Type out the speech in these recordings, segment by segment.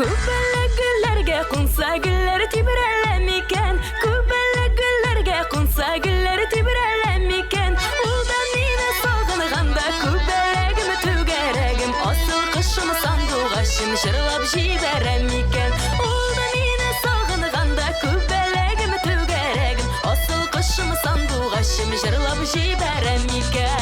Күбәләк гөлләргә кунса гөлләр тибрәлә микән? Күбәләк гөлләргә кунса гөлләр тибрәлә микән? Ул да мине сагынганда күбәләгем түгәрәгем, асыл кошым сандугачым җырлап җибәрә микән? Ул да мине сагынганда күбәләгем түгәрәгем, асыл кошым сандугачым җырлап җибәрә микән?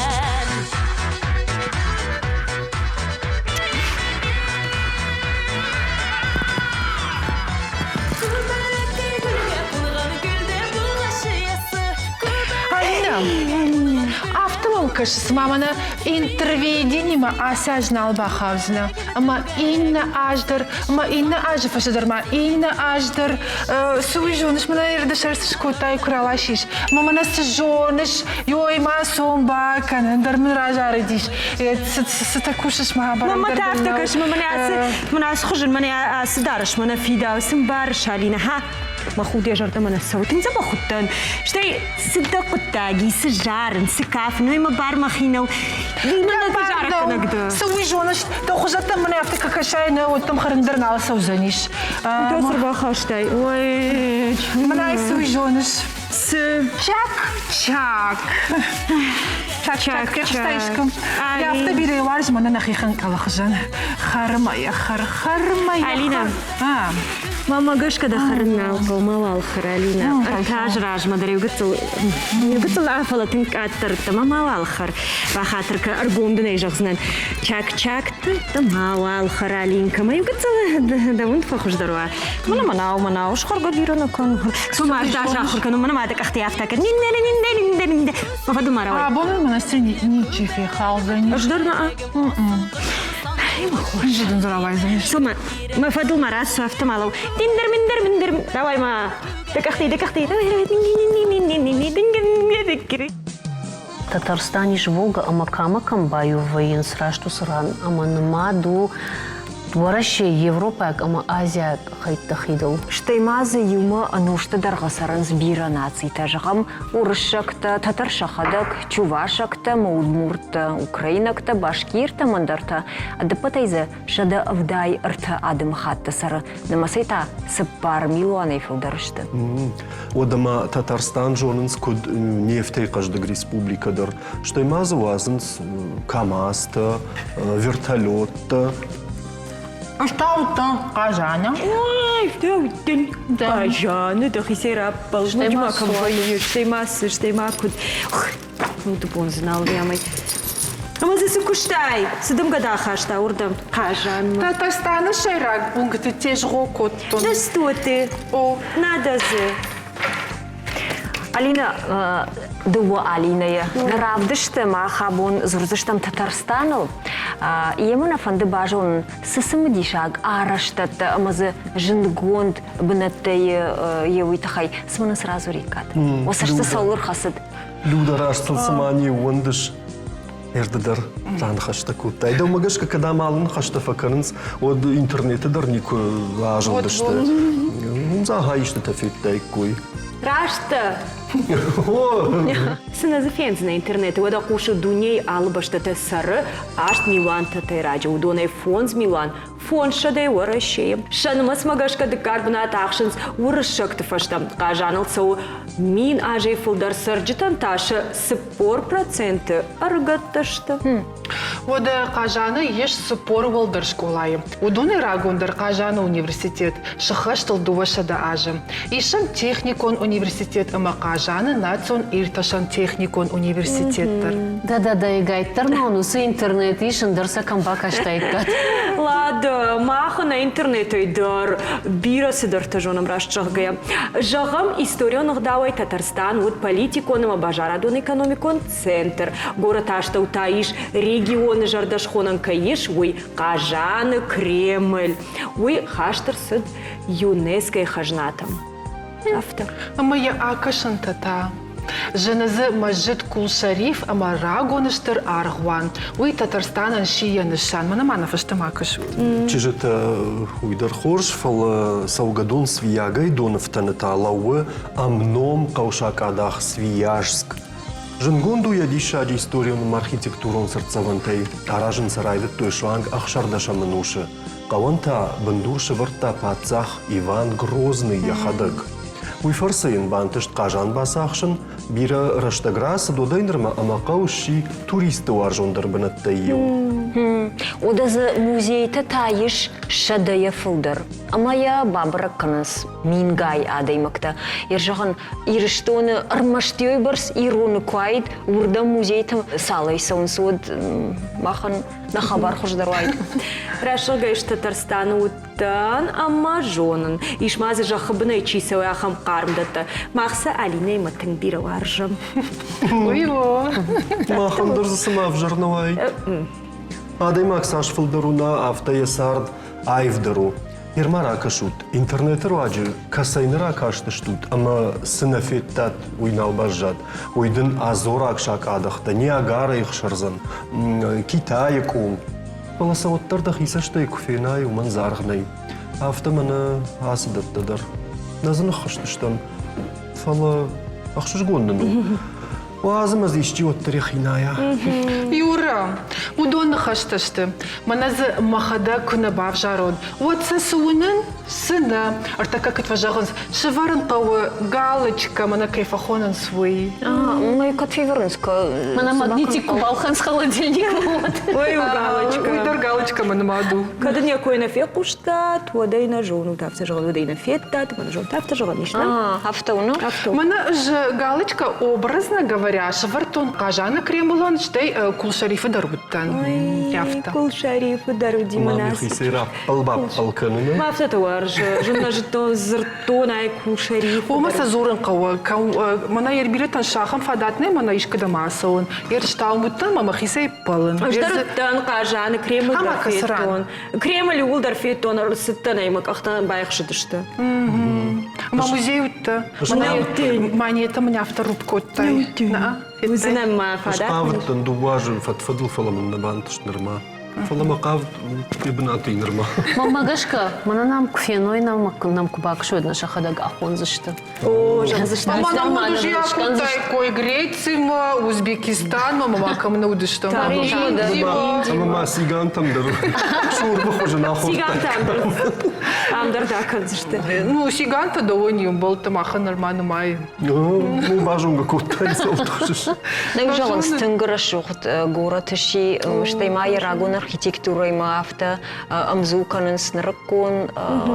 Алина, афтӕ мӕм кӕсы, цыма мӕнӕ интерведениемӕ ацы аз нал бахаудзынӕ. Ӕмӕ иннӕ аз дӕр, ӕмӕ иннӕ азы фӕстӕ дӕр ма иннӕ аз дӕр цы уый зоныс, мӕнӕ ӕрдӕсӕр цы скодтай, куы раласис. Ӕмӕ мӕнӕ цы зоныс, ёй ма цом бакӕн, ӕндӕр мын разарыдис. Цытӕ кусыс ма бӕрӕг Мӕ та афтӕ кӕсы, мӕнӕ ацы, мӕнӕ ацы хуызӕн, мӕнӕ ацы дарӕс, мӕнӕ фидауы, цы мбарыс, Алинӕ, ха? Мӕ худ йӕ зӕрдӕмӕ нӕ цӕуы, тынг дзӕбӕх уыдтӕн. Стӕй цы дӕ хъуыддаг и, цы зарын, цы кафын, уый мӕ бар мӕхи нӕу. Мӕнӕ ты зарӕггӕнӕг дӕ. Цы уый зоныс, дӕ хуызӕттӕм мын афтӕ куы кӕсай, нӕ уӕддӕм хӕрын дӕр нал цӕудзӕнис. Ды цы рбахастай? Ой, Мӕнӕй цы уый зоныс? Цы? Чак, чак. Чак, чак, фехстаискӕм. Афтӕ бирӕ уарз мӕнӕ нӕхи хӕнкъӕлы хуызӕн. Хӕрмӕ йӕ хӕр, хӕрмӕ йӕ Алина, мамӕ гӕсгӕ дӕ хӕрын нал хъӕуы, мауал хӕр, Алина. Ӕртӕ азы размӕ дӕр иу гыццыл, иу гыццыл фӕлӕ тынг къаддӕр дӕ, ма мауал хӕр. Бахатыр кӕ, ӕргом дын ӕй зӕгъдзынӕн. Чак-чакты дӕ мауал хӕр, Алинка. Мӕ иу гыццыл дӕ уынд фӕхуыздӕр уа. Мӕнӕ мӕнау, мӕнау, схоргӕ бирӕ нӕ кӕны. Цума ӕз дӕс ахуыр кӕнын, мӕнӕ ма дӕ къӕхтӕ афтӕ кӕн. Нин-нин-нин-нин-нин. Фӕдыл ма рауай. Абон мӕнӕ ничи фехалдзӕни. Ӕз дӕр нӕ. Хорз дын дзы рауайдзӕнис. Цума, мӕ фӕдыл ма рацу, афтӕ ма лӕу. Диндер-миндер, миндер. Рауай ма. Дӕ къӕхтӕ, дӕ къӕхтӕ. Давай, давай. Нин-нин-нин-нин-нин-нин. Татарстан ис Волга ӕмӕ Камӕ кӕм баиу вӕййынц, раст уыцы ран ӕмӕ нымад у Уӕрӕсейы европаг ӕмӕ азиаг хӕйтты хидыл. Стӕй ма дзы иумӕ ӕнусты дӕргъы цӕрынц бирӕ нацитӕ, зӕгъӕм, уырыссӕгтӕ, тӕтӕр сӕхӕдӕг, чувашӕгтӕ ӕмӕ удмурттӕ, украинӕгтӕ, башкиртӕ ӕмӕ ӕндӕртӕ. Ӕдыппӕтӕй дзы 173 адӕмыхатты цӕры, нымӕцӕй та цыппар милуанӕй фылдӕр сты. Уӕдӕ ма Татарстан зонынц куыд нефтӕй хъӕздыг республикӕ дӕр. Стӕй ма дзы уадзынц КАМАЗтӕ, вертолеттӕ. Ӕз та уыдтӕн Хъазаны. Ой, дӕ уыдтӕн Хъазаны, дӕхицӕй раппӕл. Ноджы ма кӕм вӕййы, стӕй ма цы, стӕй ма куыд. Уды бон дзы нал уӕмӕй. Ӕмӕ дзы цы куыстай? Цы дымгӕ дӕ ахаста уырдӕм? Хъазанмӕ. Татарстаны сӕйраг пункты тезгъо кодтон. Да что ты? О. Надо же. Алина, дыууӕ Алинӕйы нӕ равдысты мах абон дзурдзыстӕм Татарстаныл. Йемӕ нӕ фӕнды базонын, цы цымыдисаг арӕзтӕдтӕ ӕмӕ дзы зындгонд бынӕттӕ йе уый тыххӕй. Цымӕ нын цы радзуриккат? Уӕ цӕсты цӕуыл ӕрхӕцыд? Люда раст сыл цыма не ууӕндыс, ӕрды дӕр раныхӕстӕ кодтай. Дӕумӕ гӕсгӕ кӕд ӕмӕ алы ныхӕстӕ фӕкӕнынц, уӕд интернеты дӕр никуы азылдысты. Уым дзы ахӕм истытӕ федтаиккой. Раст дӕ! Цы нӕ дзы фендзынӕ интернеты, уӕдӕ хъусы дунейы алы бӕстӕтӕ цӕры 8 милуан тӕтӕйраджы, уыдонӕй 5 милуан фондзсӕдӕй Уӕрӕсейы. Сӕ нымӕцмӕ гӕсгӕ дыккаг бынат ахсынц уырыссӕгты фӕстӕ. Хъазаныл цӕуы мин азӕй фылдӕр цӕрджытӕн та сӕ 40% ӕрыгӕттӕ сты. Уӕдӕ Хъазаны ис 40 уӕлдӕр скъолайы. Уыдонӕй рагондӕр Хъазаны университет сыххӕстыл 200 азы. Ис ӕм техникон университет ӕмӕ Хъазаны национ иртасӕн техникон университет дӕр. Да-да-да, ӕгайтдӕр ма уын уыцы интернет ис, ӕндӕр сӕ кӕм бакастаиккат. Ладо, мах нӕ интернетӕй дӕр бирӕ цыдӕртӕ зонӕм раст зӕгъгӕйӕ. Зӕгъӕм, историон ӕгъдауӕй Татарстан уыд политикон ӕмӕ базарадон-экономикон центр. Горӕты астӕу та ис регионы зӕрдӕсхонӕн кӕй ис, уый Хъазаны Кремль. Уый хаст ӕрцыд ЮНЕСКО-йы хӕзнатӕм. Афтӕ. Ӕмӕ йӕ акӕсӕнтӕ та. Зыны дзы мӕзджыт Кул-Шариф ӕмӕ рагон стыр аргъуан. Уый Татарстанӕн сси йӕ нысан. Мӕнӕ ма нӕ фӕстӕмӕ кӕсут. Чызджытӕ уый дӕр хорз, фӕлӕ цӕугӕдон Свиягӕй доныфтӕны та лӕууы ӕмном хъӕусакъадах Свияжск. Зындгонд у йӕ диссаджы историон ӕмӕ архитектурон цыртдзӕвӕнтӕй. Аразын сӕ райдыдтой суанг ӕхсӕрдӕсӕм ӕнусы. Хъӕуӕн та бындур сӕвӕрдта паддзах Иван Грозный йӕхӕдӕг. Уый фӕрцы йын бантыст Хъазан бацахсын, бирӕ рӕстӕг рацыд уӕдӕй нырмӕ ӕмӕ хъӕу сси туристты уарзондӕр бынӕттӕй иу. Уӕдӕ дзы музейтӕ та ис сӕдӕйӕ фылдӕр ӕмӕ йӕ бабӕрӕг кӕнынц мингай адӕймӕгтӕ. Йе зӕгъын, Ирыстоны ӕрмӕст бӕрц ироны куы уаид, уырдӕм музейтӕм цалӕй цӕуынц, уӕд махӕн нӕ хабар хуыздӕр уаид. Рӕсугъдӕй Татарстаны уыдтӕн ӕмӕ зонын, ис ма дзы зӕххы бынӕй чи цӕуы, ахӕм хъарм дӕттӕ. Мах сӕ Алинӕимӕ тынг бирӕ уарзӕм. Уый о. Махӕн дӕр дзы цыма ӕвзӕр нӕ уаид. Адӕймаг цас фылдӕр уына, афтӕ йӕ цард аивдӕр у. Ныр ма ракӕсут, интернеты руаджы кӕцӕй нӕ ракастыстут ӕмӕ цы нӕ федтат, уый нал баззад. Уый дын Азораг сакъадӕхтӕ, Ниагарайы хсӕрдзӕн, Китайы къул. Фӕлӕ сӕ уӕддӕр дӕхи цӕстӕй куы фенай, уымӕн дзаргъ нӕй. Афтӕ мӕнӕ ацы дӕттӕ дӕр. Нӕ дзы ныххызтыстӕм, фӕлӕ ӕхсызгон нын у. Уадз ӕмӕ дзы исчи уӕддӕр йӕхи найа. Юра, уыдон ныхӕстӕ сты. Мӕнӕ дзы мӕхӕдӕг куы нӕ бавзарон, уӕд сӕ цы уынын, цы нӕ. Ӕртӕккӕ куыд фӕзӕгъынц, сӕвӕрын хъӕуы галочкӕ, мӕнӕ кӕй фӕхонынц, уый. Ну и куыд фӕвӕрынц? Мӕнӕ магнитик куы балхӕнц холодильник, уӕд. Ой, у галочка. Уый дӕр галочкӕмӕ нымад у. Кӕд ын йӕ кой нӕ фехъуыстат, уӕд ӕй нӕ зонут, афтӕ зӕгъын, уӕд ӕй нӕ федтат, мӕнӕ зонут, афтӕ зӕгъӕн ис, нӕ? Афтӕ у, ну? Афтӕ у. Мӕнӕ ӕз галочка, образно говоря, сӕвӕрдтон Хъазаны Кремлӕн, стӕй Кул-Шарифы дӕр уыдтӕн. Афтӕ. Кул-Шарифы дӕр уыди мӕнӕ. Мӕхицӕй раппӕл-баппӕл кӕныны. Ма афтӕ уарзы, зын нӕ зыдтон, дзырдтон ӕй Кул-Шарифы. Уымӕ сӕ дзурын хъӕуы. Мӕнӕ йе бирӕтӕн сӕхӕм фадат нӕй, мӕнӕ искуыдӕм ацӕуын. Ерыстау уыдтӕн ӕмӕ мӕхицӕй ппӕлын. Ӕз дӕр уыдтӕн Хъазаны Кремлы дӕр федтон. Кремль иууылдӕр федтон, ӕрцыдтӕн ӕй, мӕ къӕхтӕ байхсыдысты. Ма музей уыдтӕ? Монетӕ мын афтӕ рупп кодтай. Уыдзынӕн мӕ фадат. Хъавыдтӕн дыууӕ азы фӕд-фӕдыл, фӕлӕ мын нӕ бантыст нырма. Фӕлӕ мӕ хъавд йӕ бынаты и нырма. Мӕнмӕ гӕсгӕ, мӕнӕ нӕм куы феной, нӕм куы бакӕсой, нӕ сӕхӕдӕг ахондзысты. О, зӕгъдзысты. Ӕмӕ нӕм уыд уже акодтаиккой Грецимӕ, Узбекистанмӕ, ӕмӕ ма кӕм нӕ уыдыстӕм. Ӕмӕ ма цигантӕм дӕр шурбы хуызӕн ахордтаиккам. Цигантӕм дӕр ам дӕр да кӕндзысты. Ну, цигантӕ дӕуӕн не мбӕлтты махӕн нырма нымайы. Ну, базонгӕ кодтай цӕуыл Нӕ зӕгъынц, тынг рӕсугъд горӕт сси, стӕй ма йӕ рагон архитектурӕимӕ афтӕ ӕмдзу кӕнынц нырыккон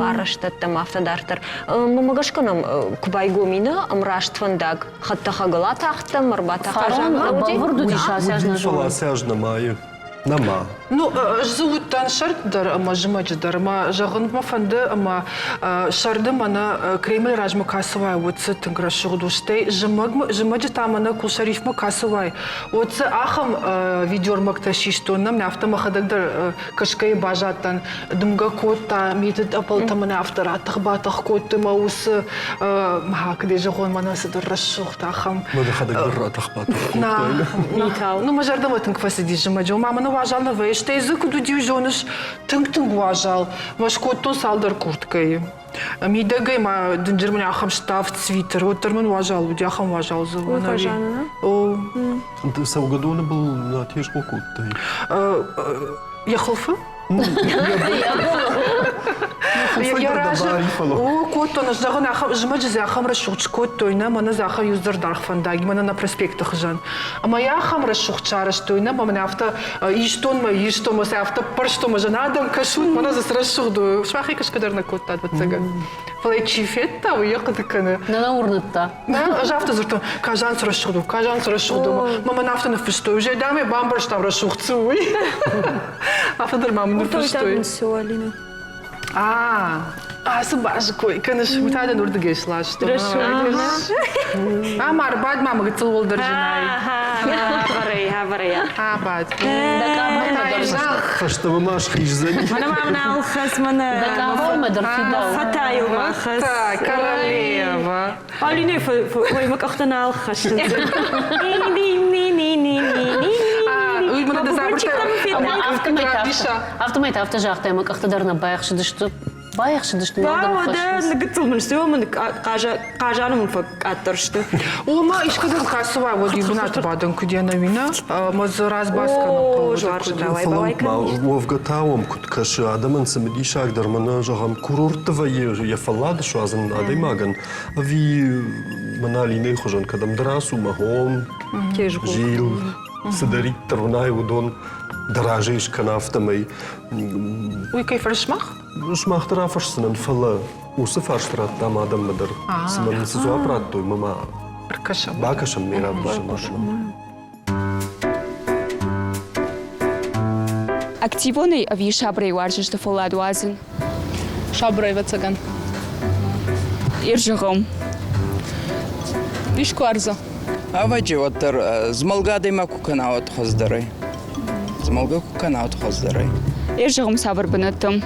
арӕзтӕдтӕм, афтӕ дарддӕр. Мӕнмӕ гӕсгӕ нӕм куы байгом и нӕ ӕмраст фӕндаг, хӕдтӕхӕгыл атахтӕм, ӕрбатахтӕм. Бӕлвырд уыдис ацы аз нӕ Фӕлӕ ацы аз нӕмайы. Нӕма. Ну, ӕз дзы уыдтӕн сӕрд дӕр ӕмӕ зымӕджы дӕр ӕмӕ зӕгъын мӕ фӕнды ӕмӕ сӕрды мӕнӕ Кремль размӕ кӕцы уай, уӕд дзы тынг рӕсугъд у. Стӕй зымӕджы та мӕнӕ Кулшарифмӕ кӕцы уай, уӕд дзы ахӕм видеормӕгтӕ систон, нӕм афтӕ мӕхӕдӕг дӕр кӕсгӕйӕ баззадтӕн. Дымгӕ кодта, миты тъӕпӕлтӕ мын афтӕ ратӕх-батӕх кодтой мӕ уыцы куыд зӕгъон, мӕнӕ цыдӕр рӕсугъд ахӕм. Мӕ дӕхӕдӕг дӕр ратӕх-батӕх кодтай. Ну, мӕ зӕрдӕмӕ тынг фӕцыди зымӕджы. Ма мӕнӕ уазал нӕ вӕййы. Стӕй дзы куыд уыди, зоныс, тынг-тынг уазал. Мӕ скодтон цалдӕр курткӕйы. Мидӕгӕй ма дынджыр мын ахӕм ставд свитер, уӕддӕр мын уазал уыди, ахӕм уазал дзы. О. Цӕугӕдоны был нӕ тезгъо кодтай? Йӕ хуылфы? Йӕ разы о кодтон, ӕз зӕгъын, ахӕм зымӕджы дзы ахӕм рӕсугъд скодтой, нӕ мӕнӕ дзы ахӕм иу дзырдаргъ фӕндаг, мӕнӕ нӕ проспекты хызӕн. Ӕмӕ йӕ ахӕм рӕсугъд сарӕзтой, нӕ мӕнӕ афтӕ истон мӕ, истон мӕ, сӕ афтӕ ппӕрстон мӕ, зӕгъын, адӕм кӕсут, мӕнӕ дзы цы рӕсугъд у. Сымахӕй кӕсгӕ дӕр нӕ кодтат, ӕвӕццӕгӕн. Фӕлӕ чи федта, уый йӕ хъуыды кӕны. Нӕ нӕ уырныдта. Нӕ, ӕз афтӕ дзырдтон, Казан цы рӕсугъд у, Казан цы рӕсугъд у. Мӕ мӕн афтӕ ныффыстой, уже дам ӕй бамбӕрстам рӕсугъд цы у, уый. Афтӕ дӕр ма мын ныффыстой. А, ацы базы кой кӕныс, уый та дын уырдыгӕй сластой. Ам ӕрбад ма мӕ гыццыл уӕлдӕр зынай. Абад. Фӕстӕмӕ ма схиздзӕни. Мӕнӕ мӕм нал хӕс, мӕнӕ. Дӕ къабалмӕ дӕр фидау. Фатайыл ма хӕс. Королева. Алинӕ ой, мӕ къӕхтӕ нал хӕссынц. Афтӕмӕй та афтӕ загътай, мӕ къӕхтӕ дӕр нӕ байхсыдысты. Байхсыдысты нал Уӕдӕ ныггыццыл мын сты, мын хъазаны мын фӕкъаддӕр сты. Ома искуыдӕм кӕцы уа, уӕд иу бынаты бадӕн куыд йӕ нӕуина, ӕмӕ дзы разбас кӕнын хъӕуы. Фӕлӕ уӕвгӕ та уӕм куыд кӕсы, адӕмӕн цымыдисагдӕр мӕнӕ, зӕгъӕм, курортты вӕййы йӕ фӕллад суадзын адӕймагӕн, ӕви мӕнӕ Алинӕйы хуызӕн кӕдӕмдӕр ацу мӕ хом, зил, цыдӕриддӕр уынай, уыдон дӕ разӕй скӕн, афтӕмӕй. Уый кӕй фӕрсмах? Сымах дӕр афӕрсдзынӕн, фӕлӕ уыцы фарст радтам адӕммӕ дӕр. Цымӕ нын цы дзуапп радтой, мӕ ма бакӕсӕм ме равдисӕм адӕммӕ. Активонӕй ӕви сабырӕй уарзыс дӕ фӕллад уадзын? Сабырӕй, ӕвӕццӕгӕн. Ирзӕгъӕм. Искуы ӕрдзы. Ӕвӕджи уӕддӕр змӕлгӕ адӕймаг куы кӕна, уӕд хуыздӕрӕй. Змӕлгӕ куы кӕна, уӕд хуыздӕрӕй. Ирзӕгъӕм цавӕр бынӕттӕм?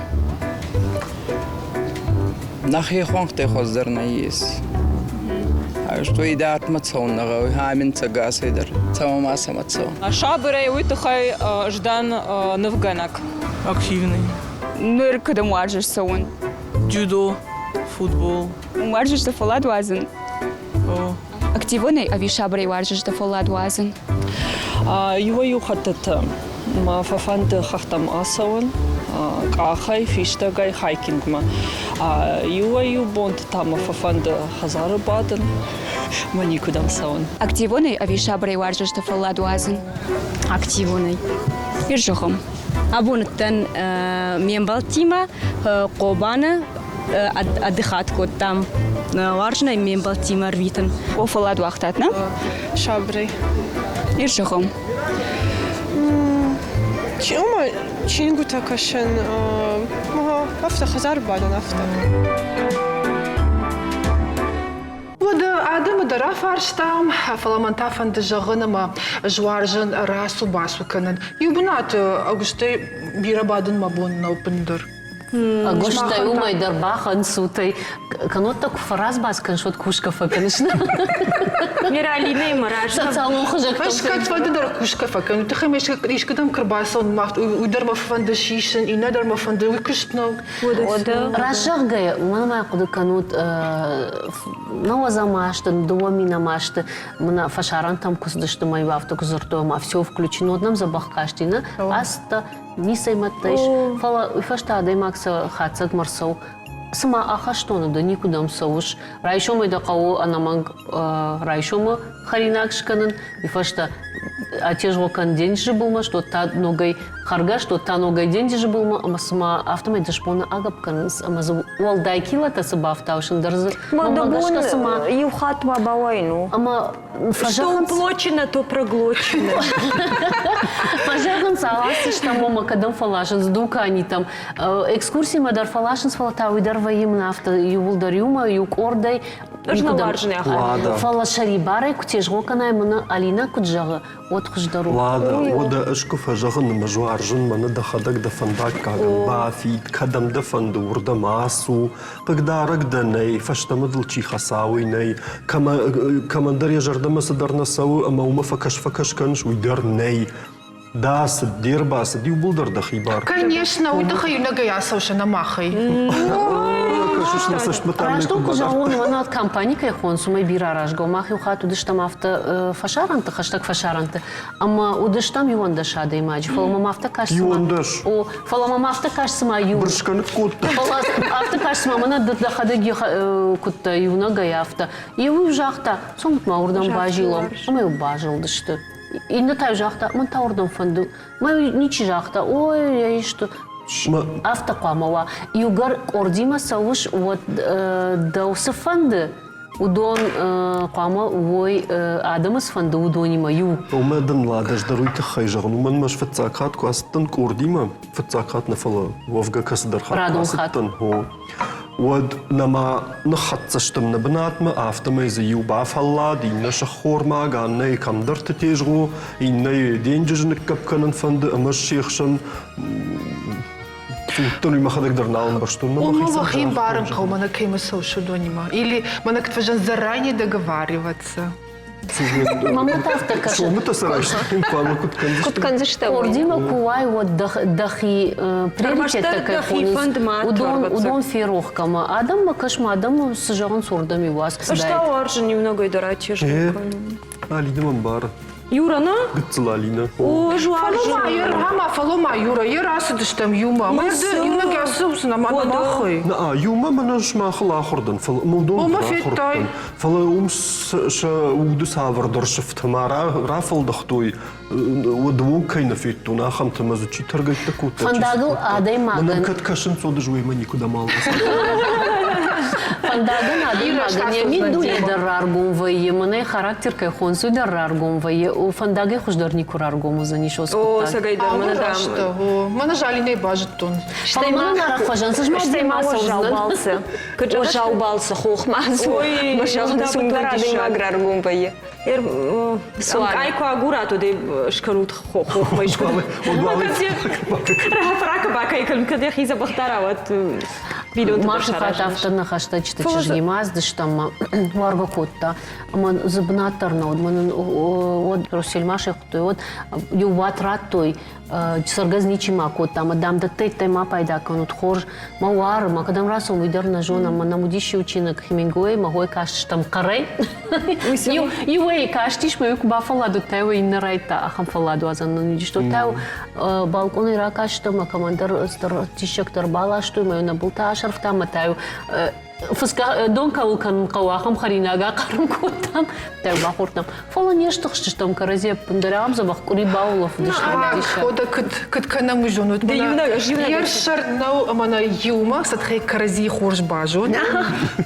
Нӕхе хуӕнхтӕй хуӕздӕр нӕййес. Что идӕрдмӕ цӕун нӕ гъӕуй, амин цӕгасӕй дӕр. Цӕмӕ ма цӕмӕ цӕун. Сабырӕй уый тыххӕй сдӕн нывгӕнӕг. Активный. Ныр кӕдӕм уарзыс цӕуын? Дзюдо, футбол. Уарзыс дӕ фӕллад уадзын? О. Активонӕй ӕви сабырӕй уарзыс дӕ фӕллад уадзын? Иуӕй-иу хӕттыты мӕ фӕфӕнды хӕхтӕм ацӕуын къахӕй, фистӕгӕй, хайкингмӕ. Иуӕй-иу бонты та мӕ фӕфӕнды хӕдзары бадын, мӕ никуыдӕм цӕуын. Активонӕй ӕви сабырӕй уарзыс дӕ фӕллад уадзын? Активонӕй. Ирзӕгъӕм. Абон уыдтӕн ме мбӕлттимӕ Хъобаны отдыхать кодтам. Уарзын ӕй ме мбӕлттимӕ ӕрвитын. О, фӕллад уагътат, нӕ? Сабырӕй. Ирзӕгъӕм. Чи ома чингуытӕ кӕсын, афтӕ хӕдзары бадын, афтӕ. Уӕдӕ адӕмы дӕр афарстам, фӕлӕ мӕн та фӕнды зӕгъын ӕмӕ ӕз уарзын рацу-бацу кӕнын. Иу бынаты ӕгуыстӕй бирӕ бадын мӕ бон нӕу ӕппындӕр. Ӕгуыстӕй уымӕй дӕр бахынцутӕй, кӕннод та куы фӕразбац кӕныс, уӕд кусгӕ фӕкӕныс. Миралинӕимӕ разы. Социалон хызӕгтӕм. Ӕз кӕдфӕнды дӕр кусгӕ фӕкӕнын. Тыххӕй мӕ искӕдӕм куы рбацӕуын, уый дӕр мӕ фӕнды сисын, иннӕ дӕр мӕ фӕнды, уый куыст нӕу. Раст зӕгъгӕйӕ, уымӕн ӕмӕ хъуыды кӕнут, науӕдзӕм азты, 2000 азты мын фӕсарӕнтӕм куы цыдысты мӕ иу афтӕ куы дзырдтой, ӕмӕ все включено, нӕм дзӕбӕх касти, нӕ ацыдтӕ, ницӕй мӕттӕ ис, фӕлӕ уый фӕстӕ адӕймаг сӕ хатдзӕгмӕ рцӕуы, цыма ахӕстоны дӕ никуыдӕм цӕуыс, райсомӕй дӕ хъӕуы ӕнӕмӕнг райсомы хӕринаг скӕнын, уый фӕстӕ атезгъо кӕн денджызы былмӕ, стод та ногӕй хӕргӕ, стод та ногӕй денджызы былмӕ ӕмӕ цыма афтӕмӕй дӕсбоны агӕпп кӕнынц ӕмӕ дзы уӕлдай килотӕ цы бафтауыс, ӕндӕр дзы мӕнмӕ гӕсгӕ цыма иу хатт ма бауайын у. Ӕмӕ Что уплочено, то проглочено. Фӕзӕгъынц, аласдзыстӕм ӕмӕ кӕдӕм фӕласынц дуканитӕм. Экскурсимӕ дӕр фӕласынц, фӕлӕ та уый дӕр вӕййы мын афтӕ иууылдӕр иумӕ, иу къордӕй. Ӕз нӕ уарзын ахӕм. Фӕлӕ сӕрибарӕй куы тезгъо кӕнай, мӕнӕ Алинӕ куыд зӕгъы, уӕд хуыздӕр у. Лада, уӕдӕ ӕз куы фӕзӕгъын ӕмӕ ӕз уарзын мӕнӕ дӕхӕдӕг дӕ фӕндаггагӕн бафид, кӕдӕм дӕ фӕнды, уырдӕм ацу, хъыгдарӕг дӕ нӕй, фӕстӕмӕ дыл чи хӕца, уый нӕй, кӕмӕндӕр йӕ зӕрдӕмӕ цыдӕр нӕ цӕуы ӕмӕ уымӕ фӕкӕс-фӕкӕс кӕныс, уый дӕр нӕй. Дӕ ацыд, де рбацыд, иууылдӕр дӕхи бар. Конечно, уый тыххӕй иунӕгӕй ацӕуыс ӕнӕ махӕй. Раст куы зӕгъон, уӕд компани кӕй хонынц, уымӕй бирӕ аразгӕ у. Мах иу хатт уыдыстӕм афтӕ фӕсарӕнты, хӕстӕг фӕсарӕнты, ӕмӕ уыдыстӕм 11 адӕймаджы, фӕлӕ мӕм афтӕ каст, цыма... 11? О, фӕлӕ мӕм афтӕ каст, цыма иу... Бырсгӕ ныккодта. Фӕлӕ афтӕ каст, цыма мӕнӕ дӕхӕдӕг куыдтӕ иунӕгӕй афтӕ. Иу загъта, цомут ма уырдӕм базилӕм, ӕмӕ-иу базылдысты. Иннӕ та загъта, мӕн та уырдӕм фӕнды. Мӕ ничи загъта, ой, исты. Афтӕ хъуамӕ уа. Иугӕр къордимӕ цӕуыс, уӕд дӕу цы фӕнды, уыдон хъуамӕ уой адӕмы цы фӕнды, уыдонимӕ иу. Омӕ дын Ладӕз дӕр уый тыххӕй зӕгъын, уымӕн мӕ фыццаг хатт куы ацыдтӕн къордимӕ, фыццаг хатт нӕ, фӕлӕ уӕвгӕ кӕцыдӕр хатт куы ацыдтӕн, о, уӕд нӕма ныххӕццӕ стӕм нӕ бынатмӕ, афтӕмӕй дзы иу бафӕллад, иннӕ сӕххормаг, аннӕйы кӕмдӕрты тезгъо, иннӕйы денджызы ныггӕпп кӕнын фӕнды ӕмӕ се хсӕн Уыдтон, уый мӕхӕдӕг дӕр нал ӕмбӕрстон. Ома уӕхи мбарын хъӕуы, мӕнӕ кӕимӕ цӕуыс, уыдонимӕ. Или мӕнӕ куыд фӕзӕгъынц, заранее договариваться. Мамӕ та афтӕ кӕсы. Сомытӕ сӕ райстой, хъуамӕ куыд кӕндзысты? Куыд кӕндзысты? Къордимӕ куы уай, уӕд дӕхи приоритеттӕ кӕй хонынц, уыдон ферох кӕмӕ. Адӕммӕ кӕс-ма, адӕм цы зӕгъынц, уырдӕм иу уац Ӕз та уарзын иунӕгӕй дӕр атезгъо кӕнын. Алина мӕм бары. Юра, на? Гыццыл Алина. О, ӕз уарзын. Фӕлӕ ма, ма, Юра, йе рацыдыстӕм иумӕ. Иунӕг ацӕудзынӕ ма махӕй. На, иумӕ мӕнӕ сымахыл ахуыр дӕн, фӕлӕ уыдон ахуыр дӕн. Фӕлӕ уым сӕ уды цавӕрдӕр сыфтӕ ма рафӕлдӕхтой, уӕд уым кӕй нӕ федтон, ахӕмтӕ мӕ дзы чи тӕргӕйттӕ кодта. Фӕндагыл адӕймагӕн... Мӕнӕн кӕд кӕсынц, уӕд ӕз уемӕ никуыдӕм Фӕндагӕн адӕймагӕн йӕ миддуне дӕр раргом вӕййы, мӕнӕ характер кӕй хонынц, уый дӕр раргом вӕййы. Фӕндагӕй хуыздӕр никуы раргом уыдзӕнис О, цӕгӕйдӕр мӕнӕ дам. Мӕнӕ Жалинӕй базыдтон. Стӕй ма арӕх фӕзӕнц, Стӕй ма уӕззау балцы. Уӕззау балцы хохмӕ мӕ зӕгъынц, уым дӕр адӕймаг раргом вӕййы. Ӕмкъай куы агурат, уӕд ӕй скӕнут хохмӕ искуы. Ракӕ-бакӕ кӕнут, кӕд йӕхи дзӕбӕхдӕр ауад бинонты Мах хатт афтӕ нӕ хӕстӕджыты чызгимӕ ацыдыстӕм ӕмӕ уаргӕ кодта. Ӕмӕ дзы бынат дӕр нӕ уыд. Мӕн уӕд Россельмашӕй хуыдтой, уӕд иу уат радтой, цӕргӕс ничи ма кодта, ӕмӕ дам дӕттӕйттӕй ма пайда кӕнут, хорз мӕ уары, ма кӕдӕм рацӕуӕм, уый дӕр нӕ зонӕм. Мӕ нӕм уыдис иу чиныг Хемингуэй, мӕ хойы кастыстӕм хъӕрӕй. Иуӕй кастис, мӕ куы бафӕллад уыдтӕ, уый иннӕ райдта ахӕм фӕлладуадзӕн нын уыдис. Та балкъонӕй ракастӕм, ӕмӕ кӕмӕндӕр диссӕгтӕ ӕрбаластой, мӕ нӕ былтӕ асӕрфта, ӕмӕ та фысгӕ дон кӕуыл кӕнын хъӕуы, ахӕм хӕринаг ахъарм кодтам, дӕр бахордтам. Фӕлӕ не стыхстыстӕм кӕрӕдзи ӕппындӕр, ахӕм дзӕбӕх къуыри баулӕфыдыстӕм. Ода куыд куыд кӕнӕм уый зонут. Йе рсӕр нӕу ӕмӕ нӕ иумӕ сӕтхӕй кӕрӕдзийы хорз базонӕм.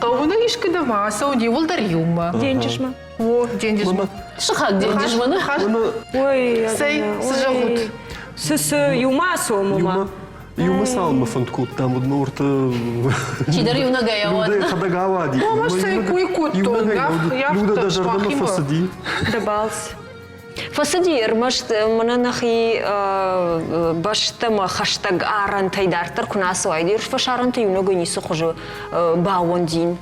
Хъӕуы нӕ искуыдӕм ацӕуын иууылдӕр иумӕ. Денджызмӕ. О, денджызмӕ. Сыхаг денджызмӕ нӕ? Ой, Цӕй, цы зӕгъут? Цы, цы, иумӕ ацӕуӕм ома? Иумӕ цалынмӕ фӕнд кодтам, уӕдмӕ уырты Чидӕр иунӕгӕй ауад. Людӕ йӕхӕдӕг ауади. Омӕ сӕ кой кодтон. Людӕ дӕ зӕрдӕмӕ фӕцыди. Дӕ балц. Фӕцыди ӕрмӕст мӕнӕ нӕхи бӕстӕмӕ хӕстӕг арӕнтӕй дарддӕр куы нӕ ацӕуай, фӕсарӕнты иунӕгӕй ницы хуызы баууӕндин.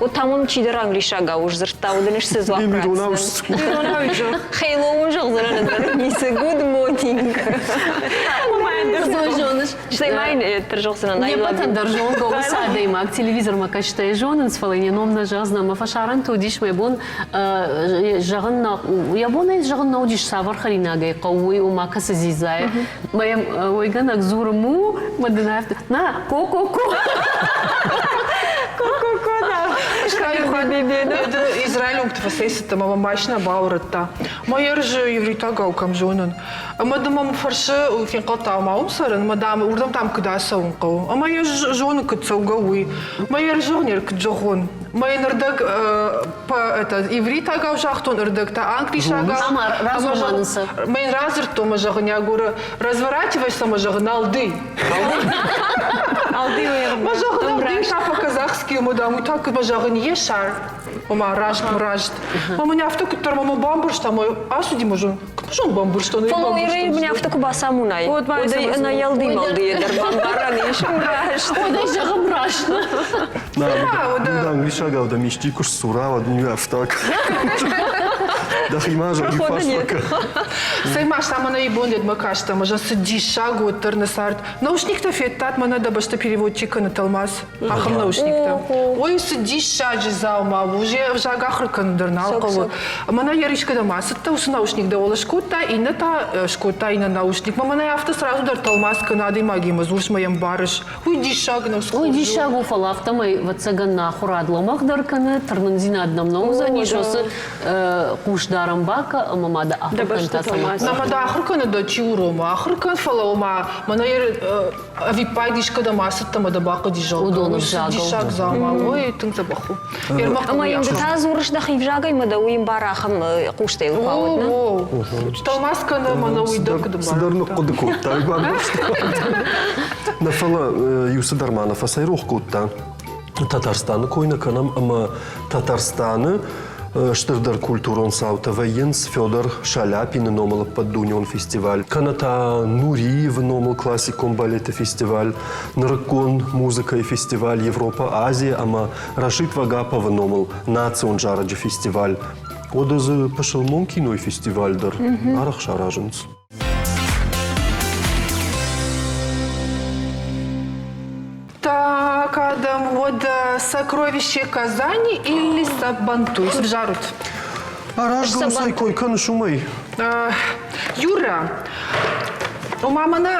Вот там он чидӕр англисагау сдзырдта, уыдон цы дзуапп ратдзӕн. Hello уын зӕгъдзӕнӕн ӕндӕр ницы. Good morning. Зоныс. Стӕй ма йын дӕр зӕгъдзӕнӕн. Не ппӕтӕн дӕр зонгӕ уыцы адӕймаг телевизормӕ кӕстӕй зонынц, фӕлӕ йӕ ном нӕ зӕгъдзынӕн. Мӕ фӕсарӕнты уыдис мӕ бон зӕгъын нӕ йӕ бон ӕй зӕгъын нӕ уыдис цавӕр хӕринагӕй хъӕуы уый, ома кӕцы дзидзайы. Мӕ йӕм уӕйгӕнӕг дзуры му, мӕ дын афтӕ, на, ко-ко-ко. Ко-ко-ко, да. Израилӕгты фӕцӕйцыдтӕн ӕмӕ мӕ машинӕ баурӕдта. Мӕ ерзы евритагау кӕм зонын. Ӕмӕ ды мӕм фӕрсы, фенхъӕлдта, ма уым цӕрын, ӕмӕ дам, уырдӕм там куыд ацӕуын хъӕуы. Ӕмӕ йӕ зоны, куыд цӕугӕ, уый. Мӕ йӕ зӕгъын, куыд зӕгъон. Мӕ йын ӕрдӕг это ивритагау загътон, ӕрдӕг та англисагау. Ӕмӕ разаманы сӕ. Мӕ йын радзырдтон, мӕ зӕгъын, я говорю, разворачивайся, мӕ зӕгъын, алды. Алды Мӕ зӕгъын, алды та по-казахски, мӕ дам, уый та мӕ зӕгъын, ешар. Ома раст, раст. Мӕ мын афтӕ куыддӕр мӕ бамбӕрста, мӕ ацыди, мӕ зон, куыд зон бамбӕрстон. Фӕлӕ уый мын афтӕ куы бацамонай, уӕд ӕй ӕнӕ елды-мӕлдыйы дӕр бамбарӕн ис раст. Уӕд ӕй зӕгъӕм раст. Нӕ, англисагау дӕм исчи куы сдзура, уӕд ын афтӕ Дӕхимӕ зӕгъ, фарс фӕкӕ. Цӕй ма та мӕнӕ ибон дедмӕ кастӕн, ӕмӕ цы диссаг уӕддӕр нӕ цард. Наушниктӕ федтат, мӕнӕ дӕ бӕсты переводчик кӕны тӕлмац. Ахӕм наушниктӕ. Ой, цы диссаджы дзаума у, уже ӕвзаг ахуыр кӕнын дӕр нал хъӕуы. Мӕнӕ йӕ искӕдӕм ацыдтӕ, уыцы наушник дӕуыл скодта, иннӕ та скодта иннӕ наушник. Мӕнӕ афтӕ сразу дӕр тӕлмац кӕны адӕймагимӕ, дзурыс мӕ йӕм барыс. Уый диссаг нӕу. Уый диссаг у, фӕлӕ афтӕмӕй, ӕвӕццӕгӕн, нӕ ахуырад лӕмӕгъдӕр кӕны, тырнындзинад нӕм нӕ уыдзӕнис, уыцы хъусдарӕн бакӕ ӕмӕ ма дӕ ахуыр кӕн та цӕмӕ. Нӕ ма дӕ ахуыр кӕны дӕ чи уромы? Ахуыр кӕн, фӕлӕ ома мӕнӕ ӕвиппайды искӕдӕм ацыдтӕ ӕмӕ дӕ бахъуыди зӕгъгӕ. Уыдоны взагыл. Диссаг дзаума, ой, тынг дзӕбӕх у. Ӕмӕ йын ды та дзурыс дӕхи взагӕй ӕмӕ дӕ уый ӕмбар ахӕм хъустӕй куы ауад, нӕ? Тӕлмац кӕны ӕмӕ нӕ уый дӕр куыд ӕмбары. Цыдӕр ныхъхъуыды кодта, бамбӕрста. Нӕ фӕлӕ иу цыдӕр ма нӕ фӕцӕйрох кодта. Татарстаны кой нӕ кӕнӕм ӕмӕ Татарстаны стырдӕр культурон цаутӕ вӕййынц Федор Шаляпины номыл ӕппӕтдунеон фестиваль, кӕнӕ та Нуриевы номыл классикон балеты фестиваль, нырыккон музыкӕйы фестиваль Европа-Азия ӕмӕ Рашид Вагаповы номыл национ зарӕджы фестиваль. Уӕдӕ дзы пысылмон кинойы фестиваль дӕр арӕх саразынц. Так, адӕм, уӕд сокровище Казани или Сабантуй? Взарут. Аразгӕ цӕй кой кӕныс уымӕй? Юра, ома мӕнӕ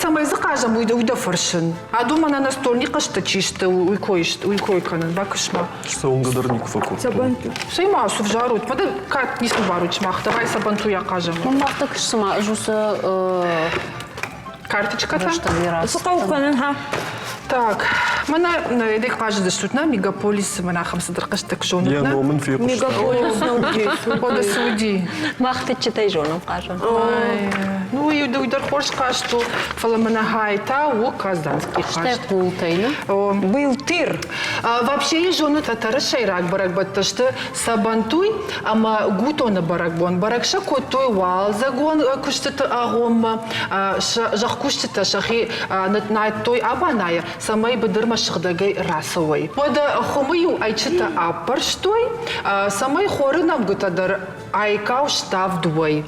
цӕмӕй дзы хъазӕм, уый дӕ фӕрсын. Адон мӕнӕ настольный хъӕзтӕ чи сты, уый кой, уый кой кӕнын. Бакӕс-ма. Цӕугӕ дӕр никуы фӕкодтон. Сабантуй. Цӕй ма сывзарут. Мӕдӕ кӕд ницы барут сымах, давай Сабантуйӕ хъазӕм. Ну, мах так цыма ӕз уыцы Карточкӕтӕ? Цы хъӕуы кӕнын, ха? Так, мӕнӕ эдек хъазыдыстут на мегаполисы, мӕнӕ ахӕм цыдӕр хъӕстӕг зонут, Йӕ на? ном ын фехъуыстам. Мегаполис нӕ уыди. Ода цы уыди? Мах тыччытӕй зонӕм хъазын. Ну, уый дӕр хорз хъазт у, фӕлӕ мӕнӕ хай та у казанский хъазт. Стӕй хъултӕй, ну? Был-тыр. Вообще, зоны тӕтӕры сӕйраг бӕрӕгбӕттӕ сты Сабантуй ӕмӕ гутоны бӕрӕгбон. Бӕрӕг сӕ кодтой уалдзӕгон куыстыты агъоммӕ. Зӕхкусджытӕ сӕхи нытнадтой абанайы, цӕмӕй быдырмӕ сыгъдӕгӕй рацӕуой. Уӕдӕ хуымы-иу ӕйчытӕ аппӕрстой, цӕмӕй хоры нӕмгуытӕ дӕр айкау ставд уой.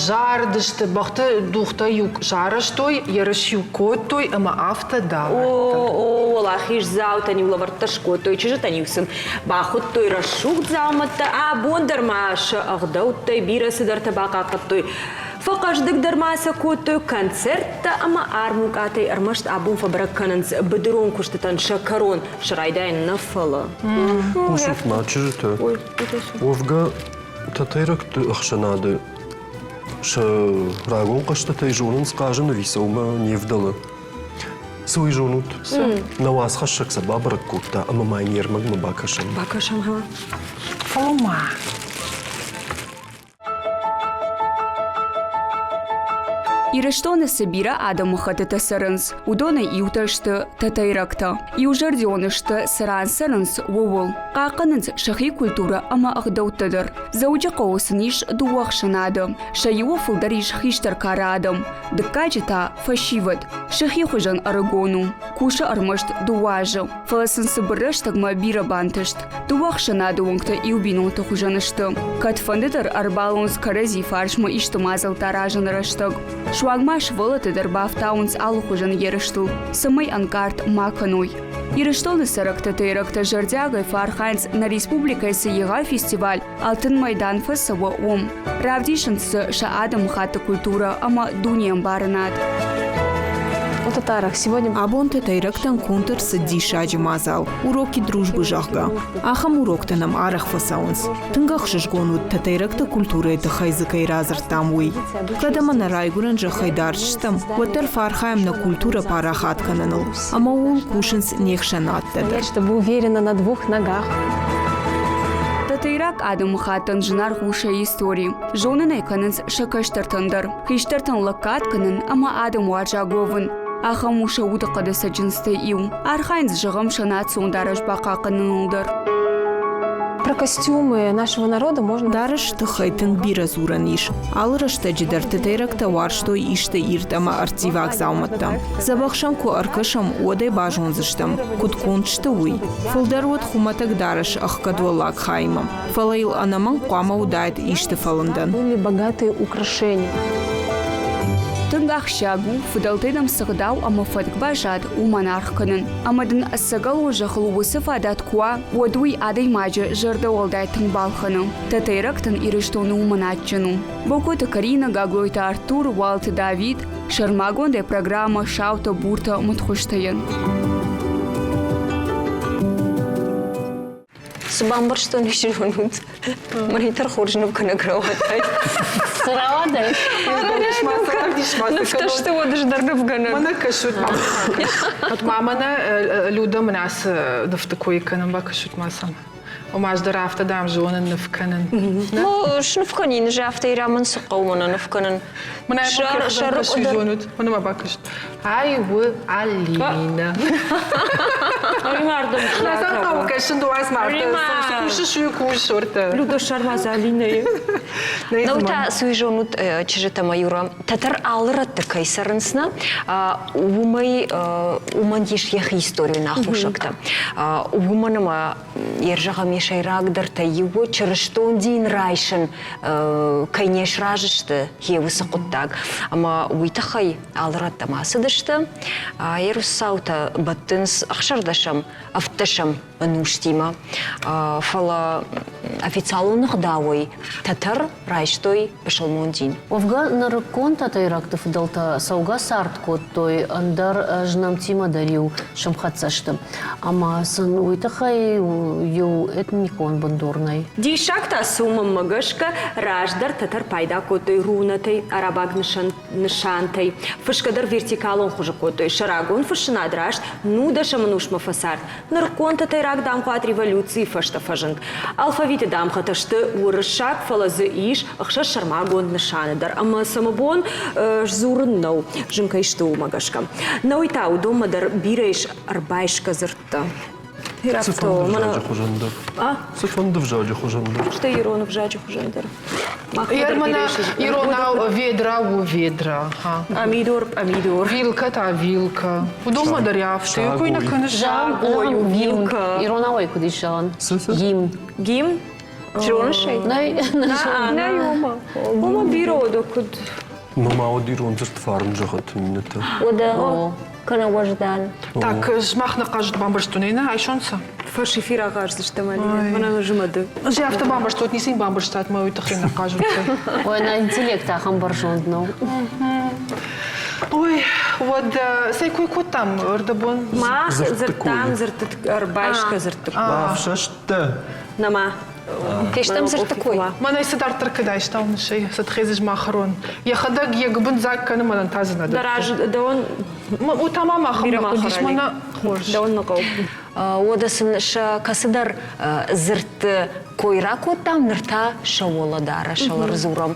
Зардысты, бӕхты дугътӕ-иу сарӕзтой, ерыс-иу кодтой ӕмӕ афтӕ дарддӕр. О, уӕлахиздзаутӕн-иу лӕвӕрттӕ скодтой, чызджытӕн-иу сын бахуыдтой рӕсугъд дзаумӕттӕ, абон дӕр ма сӕ ӕгъдӕуттӕй бирӕ цыдӕртӕ бахъахъхъӕдтой. Фӕхъӕздыгдӕр ма сӕ кодтой концерттӕ ӕмӕ армукъатӕй ӕрмӕст абон фӕбӕрӕг кӕнынц быдырон куыстытӕн сӕ кӕрон, сӕ райдайӕн нӕ, фӕлӕ. Хъусут ма, чызджытӕ, уӕвгӕ тӕтӕйрӕгты ӕхсӕнады сӕ рагон хъӕзтытӕй зонынц хъазын ӕви сӕ уымӕ не вдӕлы? Цы уый зонут? Нӕ уацхӕссӕг сӕ бабӕрӕг кодта ӕмӕ ма йын йе рмӕгмӕ бакӕсӕм. Бакӕсӕм, ха. Фӕлӕ-ма. Ирыстоны цы бирӕ адӕмыхӕттытӕ цӕрынц, уыдонӕй иутӕ сты тӕтӕйрӕгтӕ. Иузӕрдион сты, цы ран цӕрынц, ууыл. Хъахъхъӕнынц сӕхи культурӕ ӕмӕ ӕгъдӕуттӕ дӕр. Дзӕуджыхъӕуы сын ис дыууӕ ӕхсӕнады. Сӕ иуы фылдӕр ис хистӕр кары адӕм, дыккаджы та фӕсивӕд. Сӕхи хуызӕн ӕрыгон у, кусы ӕрмӕст дыууӕ азы. Фӕлӕ сын цыбыр рӕстӕгмӕ бирӕ бантыст. Дыууӕ ӕхсӕнады уӕнгтӕ иу бинонты хуызӕн сты. Кӕдфӕнды дӕр ӕрбалӕууынц кӕрӕдзи фарсмӕ исты мадзӕлттӕ аразыны рӕстӕг. Суанг ма сывӕллӕтты дӕр бафтауынц алыхуызӕн ерыстыл, цӕмӕй ӕнкъард ма кӕной. Ирыстоны цӕрӕг тӕтӕйрӕгтӕ зӕрдиагӕй фӕархайынц нӕ республикӕйы цы егъау фестиваль Алтын Майдан фӕцӕуы, уым. Равдисынц дзы сӕ адӕмыхатты культурӕ ӕмӕ дунеӕмбарынад. Абон тӕтӕйрӕгтӕн конд ӕрцыд диссаджы мадзал «Уроки дружбы», зӕгъгӕ. Ахӕм уроктӕ нӕм арӕх фӕцӕуынц. Тынг ӕхсызгон уыд, тӕтӕйрӕгты культурӕйы тыххӕй дзы кӕй радзырдтам, уый. Кӕд ӕмӕ нӕ райгуырӕн зӕххӕй дард стӕм, уӕддӕр фӕархайӕм нӕ культурӕ парахат кӕныныл. Ӕмӕ ууыл кусынц не хсӕнадтӕ дӕр. Чтобы уверенно на двух ногах. Тӕтӕйраг адӕмыхаттӕн зынаргъ у сӕ истори. Зонын ӕй кӕнынц сӕ кӕстӕртӕн дӕр. Хистӕртӕн лӕггад кӕнын ӕмӕ адӕмуарзаг уӕвын. Ахӕм у сӕ удыхъӕды цӕджындзтӕй иу. Архайынц, зӕгъӕм, сӕ национ дарӕс бахъахъхъӕныныл дӕр. Про костюмы нашего народа можно... Дарӕсы тыххӕй тынг бирӕ дзурӕн ис. Алы рӕстӕджы дӕр тӕтӕйрӕгтӕ уарзтой исты ирд ӕмӕ ӕрттиваг дзаумӕттӕ. Дзӕбӕх сӕм куы ӕркӕсӕм, уӕд ӕй базондзыстӕм, куыд конд сты, уый. Фылдӕр уӕд хуымӕтӕг дарӕс ӕхгӕд уӕллаг хаимӕ, фӕлӕ йыл ӕнӕмӕнг хъуамӕ уыдаид исты фӕлындӕн. Были богатые украшения. Тынг ахсджиаг у, фыдӕлтӕй нӕм цы гъдау ӕмӕ фӕтк баззад, уымӕн аргъ кӕнын. Ӕмӕ дын ӕцӕгӕлон зӕххыл уыцы фадат куы уа, уӕд уый адӕймаджы зӕрдӕ уӕлдай тынг балхӕны. Тӕтӕйрӕгтӕн Ирыстоны уымӕн адджын у. Бокоты Карина, Гаглойты Артур, Уалты Давид, сӕрмагондӕй программӕ «Саутӕ-буртӕ мыдхуызтӕ-йӕн». Цы бамбӕрстон, ис зонут? Мӕнӕй хорз нывгӕнӕг рауадӕй. Цы рауадӕй? Нывтӕ сты уӕд ӕз дӕр нывгӕнӕг. Мӕнӕ кӕсут ма мӕнӕ Люда мын ацы нывты кой кӕнын бакӕсут ма сӕм. Ома ӕз дӕр афтӕ дам зонын ныв кӕнын. Ну, сныв кӕнин, же афтӕ ирӕ мын цы хъӕуы мӕнӕ ныв кӕнын. Мӕнӕ зонут, мӕнӕ ма бакӕсут. Ай у Алина. Ардӕм Назар хъӕуы кӕсын дуаз марты. Цы кусыс, уый кус, ортӕ. Людо сармаза Алинӕйы. Ну та суй зонут чызджытӕ ӕмӕ Юра, тӕтӕр алы рӕтты кӕй цӕрынц нӕ, уымӕй уымӕн ис йӕхи историон аххосӕгтӕ. Уымӕн ӕмӕ йе зӕгъӕм, йӕ сӕйрагдӕртӕй иу чырыстон дин райсын кӕй не сразы сты, йе уыцы хъуыддаг. Ӕмӕ уый тыххӕй алы рӕттӕм ацыдысты. Еруссаутӕ бӕттынц ӕхсӕрдӕсӕм, ӕвддӕсӕм ӕнустимӕ. Фӕлӕ официалон ӕгъдауӕй тӕтӕр райстой пысылмон дин. Уӕвгӕ, нырыккон тӕтӕйрӕгты фыдӕлтӕ цӕугӕ цард кодтой, ӕндӕр знӕмтимӕ дӕр-иу сӕмхӕццӕ сты. Ӕмӕ сын уый тыххӕй иу этникон бындур нӕй. Диссаг та цы у, мӕнмӕ гӕсгӕ, раздӕр тӕтӕр пайда кодтой рунӕтӕй, арабаг нысантӕй. Фысгӕ дӕр вертикалон хуызы кодтой. Сӕ рагон фыссынад раст нудӕсӕм ӕнусмӕ фӕцард. Нырыккон тӕтӕйраг дамгъуат революцийы фӕстӕ фӕзынд. Алфавиты дамгъӕтӕ сты уырыссаг, фӕлӕ дзы ис ӕхсӕз сӕрмагонд нысаны дӕр ӕмӕ сӕ мӕ бон сдзурын нӕу, зын кӕй сты, уымӕ гӕсгӕ. Науи та уыдонмӕ дӕр бирӕ ис ӕрбайсгӕ дзырдтӕ. Цыфӕнды взаджы хуызӕн дӕр. Цыфӕнды взаджы хуызӕн дӕр. Стӕй ирон ӕвзаджы хуызӕн дӕр. Иронау ведра у ведра. Помидор, помидор. Вилка та вилка. Уыдонмӕ дӕр афтӕ куы нӕ кӕныс. Ой, вилка. Иронау ӕй куыд ис зӕгъӕн? Гимн. Гимн? Зоныс ӕй? Нӕй. Нӕй, ома. Ома бирӕ уыд, куыд. Ну, ма уӕд ирон дзырд фарн зӕгъӕт иннӕтӕ. Уӕдӕ кӕнӕ уӕздан. Так, сымах нӕ хъазт бамбӕрстон, нӕ айсонца? Фӕсифир ахъаздзыстӕм, Алинӕ, мӕнӕ зымӕды. Ӕз афтӕ бамбӕрстон, ницы йын бамбӕрстат, мӕ уый тыххӕй нӕ хъазут. Ой, нӕ интеллект ахӕм бӕрзонд нӕу. Ой, уӕд цӕй кой кодтам ӕрдӕбон? Мах дзырдтам дзырдты ӕрбайсгӕ дзырдты. Бафсӕсттӕ? Нӕма. Фестӕм дзырдты кой. Мӕнӕй цы дарддӕр кӕд айстау ныссӕй, цытхъезыз ма хӕрон. Йӕхӕдӕг йӕ гуыбын дзаг кӕны, мӕнӕн та дзы нӕ дӕтты. Дӕ дӕуӕн У та ма махӕн хъуыдис, мӕнӕ хорз. Дӕуӕн нӕ хъӕуы. Уӕдӕ сын сӕ кӕцыдӕр дзырдты кой ракодтам, ныр та сӕ уӕлӕдарӕсыл ӕрдзурӕм.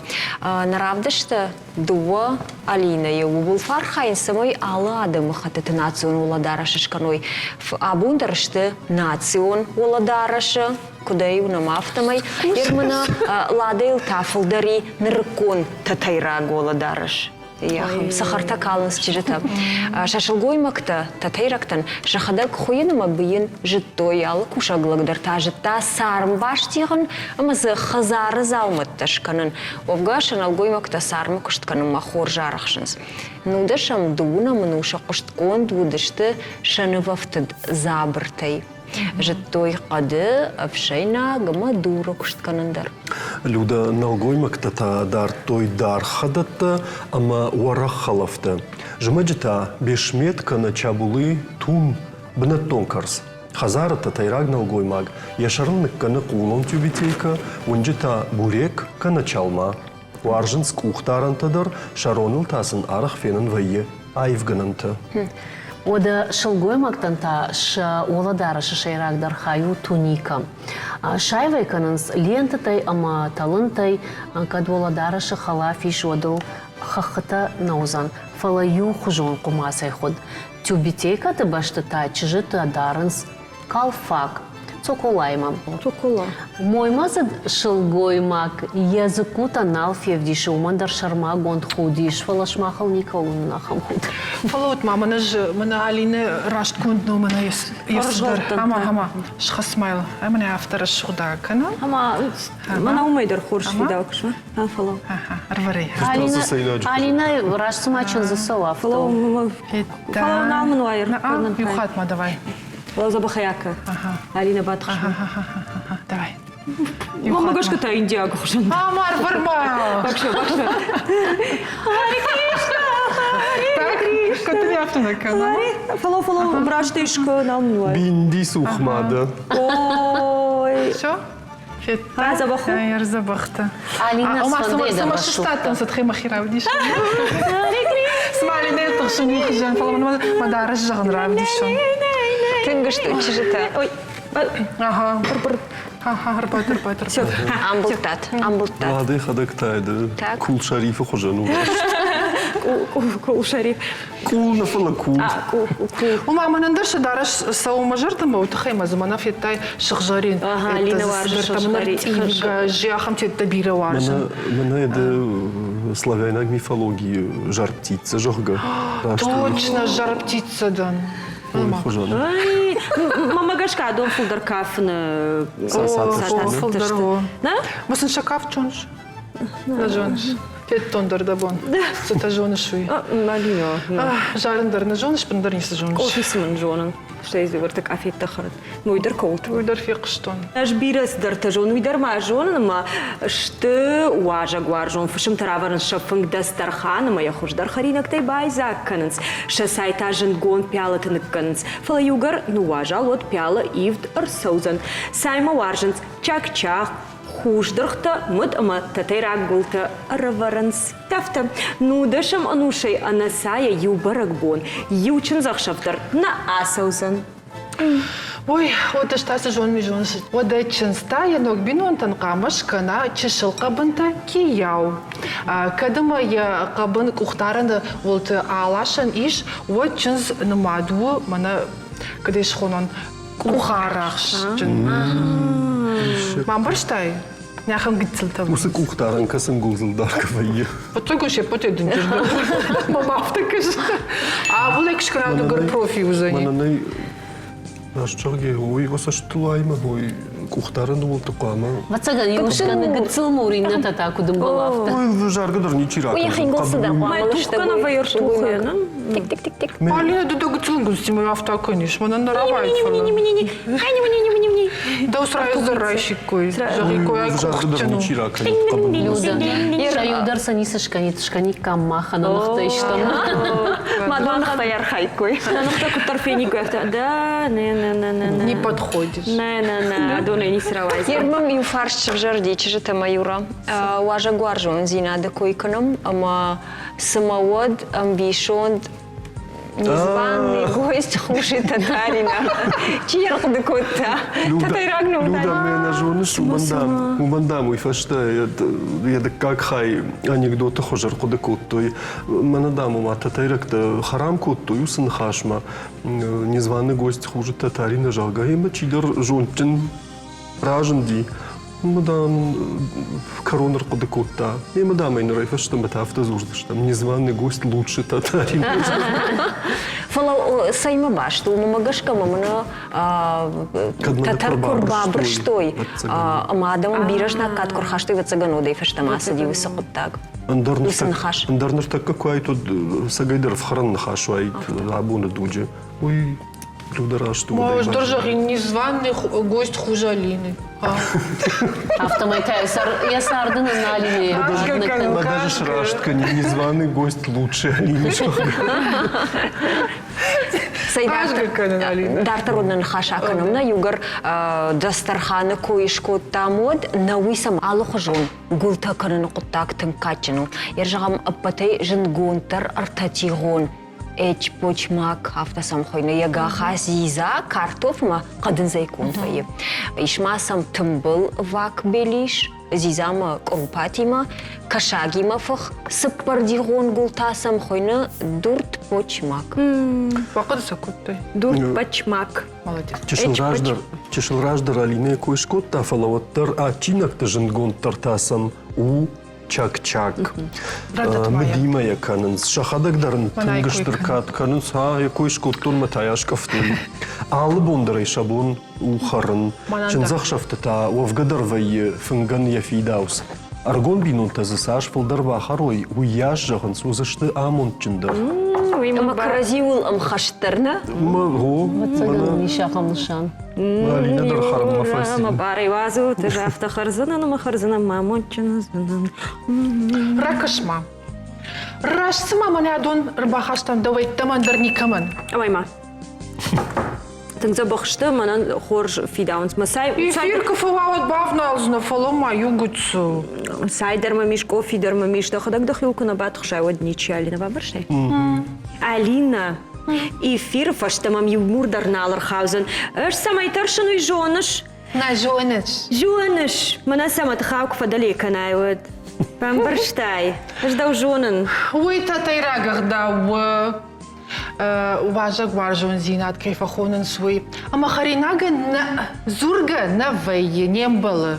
Нӕ равдысты дыууӕ Алинӕйы ууыл фӕархайынц, цӕмӕй алы адӕмыхӕттыты национ уӕлӕдарӕс скӕной. Абон дӕр сты национ уӕлӕдарӕсы, куыд ӕй уынӕм, афтӕмӕй. Ермана Ладӕйыл та фылдӕр и нырыккон тӕтӕйраг уӕлӕдарӕс. Цӕхӕртӕ калынц чызджытӕ. Сӕ сылгоймӕгтӕ, тӕтӕйрӕгтӕн сӕхӕдӕг хуыйын ӕмӕ быйын зыдтой. Алы кусӕг лӕг дӕр та зыдта царм бастигъын ӕмӕ дзы хӕдзары дзаумӕттӕ скӕнын. Уӕвгӕ сӕ нӕлгоймӕгтӕ цармы куыст кӕнынмӕ хорз арӕхсынц. Нудӕсӕм дыууынӕм ӕнусы хъуыстгонд уыдысты сӕ нывӕфтыд дзабыртӕй. Зыдтой хъӕды, ӕфсӕйнаг ӕмӕ дуры куыст кӕнын дӕр. Люда, нӕлгоймӕгтӕ та дардтой даргъ хӕдӕттӕ ӕмӕ уӕрӕх хӕлӕфтӕ. Зымӕджы та бешмет кӕнӕ чабулы тун бынӕттон кӕрц. Хӕдзары тӕтӕйраг нӕлгоймаг йӕ сӕрыл ныккӕны хъулон тюбетейкӕ, уынджы та бурек кӕнӕ чалма. Уарзынц къухдарӕнтӕ дӕр, сӕ роныл та сын арӕх фенӕн вӕййы аивгӕнӕнтӕ. Уӕдӕ сылгоймӕгтӕн та сӕ уӕлӕдарӕсы сӕйрагдӕр хай у туникӕ. Саивӕй кӕнынц лентытӕй ӕмӕ тӕлынтӕй, кӕд уӕлӕдарӕсы хӕлаф ис, уӕд ыл хӕххытӕ нӕ уыдзӕн, фӕлӕ иухуызон хъуымацӕй хуыд. Тюбетейкӕты бӕсты та чызджытӕ дарынц калфак, цоколаимӕ. Цокола. Моймӕдзыд сылгоймаг йӕ дзыккутӕ нал февдисы, уымӕн дӕр сӕрмагонд худ ис, фӕлӕ сымахыл никӕуыл уынын ахӕм худ. Фӕлӕуут ма, мӕнӕ ӕз мӕнӕ Алинӕ растгонд нӕу, мӕнӕ йе цыдӕр. Ӕмӕ, ӕмӕ, схӕц ма йыл. Ӕмӕ нӕ афтӕ рӕсугъд кӕна. Ӕмӕ мӕнӕ уымӕй дӕр хорз фидауы куысмӕ. Фӕлӕ. Ӕрвӕрӕй. Алинӕ, раст цыма чындзы цӕуы, афтӕ. Фӕлӕ нал мын уайы. Иу хатт ма давай. Забахаяка. Алина батхшма. Давай. Мама гӕсгӕ та индиаг хуызӕн. Амар, вырма! Бакша, бакша. Харе Кришна, Харе Кришна. Кӕд ты афтӕ нӕ кӕна? Фӕлӕ, фӕлӕ, раст искуы нал мын уайы. Бинди сухмады. Ой. Все? Федта? Ӕрдзӕбӕхтӕ. Алина Ома, цыма сыстадтӕн, цытхӕй мӕхи равдисын. Цыма Алинӕйы тыхсын уый хуызӕн, фӕлӕ мын мӕ дарӕс зӕгъын равдисон. Тынг сты чызджытӕ. Ой. Ага. Ага, ӕрбад, ӕрбад, ӕрбад. Амбылдтат, амбылдтат. Ладӕ хӕдӕг та ды Кул Шарифы хуызӕн у. Къул Шариф. Къул нӕ фӕлӕ кул. Ома мӕнӕн дӕр сӕ дарӕс цӕуы мӕ зӕрдӕмӕ, уый тыххӕй мӕ дзы мӕнӕ федтай сыгъзӕрин. Алина уарзы сыгъзӕрин. Ахӕм теттӕ бирӕ уарзын. Мӕнӕ ды славяйнаг мифологийы жар птица, зӕгъгӕ. Точно, жар птица дӕн. Мамӕ гӕсгӕ адон фылдӕр кафыны фылдӕр. Мӕ сын сӕ кафт зоныс? Нӕ зоныс. Федтон дӕр дӕ бон. Цытӕ зоныс, уый. Малино. Зарын дӕр нӕ зоныс, бындӕр ницы зоныс. Къофи мын зонын. Стӕй дзы къафеттӕ хӕрын. Уый дӕр кӕуылты. Уый дӕр фехъуыстон. Ӕз бирӕ цыдӕртӕ зонын, уый дӕр ма зонын, ӕмӕ сты уазӕгуарзон фысымтӕ равӕрынц сӕ фынг дастархан ӕмӕ йӕ хуыздӕр хӕринӕгтӕй байдзаг кӕнынц. Сӕ цай та зындгонд пиалыты ныккӕнынц. Фӕлӕ иугӕр ныууазал, уӕд пиалы ивд ӕрцӕудзӕн. Цаймӕ уарзынц чак-чах, хус дыргътӕ, мыд ӕмӕ тӕтӕйраг гуылтӕ ӕрӕвӕрынц. Афтӕ, нудӕсӕм ӕнусӕй ӕнӕцайӕ иу бӕрӕгбон, иу чындзӕхсӕв дӕр нӕ ацӕудзӕн. Ой, уӕд ӕз та цы зонын, зоныс, уӕдӕ чындз та йӕ ног бинонтӕн хъуамӕ скӕна чысыл хъӕбынтӕ кийау. Кӕд ӕмӕ йӕ хъӕбын къухдарӕны уылты аласӕн ис, уӕд чындз нымад у, мӕнӕ куыд ӕй схонон, къухарӕхстджын. Бамбӕрстай? Нӕхӕм гыццылтӕ. Уыцы къухдарӕн кӕцы ӕнгуылдзыл даргӕ вӕййы? Фыццаг се ппӕтӕй дынджыр Мӕм афтӕ кӕсы. Абулек скрадугар профи уыдзӕни. Мӕнӕн ӕй раст зӕгъгӕ, уый цӕстыл аймӕ, уый къухдарӕны уылты хъуамӕ. Ӕвӕццӕгӕн, иу скӕны гыццыл мур, иннӕтӕ та куыд ӕмбӕлы, афтӕ. Ой, заргӕ дӕр ничи ракӕны. Уый хингыл цыдӕр хъуамӕ лыстӕг Тик-тик-тик-тик. Алина, ды дӕ гыццыл ӕнгуылдзтимӕ афтӕ кӕнис, мӕнӕн нӕ рауайд, фӕлӕ. Дӕу срайдзӕр райсиккой, зӕгъиккой, ай къухджын у. Сӕ иу дӕр сӕ ницы скӕнид, скӕниккам махӕн ныхтӕ истӕм. Мадон ныхтӕ архайдкой. Ныхтӕ куыддӕр фениккой, афтӕ да, не, не, не, не, не. Не подходишь. Не, не, не, адонӕй ницы рауайдзӕн. Ер мӕм иу фарст сывзӕрди чызджытӕ ӕмӕ Юра. Уазӕгуарзондзинады кой кӕнӕм ӕмӕ цымӕ уӕд ӕмбисонд Незваный гость хуже татарина. Чи ӕрхъуыды кодта? Тӕтӕйраг ном Люда, мӕ нӕ зоныс, уымӕн дам, уымӕн дам уый фӕстӕ йӕ дыккаг хай анекдоты хуыз ӕрхъуыды кодтой. Мӕнӕ дам, ома тӕтӕйрӕгтӕ хӕрам кодтой уыцы ныхасмӕ. Незваный гость хуже татарина, зӕгъгӕ, ӕмӕ чидӕр зондджын разынди. Ӕмӕ, дам, кӕрон ӕрхъуыды кодта. Ӕмӕ, дам, ӕй нырӕй фӕстӕмӕ та афтӕ дзурдзыстӕм. Незваный гость лучше татарин. Фӕлӕ цӕимӕ баст у, уымӕ гӕсгӕ мӕ мӕнӕ тӕтӕр куы рбабырстой ӕмӕ адӕмӕн бирӕ знаггад куы рхастой, ӕвӕццӕгӕн, уӕдӕй фӕстӕмӕ ацыди уыцы хъуыддаг. Уыцы ныхас. Ӕндӕр ныртӕккӕ куы уаид, уӕд цӕгӕйдӕр ӕфхӕрӕн ныхас уаид абоны дуджы. Уый Люда раст у. Может, дӕр зӕгъин, незваный гость хуже Алины. Афтӕмӕй та йӕ царды нын Алинӕйы Ма даже сраст кӕни, незваный гость лучше Алины. Дарддӕр уын ныхас акӕнӕм нӕ иугӕр Дастарханы кой скодтам, уӕд нӕ уый сӕм алыхуызон гуылтӕ кӕныны хъуыддаг тынг кадджын у. Йӕ зӕгъӕм, ӕппӕтӕй зындгонддӕр ӕртӕтигъон эчпочмак, афтӕ сӕм хуыйны, йӕ гаха дзидза, картофмӕ хъӕдындзӕй конд вӕййы. Ис ма сӕм тымбыл вакбелис, дзидзамӕ къурупатимӕ, кӕсагимӕ фых, цыппӕрдигъон гуыл та сӕм хуыйны дуртпочмак. Бахъуыды сӕ кодтой. Дуртпочмак. Молодец. Чысыл раздӕр, чысыл раздӕр Алинӕ кой скодта, фӕлӕ уӕддӕр адджинӕгты зындгонддӕр та сӕм у чак-чак. Мыдимӕ йӕ кӕнынц. Сӕхӕдӕг дӕр ын тынг стыр кад кӕнынц. Ха, йӕ кой скодтон мӕ та йӕ аскъӕфтой. Алы бон дӕр ӕй сӕ бон у хӕрын. Чындзӕхсӕвты та уӕвгӕ дӕр вӕййы фынгӕн йӕ фидауц. Ӕргон бинонтӕ дзы цас фылдӕр бахӕрой, уыйас, зӕгъынц, уыдзысты амондджындӕр. Ӕмӕ кӕрӕдзиуыл ӕмхӕстдӕр, нӕ? Гъо, Ӕвӕццӕгӕн, ис ахӕм нысан. Алинӕ дӕр хӕрынмӕ фӕци. Мӕ барӕй уадзут, ӕз афтӕ хӕрдзынӕн ӕмӕ хӕрдзынӕн, мӕ амондджын уыдзынӕн. Ракӕс-ма. Раст цыма мӕнӕ адон ӕрбахастам дӕуӕйттӕм ӕндӕр никӕмӕн. Ой-ма. Тынг дзӕбӕх сты, мӕнӕн хорз фидауынц. Мӕ цай... Эфир куы фӕуа, уӕд бавналдзынӕ, фӕлӕ ма иу гыццыл. Цай дӕр мӕм ис, къофи дӕр мӕм ис. Дӕхӕдӕг дӕхиуыл куы нӕ батыхсай, уӕд ничи, Алинӕ, бамбӕрстай? Алинӕ, эфиры фӕстӕ мӕм иу мур дӕр нал ӕрхаудзӕн. Ӕз цӕмӕй тӕрсын, уый зоныс? Нӕ зоныс. Зоныс, мӕнӕ цӕмӕ тыхау куы фӕдӕле кӕнай, уӕд. Бамбӕрстай? Ӕз дӕу зонын. Уый тӕтӕйраг ӕгъдау у. Уазӕг уарзондзинад кӕй фӕхонынц, уый. Ӕмӕ хӕринагӕн нӕ дзургӕ нӕ вӕййы, не мбӕлы.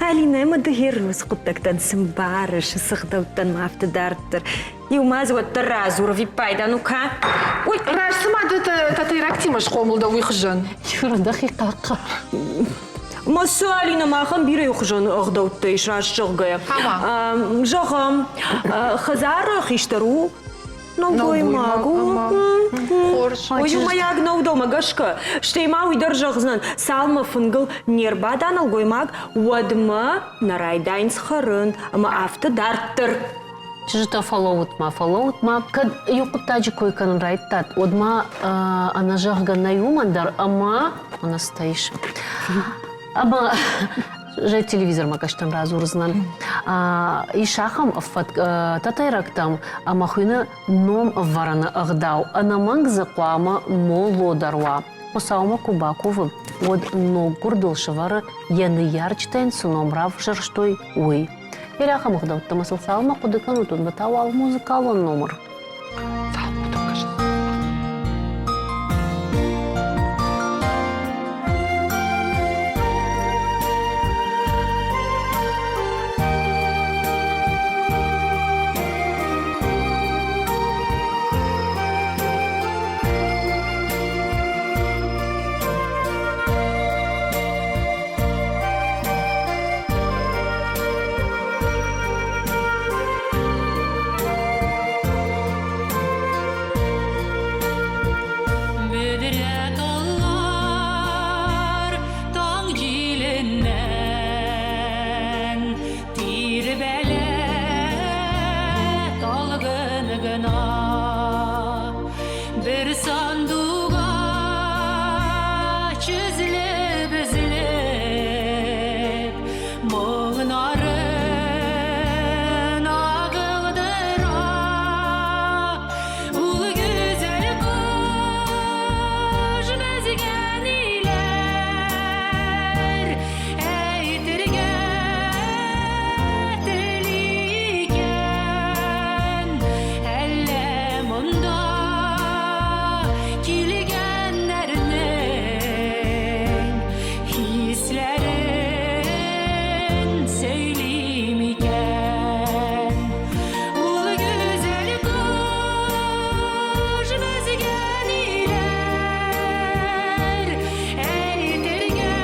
Алинӕ ӕмӕ ды гъер уыцы хъуыддӕгтӕн цы мбарыс, цы гъдӕуттӕн ма афтӕ дарддӕр. Иу ма дзы уӕддӕр радзур, ӕвиппайда, ну-ка. Ой, раст цыма ды тӕтӕйрӕгтимӕ схъомыл дӕ, уый хуызӕн. Юра, дӕхи хъахъхъӕ. Массу Алина махӕн бирӕ хуызӕн ӕгъдӕуттӕ ис, раст зӕгъгӕйӕ. Зӕгъӕм, хӕдзары хистӕр у нӕлгоймаг у. Хорз. Иумӕйаг нӕу дӕумӕ гӕсгӕ. Стӕй ма уый дӕр зӕгъдзынӕн, цалынмӕ фынгыл не рбада нӕлгоймаг, уӕдмӕ нӕ райдайынц хӕрын ӕмӕ афтӕ дарддӕр. Чызджытӕ, фӕлӕуут-ма, фӕлӕуут-ма. Кӕд иу хъуыддаджы кой кӕнын райдыдтат, уӕд ма ӕнӕзӕгъгӕ нӕй уымӕн дӕр ӕмӕ ӕнӕстӕ ис. Ӕмӕ зӕй телевизормӕ кӕстӕн радзурдзынӕн. Ис ахӕм тӕтӕйрӕгтӕм ӕмӕ хуыйны ном ӕвӕрыны ӕгъдау. Ӕнӕмӕнг дзы хъуамӕ молло дӕр уа. Хуыцаумӕ куы бакувы, уӕд ноггуырдыл сӕвӕры йӕ ныййарджытӕн цы ном равзӕрстой, уый. Бирӕ ахӕм ӕгъдӕуттӕ ӕмӕ сыл цалынмӕ хъуыды кӕнут, уӕдмӕ та уал музыкалон номыр. Бөдрә таллар таң җиленнән Тирбәлә талгын гына. Бер сандугач өзелеп-өзелеп Моңнарын агылдыра. Ул гүзәл кош безгә ниләр әйтергә тели икән? Әллә монда килгәннәрнең хисләрен сөйли микән? Ул гүзәл кош безгә ниләр әйтергә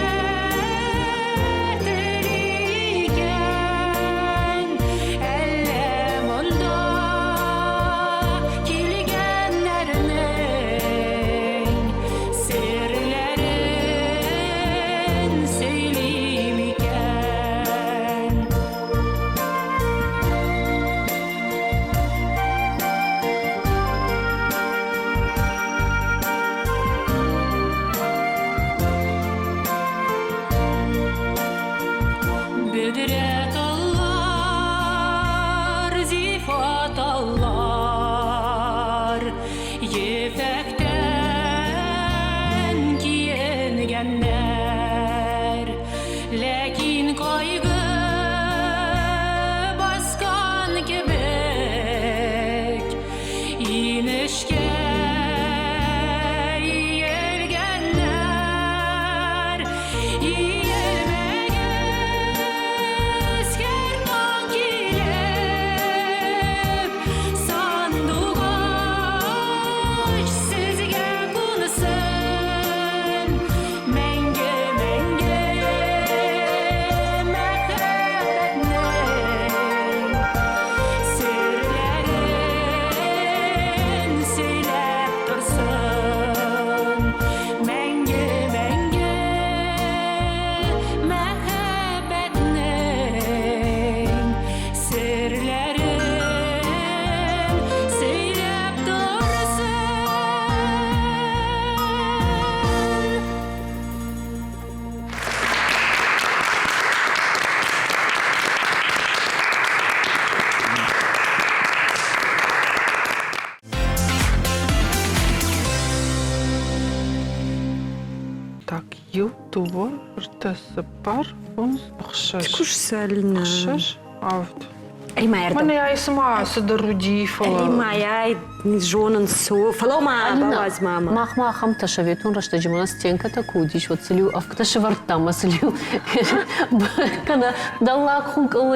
тели икән? Әллә монда килгәннәрнең серләрен сөйли микән? Бөдрә таллар, зифа таллар, Ефәктән киенгәннәр. Ләкин кайгы баскан кебек, Инешкә иелгәннәр. Иелмәгез һәр таң килеп, Сандугач сезгә кунсын. Мәңге, мәңге мәхәббәтнең серләрен сөйләп торсын. Мәңге, мәңге мәхәббәтнең серләрен сөйләп торсын. Так, иу, дыууӕ, ӕртӕ, цыппар, фондз, ӕхсӕз. Куыс Алинӕ. Ӕхсӕз, авд. Римайӕ Мӕнӕ ай цыма цыдӕр уыди, фӕлӕ... Римайӕ зонын цы у, фӕлӕ ма бауадз мамӕ. Махмӕ ахӕмтӕ советон рӕстӕджы мӕнӕ стенкӕтӕ куы уыдис, уӕд сыл-иу ӕвгтӕ сӕвӕрдтам ӕмӕ сыл-иу кӕнӕ дӕллаг хуынкъыл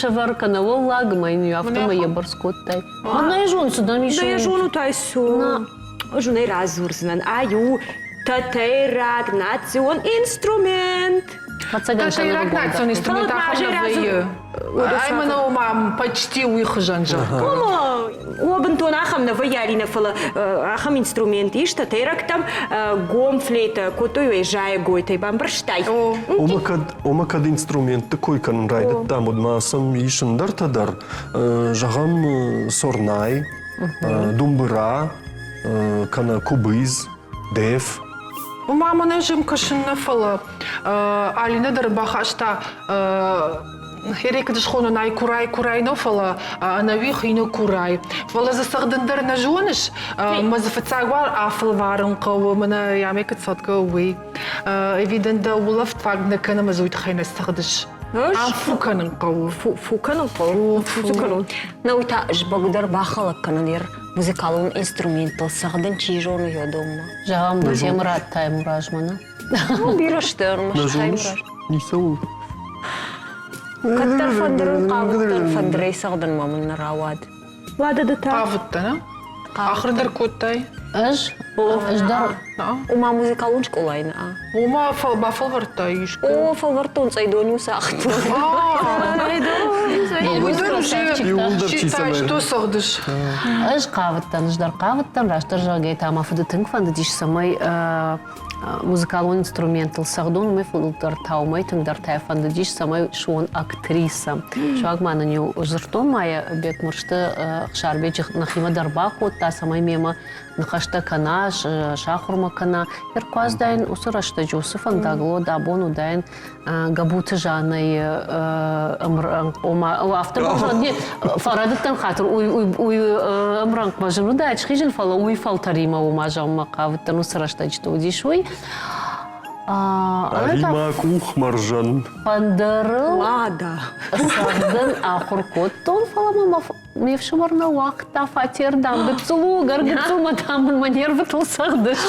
сӕвӕр, кӕнӕ уӕллаг, ӕмӕ йын-иу афтӕмӕй йӕ бӕрц кодтай. Мӕнӕ йӕ зон, цы дӕм ис. Да йӕ зонут ай цы у. Ӕз уын ӕй радзурдзынӕн. Ай у тӕтӕйраг национ инструмент. Тӕтӕйраг национ инструмент ахӕм нӕ вӕййы. Ай мӕнӕ ома почти уый хуызӕн зӕгъгӕ. О, бынтон ахӕм нӕ вӕййы, Алинӕ, фӕлӕ ахӕм инструмент ис тӕтӕйрӕгтӕм гом флейтӕ кодтой уӕ зайӕгойтӕй, бамбӕрстай? Ома кӕд, ома кӕд инструментты кой кӕнын райдыдтам, уӕд ма сӕм ис ӕндӕртӕ дӕр. Зӕгъӕм, сорнай, думбыра, кӕнӕ кубыз, деф. Ома мӕнӕ зын кӕсын нӕ, фӕлӕ Алинӕ дӕр бахаста Ерекд схонын ӕй курай курай нӕ, фӕлӕ ӕнӕуи хины курай. Фӕлӕ дзы цӕгъдын дӕр нӕ зоныс, мӕ дзы фыццаг уал афӕлварын хъӕуы, мӕнӕ ямӕ куыд цӕгъдгӕ уый. Ӕви дын дӕ улӕфт фаг нӕ кӕны ӕмӕ дзы уый тыххӕй нӕ цӕгъдыс. Ам фу кӕнын хъӕуы. Фу кӕнын хъӕуы? Фу кӕнын. Нӕ уый та ӕз бӕгуыдӕр бахӕлӕг кӕнын ер музыкалон инструменттыл цӕгъдын чи зоны йодоммӕ. Зӕгъӕм, Темырат Таймуразмӕ, нӕ? Ну, бирӕ сты ӕрмӕст Таймураз. Ницӕуыл. Кӕддӕр фӕндырыл хъавыдтӕн, фӕндырӕй цӕгъдынмӕ мын нӕ рауад. Уӕдӕ ды та? Хъавыдтӕ, нӕ? Ахуыр дӕр кодтай? Ӕз? Ӕз дӕр. Ома музыкалон скъолайы нӕ? Ома бафӕлвӕрдтай искуы? О, фӕлвӕрдтон цъайдон-иу цагътон. Уый дӕр уже считай, что цӕгъдыс. Ӕз хъавыдтӕн, ӕз дӕр хъавыдтӕн, растдӕр зӕгъгӕйӕ та мӕ фыды тынг фӕндыдис, цӕмӕй музыкалон инструментыл цӕгъдон, уымӕй фылдӕр та, уымӕй тынгдӕр та фӕндыдис, цӕмӕй суон актрисӕ. Суанг ма нын-иу дзырдтон ма йӕ Бекмырзты Ӕхсарбеджы нӕхимӕ дӕр бакодта, цӕмӕй мемӕ ныхӕстӕ кӕна, сахуыр мӕ кӕна. Ӕркуадздаин уыцы рӕстӕджы уыцы фӕндагыл, уӕд абон уыдаин Габуты Жаннӕйы ӕмрӕнхъ, ома афтӕ фӕрӕдыдтӕн хатыр, уый ӕмрӕнхъмӕ зын уыдаид схизын, фӕлӕ уый фӕлтӕримӕ уымӕ зӕгъынмӕ хъавыдтӕн, уыцы рӕстӕджыты уыдис уый. Ӕви ма къухмӕрзӕн? Фӕндырыл цӕгъдын ахуыр кодтон, фӕлӕ ма ме фсымӕр нӕ уагъта фатер, дам, гыццыл у, ӕгӕр гыццыл мӕ, дам, мын мӕ нервытыл цӕгъдыс.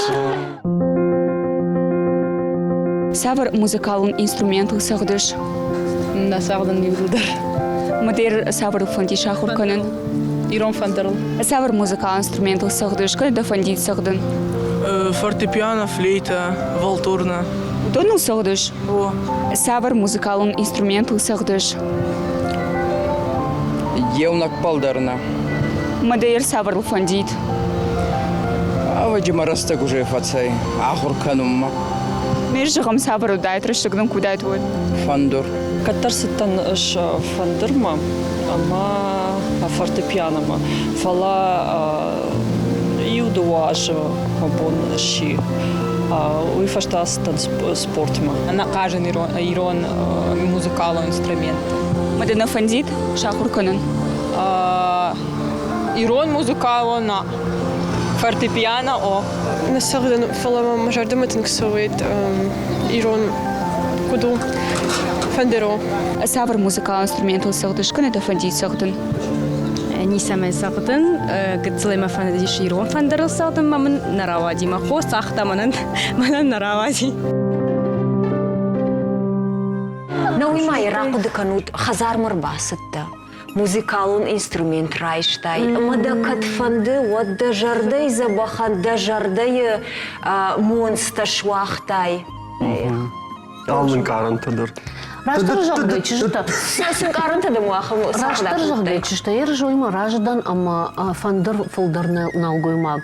Цавӕр музыкалон инструментыл цӕгъдыс? Нӕ цӕгъдын иууылдӕр. Мадер цавӕр фӕндис ахуыр кӕнын? Ирон фӕндырыл. Цавӕр музыкалон инструментыл цӕгъдыс, кӕд дӕ фӕндид цӕгъдын? Фортепиано, флейта, валтурна. Уыдоныл цӕгъдыс? О. Цавӕр музыкалон инструментыл цӕгъдыс? Еунӕгбӕл дӕр нӕ. Мадейр цавӕрыл фӕндид? Ӕвӕджи мӕ рӕстӕг уже фӕцӕй ахур кӕнунмӕ. Ме зӕгъӕм, цавӕр уыдаид, рӕстӕг дын куы уыдаид, уӕд? Фӕндур. Кӕддӕр цыдтӕн ӕз фӕндырмӕ ӕмӕ фортепианомӕ, фӕлӕ иу-дыууӕ азы мӕ бон сси. Уый фӕстӕ ацыдтӕн спортмӕ. Нӕ хъазын ирон музыкалон инструментты. Мӕ дӕ нӕ фӕндид сахуыр кӕнын? Ирон музыкалон фортепиано о. Нӕ цӕгъдын, фӕлӕ мӕ мӕ зӕрдӕмӕ тынг цӕуид ирон куыд у фӕндыро. Цавӕр музыкалон инструментыл цӕгъдыс кӕнӕ дӕ фӕндид цӕгъдын? Ницӕмӕй цӕгъдын. Гыццылӕй мӕ фӕндыдис ирон фӕндырыл цӕгъдын, мӕ мын нӕ рауади. Мӕ хо цагъта, мӕнӕн, мӕнӕн нӕ рауади. Нӕ уый ма йӕ рахъуыды кӕнут, хӕдзармӕ рбацыдтӕ, музыкалон инструмент райстай ӕмӕ дӕ кӕд фӕнды, уӕд дӕ зӕрдӕйы дзӕбӕхӕн дӕ зӕрдӕйы монцтӕ суагътай. Алы нкъарӕнтӕ дӕр. Растдӕр зӕгъгӕ, чызджытӕ. Цы нкъарӕнтӕ дӕм ахӕм Растдӕр зӕгъгӕ, чызджытӕ Ирыстонмӕ разы дӕн ӕмӕ фӕндыр фылдӕр нӕлгоймаг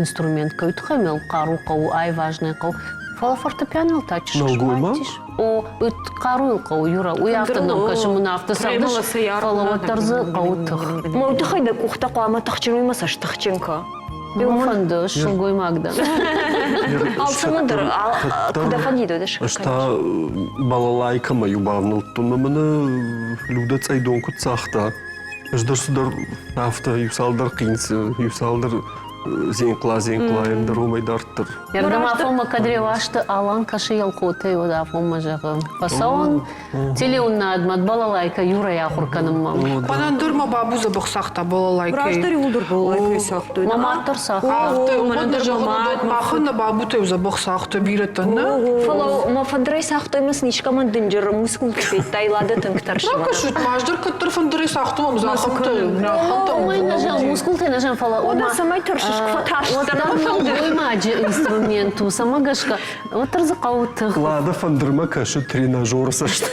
инструмент кӕй тыххӕй мӕ хъару хъӕуы, айвазынӕй хъӕуы. Фӕлӕ фортепианойыл та чызг сбадтис. О, хъаруйыл хъӕуы, Юра, уый афтӕ нӕм кӕсы, мын афтӕ цӕгъдыс, фӕлӕ уӕддӕр дзы хъӕуы тых. Мӕ тыххӕй дӕ къухтӕ хъуамӕ тыхджын уый мӕ цӕстыхджын кӕ. Мӕн фӕнды, сылгоймаг дӕн. Алцӕмӕн дӕр куы дӕ фӕндид, уӕд Ӕз та балалайкӕмӕ-иу бавнӕлдтон ӕмӕ мӕнӕ Людӕ цъайдон куыд цагъта, ӕз дӕр цыдӕр афтӕ иу цалдӕр хъинцы, иу цалдӕр. Зенкъла, зенкъла, ӕндӕр уымӕй дарддӕр. Ӕрдӕм афонмӕ кӕд реуазты Алан кӕсы Елхотӕй, уӕд афонмӕ зӕгъы, фӕцӕуон телеуыннадмӕ балалайкӕ Юрӕйы ахуыр кӕнынмӕ. Мӕнӕн дӕр мӕ бабу дзӕбӕх цагъта балалайкӕй. Раздӕр иууылдӕр балалайкӕй цагътой. Мӕ мад дӕр цагъта. Уымӕн дӕр зӕгъын, махӕн нӕ бабутӕ дзӕбӕх цагътой бирӕтӕн, нӕ? Фӕлӕ мӕ фӕндырӕй цагътой мӕ сын искӕмӕн дынджыр мускулты федтай, Лада тынг тӕрсы. Ракӕсут ма, ӕз дӕр кӕддӕр фӕндырӕй цагътон, ӕмӕ ахӕмтӕ, ахӕмтӕ. Уымӕй нӕ зӕгъын, мускултӕ нӕ зӕгъын, фӕлӕ Уӕдӕ цӕмӕй тӕрсыс, куы фӕтарстдӕр Нӕлгоймаджы инструмент у, цӕмӕ гӕсгӕ, уӕддӕр дзы хъӕуы тых. Лада фӕндырмӕ кӕсы тренажеры цӕст.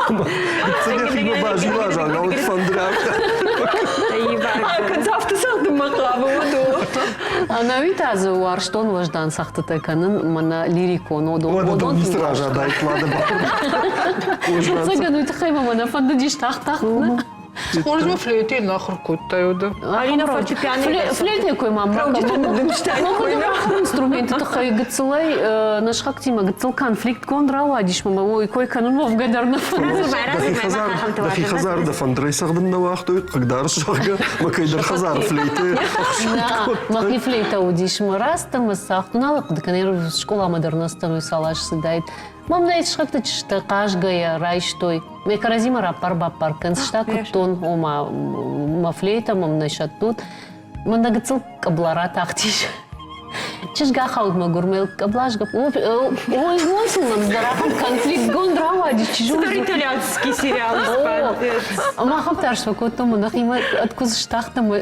Гыццыл базила, зӕгъгӕ, уӕд фӕндыр афтӕ. Кӕд афтӕ цӕгъдынмӕ хъавы, уӕд Ӕнӕуи та дзы уарзтон уӕздан цӕгъдтытӕ кӕнын, мӕнӕ лирикон одон. Уӕдӕ дын ницы разадаид, Лада Ӕцӕгӕн уый тыххӕй мӕ нӕ фӕндыдис тагъд-тагъд. Хорз ма флейтӕ нахуыр кодтай, уӕдӕ. Алина фортепиано. Флейтӕ кой ма инструменты тыххӕй гыццылӕй нӕ сыхӕгтимӕ гыццыл конфликтгонд рауадис мӕ ой кой кӕнын уӕвгӕ дӕр нӕ фӕнды. Дӕхи хӕдзар дӕ фӕндырӕй цӕгъдын нӕ уагътой, хъыгдарыс, зӕгъгӕ, мӕ кӕйдӕр хӕдзары флейтӕ Мӕхи флейтӕ уыдис мӕ раст ӕмӕ цагъд нал хъуыды кӕнын, скъоламӕ дӕр нӕ цыдтӕн, уый цал азы цыдаид. Мӕм нӕ сыхӕгты чызджытӕ хъазгӕйӕ райстой. Мӕ кӕрӕдзимӕ раппар-баппар кӕн, сыста куыдтон, ома мӕ флейтӕ мӕм нӕ сӕттут. Мӕн нӕ гыццыл къӕбла ратахтис. Чызг ахауд мӕ гуырмӕ, къӕбла сгӕпп. Ой, ой, сыл нӕм дӕр ахӕм конфликтгонд рауадис. Чи зоны. Цыдӕр итальянский сериал Ӕмӕ ахӕм тарст фӕкодтон, мӕ нӕхимӕ ӕд куыдз стахтӕн, мӕ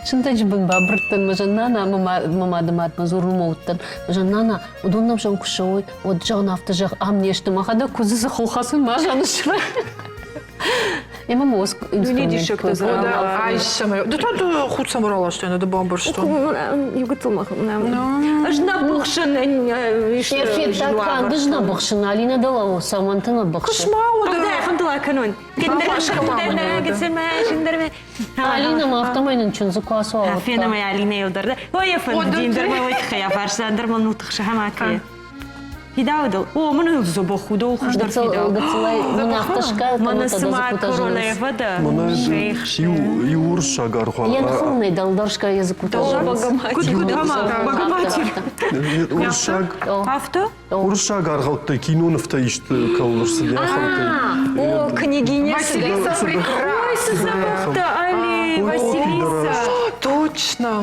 сынтӕджы бын бабырдтӕн, мӕ нана мӕ мады мадмӕ дзурынмӕ уыдтӕн. Мӕ нана, уыдон нӕм зӕгъын куы ссӕуой, уӕд зӕгъын афтӕ зӕгъ, ам не сты, мӕхӕдӕг куыдзы дзыхыл хӕцын ма зӕгъын срай. Ӕмӕ мозг диссӕгтӕ Айсӕмӕ. Ды та худ цӕмӕ раластай, ды бамбӕрстон. Иу гыццыл Ӕз нӕ быхсын. Федта канд ӕз нӕ быхсын, Алина дӕлӕ цӕмӕнты нӕ быхсы. Куысма уыд. Ахӕмтыл акӕнон. Алина ма афтӕмӕй нын чындзы куы ацуа. Фенӕм Алинайыл дӕр. Ой, фӕндин дӕр ма уый тыххӕй афарста, ӕндӕр мыл ну тыхсы хӕмӕ кӕй. Фидауыдыл. О, мын ыл дзӕбӕх у, дӕу хуыздӕр фидау. Гыццылӕй мын афтӕ скӕл, Мӕнӕ цыма королева дӕ. Иу иу уырыссаг аргъуан. Йӕ ныхыл нӕ дӕлдӕр скӕ йӕ дзыккутӕ. Куыд куыд ӕмӕ богоматерь. Уырыссаг. Афтӕ? Уырыссаг аргъӕуттӕй кинонывтӕ ист кӕуыл ӕрцыди, ахӕмтӕй. О, княгиня Василиса Ой, цы дзӕбӕхтӕ, Али, Василиса. Точно.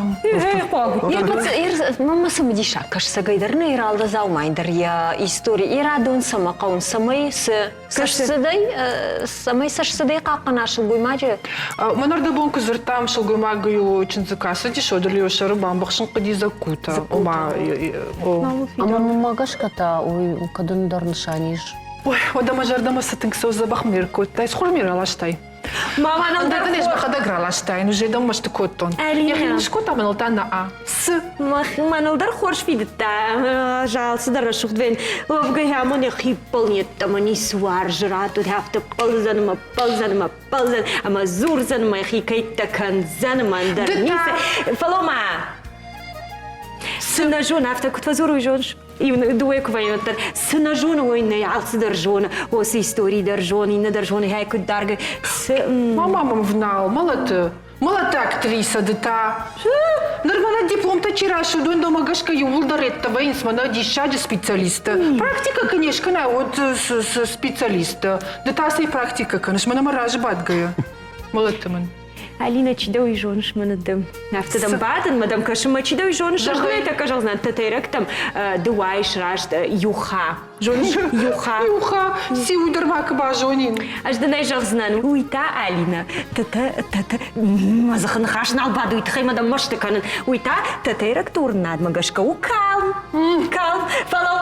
Мӕнмӕ цымыдисаг кӕсӕгӕй дӕр нӕ Иралда дзаумайы дӕр йӕ истори ирадон цӕмӕ хъӕуын, цӕмӕй цы цӕстцыдӕй, цӕмӕй цӕстцыдӕй хъахъхъӕна сылгоймаджы. Мӕн ӕрдӕбон куы дзырдтам, сылгоймаг-иу чындзы кӕцыдис, уӕд ыл йӕ сӕры бамбӕхсын хъуыди дзӕккутӕ. Ома, Ӕмӕ мӕнмӕ гӕсгӕ та уый кӕд ӕндӕр нысан ис. Ой, уӕдӕ мӕ зӕрдӕмӕ цы тынг цӕуы дзӕбӕх ми ӕркодтай, цы хорз ми раластай. Мама нам дӕр ӕз мӕхӕдӕг раластаин, уже дӕм мӕсты кодтон. Йӕхи скодта мӕныл та наа. Цы? Мӕныл дӕр хорз фидыдта. Алцыдӕр рӕсугъд вен. Уӕвгӕ амон йӕхи ппӕлнедтӕмӕ ницы уарзы ратут, афтӕ ппӕлдзӕн ӕмӕ ппӕлдзӕн ӕмӕ ппӕлдзӕн ӕмӕ дзурдзӕн ӕмӕ йӕхи кӕйттӕ кӕндзӕн ӕмӕ ӕндӕр ницы. Фӕлӕ ма цы нӕ зоны, афтӕ куыд фӕдзуры, уый зоныс? Иу дыууӕ куы вӕййы, уӕддӕр цы нӕ зоны, уый нӕ алцыдӕр зоны. Оцы истори дӕр зоны, иннӕ дӕр зоны, хай куыд даргӕ. Цы Ма ма мӕм внал, мӕлӕты. Мӕлӕты актриса ды та. Ныр мӕнӕ дипломтӕ чи райсы, уыдон дӕумӕ гӕсгӕ иууылдӕр ӕддӕ вӕййынц мӕнӕ диссаджы специалисттӕ. Практикӕ куы не скӕнай, уӕд специалисттӕ. Ды та цӕй практикӕ кӕныс, мӕнӕ мӕ разы бадгӕйӕ. Мӕлӕты мын. Алина, чи дӕ уый зоныс мӕнӕ ды? Афтӕ дӕм бадын, мӕ дӕм кӕсын, мӕ чи дӕ уый зоныс? Зӕгъын тӕккӕ зӕгъдзынӕн тӕтӕйрӕгтӕм ды уаис раст юха. Зоныс? Юха. Юха, циу дӕр ма куы базонин. Ӕз дын ӕй зӕгъдзынӕн, уый та, Алина, тӕтӕ, тӕтӕ, мӕ дзыхы ныхас нал бады, уый тыххӕй мӕ дӕм мӕсты кӕнын. Уый та тӕтӕйрӕгты уырнынадмӕ гӕсгӕ у калм, калм. Фӕлӕ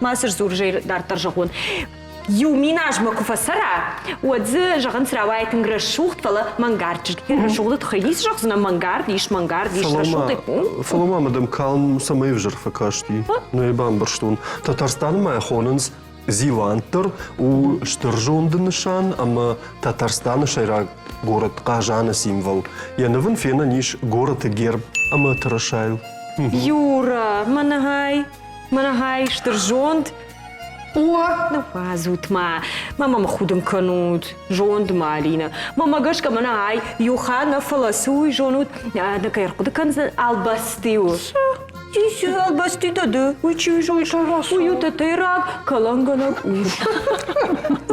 ма цы сдзур, дарддӕр зӕгъон. Иу миназмӕ куы фӕцӕра, уӕд дзы, зӕгъынц, рауайы тынг рӕсугъд, фӕлӕ мӕнгард чызг. Рӕсугъды тыххӕй ницы зӕгъдзынӕ, мӕнгард ис, мӕнгард ис, рӕсугъд. Фӕлӕ ма мӕ дӕм калм цӕмӕй ӕвзӕр фӕкасти? Нӕ йӕ бамбӕрстон. Татарстаны ма йӕ хонынц Зилант дӕр у стыр зонды нысан ӕмӕ Татарстаны сӕйраг горӕт Хъазаны символ. Йӕ ныв ын фенӕн ис горӕты герб ӕмӕ тырысайыл. Юра, мӕнӕгай, мӕнӕгай стыр зонд. О! Ныууадзут ма, ма мӕм худын кӕнут, зонд ма, Алинӕ. Мӕнмӕ гӕсгӕ мӕнӕ ай иу хатт нӕ, фӕлӕ цы уый зонут, нӕ кӕй ӕрхъуыды кӕндзӕн, албасти у. Чи албасти дӕ ды? Уый чи Уый у тӕтӕйраг кӕлӕнгӕнӕг ус.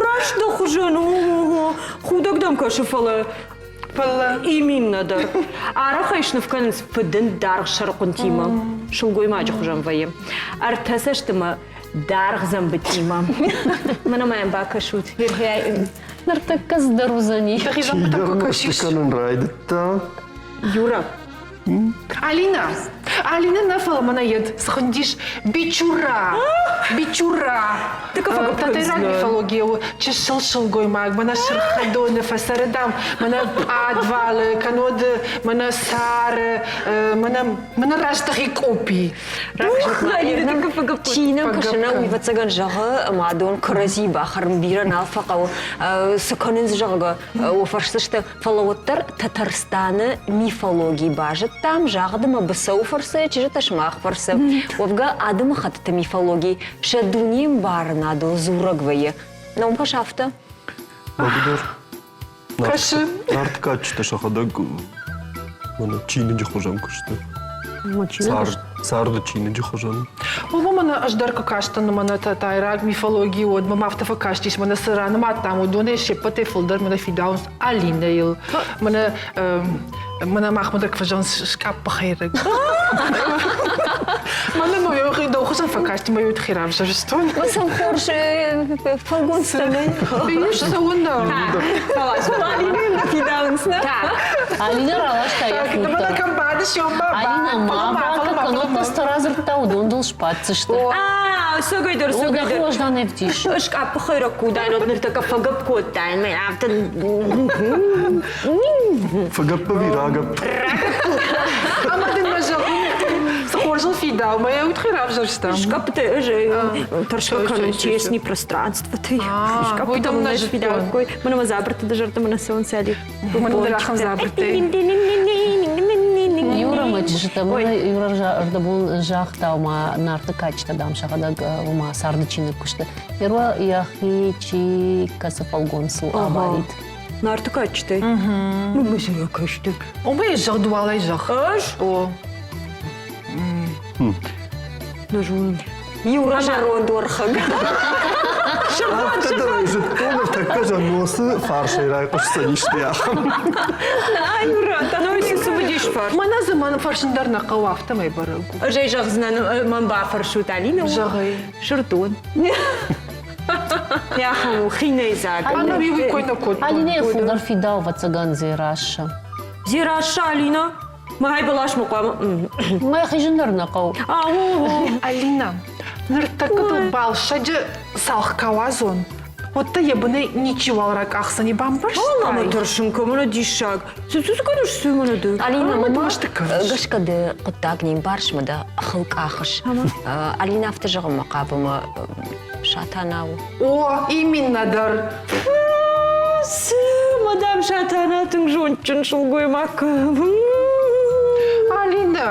Раст дӕ хуызӕн у, худӕг дӕм кӕсы, фӕлӕ Фӕлӕ иминнӕ дӕр. Арӕх ӕй сныв кӕнынц фыдынд даргъ сӕрхъуынтимӕ. Сылгоймаджы хуызӕн вӕййы. Ӕртӕ цӕстымӕ даргъ дзӕмбытимӕ. Мӕнӕ ма йӕм бакӕсут. Ныртӕккӕ цыдӕр уыдзӕни. Чидӕр мӕсты кӕнын райдыдта. Юра. Алина! Алина нӕ, фӕлӕ мӕнӕ йед схуындис Бичура! Бичура! Татайраг мифологийӕ у чысыл сылгоймаг, мӕнӕ сырх хӕдоны фӕцӕры, дам, мӕнӕ пъадвалы, кӕннод мӕнӕ цары, мӕнӕ мӕнӕ раст дӕхи къопи. Чи нӕм кӕсы, нӕ, уый ӕвӕццӕгӕн зӕгъы, ӕмӕ адон кӕрӕдзи бахӕрын бирӕ нал фӕхъӕуы. Цы кӕнынц, зӕгъгӕ, фӕрсдзысты. Фӕлӕ уӕддӕр Татарстаны мифологи базыдтам, загъд ӕмӕ быцӕуы фӕрцы, чызджытӕ сымах фӕрцы. Уӕвгӕ адӕмыхӕттыты мифологи сӕ дунеӕмбарынадыл дзурӕг вӕййы. Нӕ уым афтӕ? Бӕгуыдӕр. Кӕсы. Нарты кадджытӕ сӕхӕдӕг мӕнӕ чиныджы хуызӕн куы сты. Царды чиныджы хуызӕн. Уымӕ мӕнӕ ӕз дӕр куы кастӕн мӕнӕ татайраг мифологи, уӕд мӕм афтӕ фӕкастис, мӕнӕ цы ранымадтам, уыдонӕй се ппӕтӕй фылдӕр мӕнӕ фидауынц Алинӕйыл. Мӕнӕ мӕнӕ махмӕ дӕр куы фӕзӕгъынц скъаппы хӕйрӕг. Мӕнӕ мӕ дӕу хуызӕн фӕкасти, мӕ уый равзӕрстон. Сӕм хорз фӕлгонцтӕ нӕй. Ис цӕуыннӕ? Алинӕ фидауынц, нӕ? Алинӕ раласта йӕ худтӕ. Кӕм бадыс, Алинӕ, ма бакӕ, кӕннод дӕ цы радзырдта, уыдон дыл сбаддзысты. Сӕгӕйдӕр, сӕгӕйдӕр. Уӕздан ӕвдис. Скъаппы хӕйрӕг куы уыдаин, уӕд ныртӕккӕ фӕгӕпп кодтаин. Мӕ афтӕ Фӕгӕпп ӕви рагӕпп? Ӕмӕ дын мӕ зӕгъын, цы хорзыл фидау, мӕ уый тыххӕй равзӕрстам. Скъаппытӕ ӕз тӕрсгӕ кӕнын тесни пространствоты. Скъаппытӕ мын ӕз фидаугой. Мӕнӕ мӕ дзабырты дӕ зӕрдӕмӕ нӕ цӕуынц, Али. Мӕн дӕр ахӕм дзабыртӕ. Юра мӕ чызджытӕ, мӕнӕ Юра ӕрдӕбон загъта, ома Нарты кадджытӕ, дам, сӕхӕдӕг ома царды чиныг куы сты. Юра йӕхи чи кӕцы фӕлгонцыл абарид? Нарты кадджытӕй? Ну, мы зӕгъ кӕсты. Омӕ зӕгъ, дуалӕй зӕгъ. Ӕз? О. Нӕ зонын. Иу разӕронд уӕрхӕг. Афтӕ дӕр ӕй зыдтон, ныртӕккӕ Жанносы фарсӕй райхъуысдзӕнис дӕ ахӕм. Нӕ, Юра, становится цымыдис фарст. Мӕнӕ дзы мӕн фӕрсын дӕр нӕ хъӕуы, афтӕмӕй бӕрӕг у. Ӕз ӕй зӕгъдзынӕн, мӕн бафӕрсут, Алинӕ. Зӕгъай. Сырдон. Ахӕм у, хинӕйдзаг. Ӕнӕуи уый кой нӕ кодтон. Алинӕйы фылдӕр фидау, ӕвӕццӕгӕн, Дзерассӕ. Дзерассӕ, Алинӕ? Мӕхи бӕласмӕ хъуамӕ. Мӕхи зын дӕр нӕ хъӕуы. Алина, ныртӕккӕ дыл балсӕджы цалх кауадзон, уӕдта йӕ бынӕй ничиуал ракъахдзӕни, бамбӕрстай? Ала мӕ тӕрсын кӕмӕн диссаг. Цы цы кӕныс, цы мӕнӕ ды? Алина, мӕнмӕ гӕсгӕ ды хъуыддаг не мбарыс мӕ дӕ хыл къахыс. Алина афтӕ зӕгъынмӕ хъавы мӕ Сатана у. О, именно дӕр. Цы, мадам Сатана тынг зондджын сылгоймаг. Алина,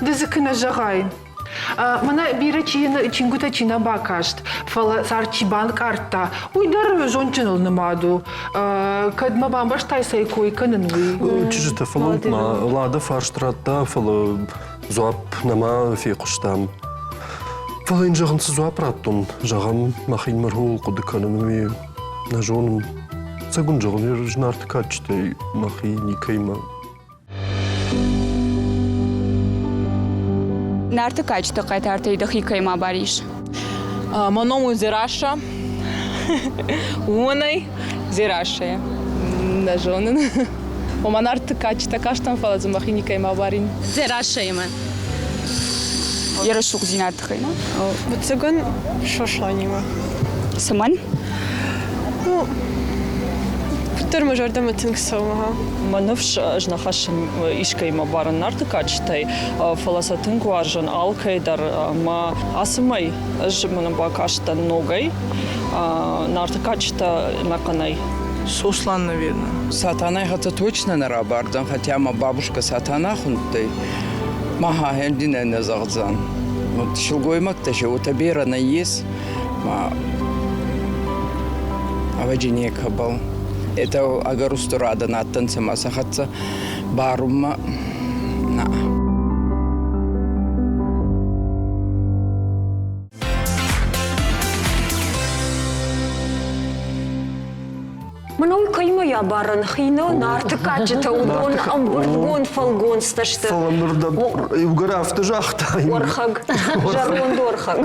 ды дзы куы нӕ зӕгъай. Мӕнӕ бирӕ чингуытӕ чи нӕ бакаст, фӕлӕ цард чи банкъардта, уый дӕр зондджыныл нымад у. Кӕд мӕ бамбӕрстай, цӕй кой кӕнын, уый? Чызджытӕ, фӕлӕуут ма, Лада фарст радта, фӕлӕ дзуапп нӕма фехъуыстам. Фӕлӕ йын зӕгъын, цы дзуапп радтон, зӕгъӕм, мӕхинымӕр ууыл хъуыды кӕнын, уый нӕ зонын. Цӕгуын зӕгъын, ӕз Нарты кадджытӕй мӕхи никӕимӕ. Нарты кадджыты хъайтартӕй дӕхи кӕимӕ барис? Мӕ ном у Дзерассӕ. Уымӕн Дзерассӕйӕ. Нӕ зонын. Ома Нарты кадджытӕ кастӕн, фӕлӕ дзы мӕхи никӕимӕ барин. Дзерассӕимӕ. Йӕ рӕсугъддзинады тыххӕй, нӕ? Ӕвӕццӕгӕн, Сосланимӕ. Цӕмӕн? Ну, куыддӕр мӕ зӕрдӕмӕ тынг цӕуы. Мӕ ныфс ӕз нӕ хӕссын искӕимӕ барын Нарты кадджытӕй, фӕлӕ сӕ тынг уарзын алкӕй дӕр. Мӕ ацы мӕй ӕз мӕнӕ бакастӕн ногӕй Нарты кадджытӕ ӕнӕхъӕнӕй. Сослан, наверное. Сатанай хӕццӕ точно нӕ рабардан, хотя мӕ бабушка Сатана хундтӕй. Ма хӕхендинӕ нӕ зӕгъдзӕн. Вот силгоймӕгтӕ се уотӕ берӕ нӕййес. Ма ӕвӕджи некӕбӕл. Етӕ ӕгӕр устур адӕн адтӕнцӕ ма сӕ хӕццӕ барунмӕ на. Мӕнӕ уый кӕимӕ йӕ абарын хины Нарты кадджытӕ уыдон ӕмбырдгонд фӕлгонцтӕ сты. Фӕлӕ ныр дӕ иугӕр афтӕ загътай. Уӕрхӕг, зӕронд уӕрхӕг.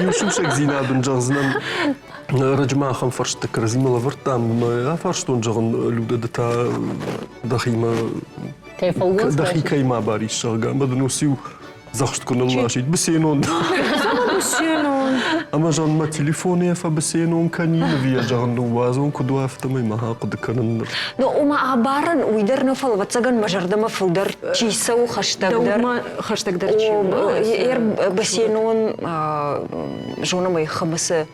Иу сусӕгдзинад ын зӕгъдзынӕн. Ӕрӕджы ма ахӕм фӕрстытӕ кӕрӕдзимӕ лӕвӕрдтам ӕмӕ афарстон, зӕгъын, Людӕ, ды та дӕхимӕ дӕхи кӕимӕ барис, зӕгъгӕ, ӕмӕ дын уыциу дзӕхст куы нылласид, бысенон. Бысенон. Ӕмӕ зӕгъын, мӕ телефоны йӕ фӕбысенон кӕнин, ӕви йӕ зӕгъын ныууадзон, куыд у, афтӕмӕй мӕ ахъуыды кӕнын ныр. Ну, ома абарын уый дӕр нӕ, фӕлӕ ӕвӕццӕгӕн мӕ зӕрдӕмӕ фылдӕр чи цӕуы хӕстӕгдӕр. Дӕумӕ хӕстӕгдӕр чи у? Ер Басенон зонӕм ӕй Хӕмыцы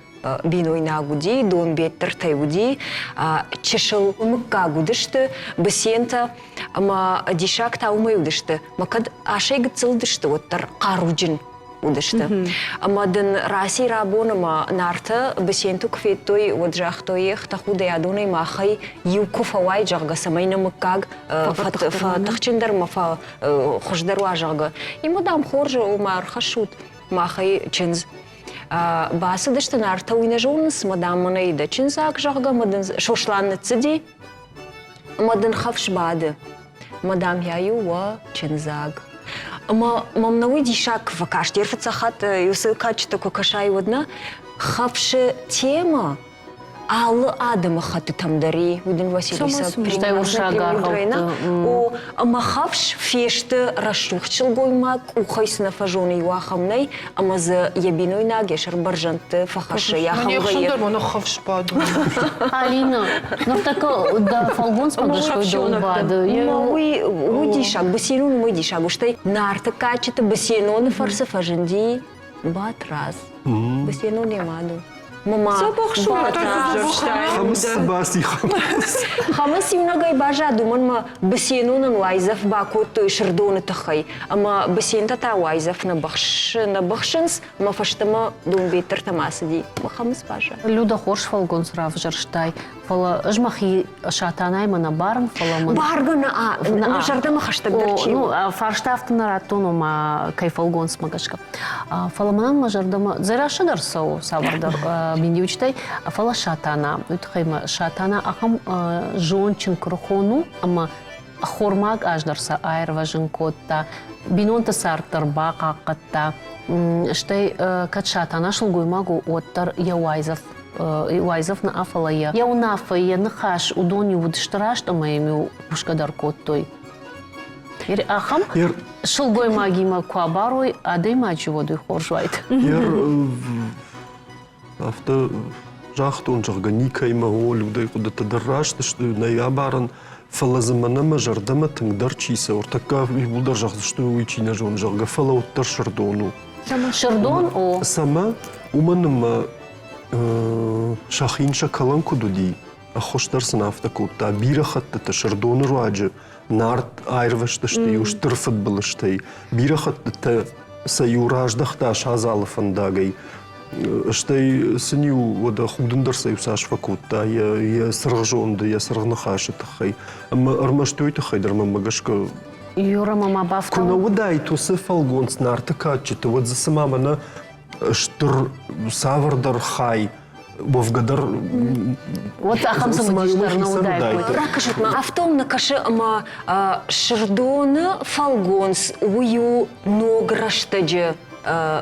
бинойнаг уыди, донбеттыртӕй уыди, чысыл мыггаг уыдысты, Бысентӕ ӕмӕ диссаг та уымӕй уыдысты, мӕ кӕд асӕй гыццыл уыдысты, уӕддӕр хъаруджын уыдысты. Ӕмӕ дын раци рабон ӕмӕ Нартӕ Бысенты куы федтой, уӕд загътой, ех, тӕхудӕй адонӕй махӕй иу куы фӕуай, зӕгъгӕ, цӕмӕй нӕ мыггаг фӕтыхджындӕр ӕмӕ фӕхуыздӕр уа, зӕгъгӕ. Имӕ, дам, хорз, ома ӕрхӕссут махӕй чындз. Бацыдысты Нартӕ, уый нӕ зонынц, мӕ дам, мӕнӕ и дӕ чындзаг, зӕгъгӕ, мӕ дын Сослан ныццыди, ӕмӕ дын хӕфс бады. Мӕ дам, йӕ иу уӕ чындзаг. Ӕмӕ мӕм нӕ уый диссаг куы фӕкаст, йе рфыццаг хатт уыцы кадджытӕ куы кӕсай, уӕд нӕ хӕфсы темӕ алы адӕмы хӕттытӕм дӕр и, уый дын Василиса Премудрайна. О, ӕмӕ хӕфс фесты рӕсугъд сылгоймаг, къухӕй цы нӕ фӕзоны, иу ахӕм нӕй, ӕмӕ дзы йӕ бинойнаг йӕ сӕр бӕрзӕндты фӕхӕссы. Йӕ хӕмгӕйы. Хӕфс бады. Алина, ныртӕккӕ дӕ фӕлгонцмӕ гӕсгӕ дон бады. Уый уый диссаг, Бысенон уый диссаг у. Стӕй Нарты кадджыты Бысеноны фӕрцы фӕзынди Батрадз. Бысенон йӕ мад у. Мама, Хӕмыц баци Хӕмыц. Хӕмыц иунӕгӕй баззад, уымӕн ма Бысенонӕн уайдзӕф бакодтой Сырдоны тыххӕй. Ӕмӕ Бысентӕ та уайдзӕф нӕ быхсынц, ӕмӕ фӕстӕмӕ Донбеттыртӕм ацыди. Хӕмыц баззад. Люда хорз фӕлгонц равзӕрстай, фӕлӕ ӕз мӕхи Сатанаймӕ нӕ барын, фӕлӕ мын... Баргӕ нӕ, нӕ зӕрдӕмӕ хӕстӕгдӕр чи у? Ну, фарста афтӕ нӕ радтон, ома кӕй фӕлгонцмӕ гӕсгӕ. Фӕлӕ мӕнӕн мӕ зӕрдӕмӕ Дзерассӕ дӕр цӕуы цавӕрдӕр миниуджытӕй, фӕлӕ Сатана, уый тыххӕй мӕ Сатана ахӕм зондджын куырыхон у, ӕмӕ ӕххормаг аз дӕр сӕ аирвӕзын кодта, бинонты цард дӕр бахъахъхъӕдта. Стӕй кӕд Сатана сылгоймаг у, уӕддӕр йӕ уайдзӕф уайдзӕф нӕ, фӕлӕ йӕ йӕ уынаффӕ, йӕ ныхас, уыдон-иу уыдысты раст ӕмӕ йӕм-иу хъусгӕ дӕр кодтой. Ахӕм сылгоймагимӕ куы абарой адӕймаджы, уӕд уый хорз уайд. Афтӕ загътон, зӕгъгӕ, никӕимӕ о, Людӕйы хъуыдытӕ дӕр раст сты, нӕй абарӕн, фӕлӕ дзы мӕнӕ мӕ зӕрдӕмӕ тынгдӕр чи цӕуы, ӕртӕккӕ иууылдӕр зӕгъдзысты, уый чи нӕ зоны, зӕгъгӕ, фӕлӕ уӕддӕр Сырдон у. Сырдон у? Цӕмӕ? Уымӕн ӕмӕ сӕхин сӕ кӕлӕн куыд уыди, ӕххуыс дӕр сын афтӕ кодта. Бирӕ хӕттыты Сырдоны руаджы Нарт аирвӕзтысты иу стыр фыдбылызтӕй. Бирӕ хӕттытӕ сӕ иу раздӕхта садзалы фӕндагӕй. Стӕй сын-иу уӕдӕ худын дӕр сӕ иу цас фӕкодта йӕ, йӕ цыргъзонды, йӕ цыргъ ныхасы тыххӕй. Ӕмӕ ӕрмӕст уый тыххӕй дӕр мӕнмӕ гӕсгӕ Юра, мама бафтау. Куы нӕ уыдаид уыцы фӕлгонц Нарты кадджыты, уӕд дзы цыма мӕнӕ стыр цавӕрдӕр хай уӕвгӕ дӕр Вот ахӕм цымыдисдӕр нӕ уыдаиккой. Ракӕсут ма, афтӕ уым нӕ кӕсы ӕмӕ Сырдоны фӕлгонц уый у ног рӕстӕджы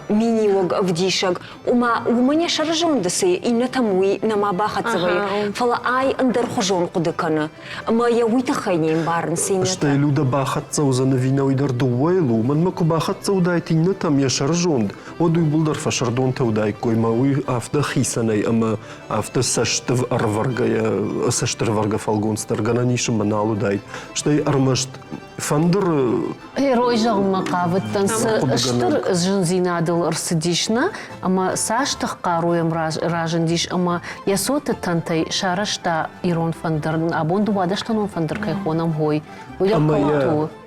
миниуӕг ӕвдисӕг. Ома уымӕн йӕ сӕрызонды цы иннӕтӕм уый нӕма бахӕццӕ вӕййы, фӕлӕ ай ӕндӕрхуызон хъуыды кӕны. Ӕмӕ йӕ уый тыххӕй не мбарынц иннӕтӕ. Стӕй Людӕ бахӕццӕ уыдзӕн ӕви нӕ уый дӕр дыууӕйыл у. Мӕнмӕ куы бахӕццӕ уыдаид иннӕтӕм йӕ сӕрызонд, уӕд уыйбыл дӕр фӕсырдонтӕ уыдаиккой мӕ уый афтӕ хицӕнӕй ӕмӕ афтӕ цӕстыв ӕрвӕргӕйӕ цӕстырвӕргӕ фӕлгонц дӕр гӕнӕн ис ӕмӕ нал уыдаид. Стӕй ӕрмӕст фӕндыры Герой зӕгъынмӕ хъавыдтӕн, цы стыр зындзинадыл ӕрцыдис нӕ, ӕмӕ цас тыххъару йӕм разындис ӕмӕ йӕ цоты тӕнтӕй сарӕзта ирон фӕндыр, абон дыууадӕстӕнон фӕндыр кӕй хонӕм, уый. Уый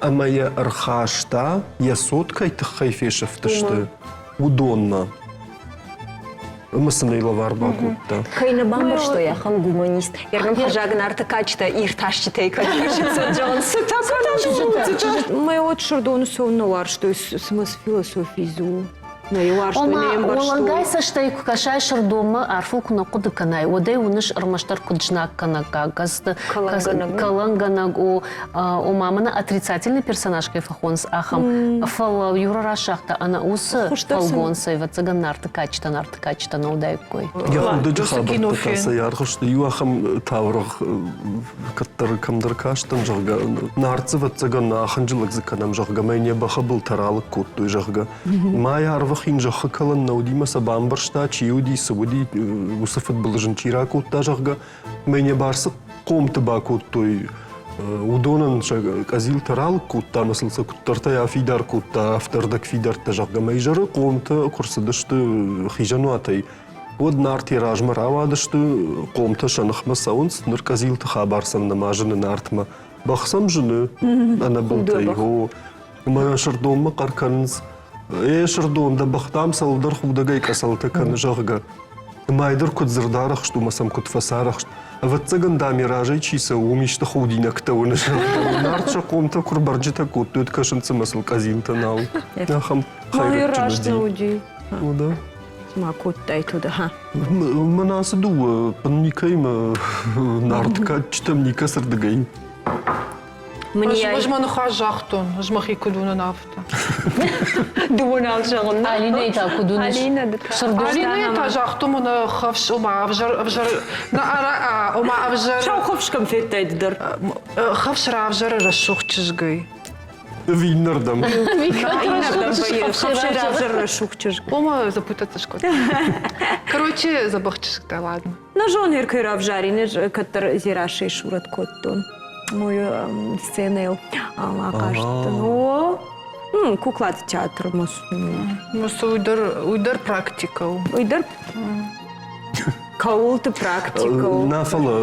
ӕмӕ йӕ ӕрхаста, йӕ цот кӕй тыххӕй фесӕфтысты. уыдонмӕ. Ӕмӕ сын ӕй лӕвар бакодта. Кӕй нӕ бамбӕрстой ахӕм гуманист. Ӕргом хызӕг Нарты кадджытӕ иртасджытӕй кӕд кӕсынц, зӕгъын, цы та Мӕ от Сырдоны цӕуын нӕ уарзтой, цымӕ цы философи у? Нӕ йӕ уарзтой, нӕ йӕ ӕмбӕрстой. Уӕлӕнгай цӕстӕй куы кӕсай Сырдонмӕ, арфыл куы нӕ хъуыды кӕнай, уӕд ӕй уыныс ӕрмӕстдӕр куыд знаггӕнӕггаг, кӕлӕнгӕнӕг у, ома мӕнӕ отрицательный персонаж кӕй фӕхонынц, ахӕм. Фӕлӕ Юра расагъта ӕнӕ уыцы фӕлгонцӕй, ӕвӕццӕгӕн, Нарты кадджытӕ Нарты кадджытӕ нӕ уыдаиккой. Йӕ худӕджы хабӕрттӕ та сӕ аргъысты. Иу ахӕм таурӕгъ кӕддӕр кӕмдӕр кастӕн, зӕгъгӕ, Нарт дзы, ӕвӕццӕгӕн, ахынджылӕг дзы кӕнӕм, зӕгъгӕ, мӕ йын йӕ бӕхы былтӕ ралыг кодтой, зӕгъгӕ. Мӕй арвы хин зӕххы кӕлӕн нӕ уыди мӕ сӕ бамбӕрста, чи уыди, цы уыди, уыцы фыдбылыз ын чи ракодта, зӕгъгӕ. Мӕ йын йӕ бар цы хъомты бакодтой, уыдонӕн сӕ къӕдзилтӕ ралыг кодта ӕмӕ сыл сӕ куыддӕртӕй афидар кодта, афтӕ ӕрдӕгфидӕрттӕ, зӕгъгӕ. Мӕ изӕры хъомтӕ куы рцыдысты хизӕнуатӕй, уӕд Нарт йӕ размӕ рауадысты, хъомтӕ сӕ ныхмӕ цӕуынц, ныр къӕдзилты хабар сӕм нӕма зыны Нартмӕ. Бӕх сӕм зыны ӕнӕбылтӕй, о. Ӕмӕ Сырдонмӕ хъӕр кӕнынц, «Э, Сырдон, дӕ бӕх дам цӕуылдӕр худӕгӕй къӕцӕлтӕ кӕны, зӕгъгӕ». Мӕйдӕр куыд дзырдарӕхст у мӕ сӕм куыд фӕцарӕхст. Ӕвӕццӕгӕн, дам, йӕ разӕй чи цӕуы, уым исты худинӕгтӕ уыны. Нарт сӕ хъомтӕ куы рбӕрджытӕ кодтой, уӕд кӕсынц ӕмӕ сыл къӕдзилтӕ нал. Ахӕм хӕйрӕджджын уыди. Уыди. Ма кодтай туда, ха? Мӕн ацы дыууӕ никӕимӕ нарт кадджытӕм никӕцырдыгӕй. Ӕз мӕ ныхас загътон, ӕз мӕхи куыд уынын, афтӕ. Дыууӕ нал зӕгъын. Алинӕйы та куыд уыныс? Алинӕйы та загътон, мӕнӕ хӕфс, ома ӕвзӕр, ӕвзӕр, нӕ, ома ӕвзӕр. Сау хӕфс кӕм федтай ды дӕр? Хӕфс равзӕры рӕсугъд чызгӕй. Ӕви иннӕрдӕм? Иннӕрдӕм вӕййы. Хӕфсӕй равзӕры рӕсугъд чызг. Ома запутаться скодта. Короче, дзӕбӕх чызг дӕ, ладно. Нӕ зонер кӕй равзарин, ӕз кӕддӕр Дзерассӕйы сурӕт кодтон. Мой сценӕйыл ахъазыдтӕн. О, куклаты театр Уый дӕр, уый дӕр практика у. Уый дӕр кӕуылты практика у. Нӕ, фӕлӕ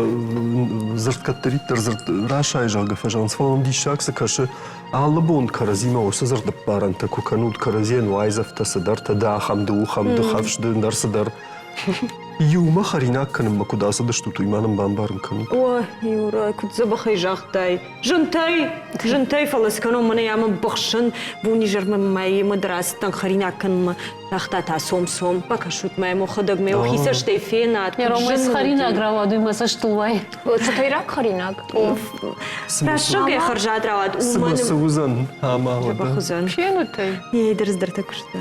дзырд кӕддӕриддӕр дзырд расайы, зӕгъгӕ, фӕзӕгъынц, фӕлӕ мӕм диссаг цы кӕсы, алы бон кӕрӕдзимӕ уыцы дзырдӕппарӕнтӕ куы кӕнут, кӕрӕдзийӕн уайдзӕфтӕ цыдӕртӕ, ды ахӕм, ды ухӕм, ды хӕфс, ды ӕндӕр цыдӕр. Иумӕ хӕринаг кӕнынмӕ куыд ацыдыстут, уый ма нын бамбарын кӕнут. О, Юра, куыд дзӕбӕхӕй загътай. Зынтӕй, зынтӕй, фӕлӕ цы кӕнон, мӕнӕ ӕмӕ быхсын, бонизӕрмӕ мӕймӕ дӕр ацыдтӕн хӕринаг кӕнынмӕ. Загъта та сом-сом, бакӕсут мӕ, мӕхӕдӕг мӕ уӕхи цӕстӕй фенат. Ромӕ цы хӕринаг рауад, уый мӕ цӕстыл уайы. Цӕтӕйраг хӕринаг? Рӕсугъд хӕрзад рауад. Цымӕ цы уыдзӕн ӕмӕ уӕдӕ? Уыдзӕн. Фенут ӕй. Ей, дырздыртӕ куыста.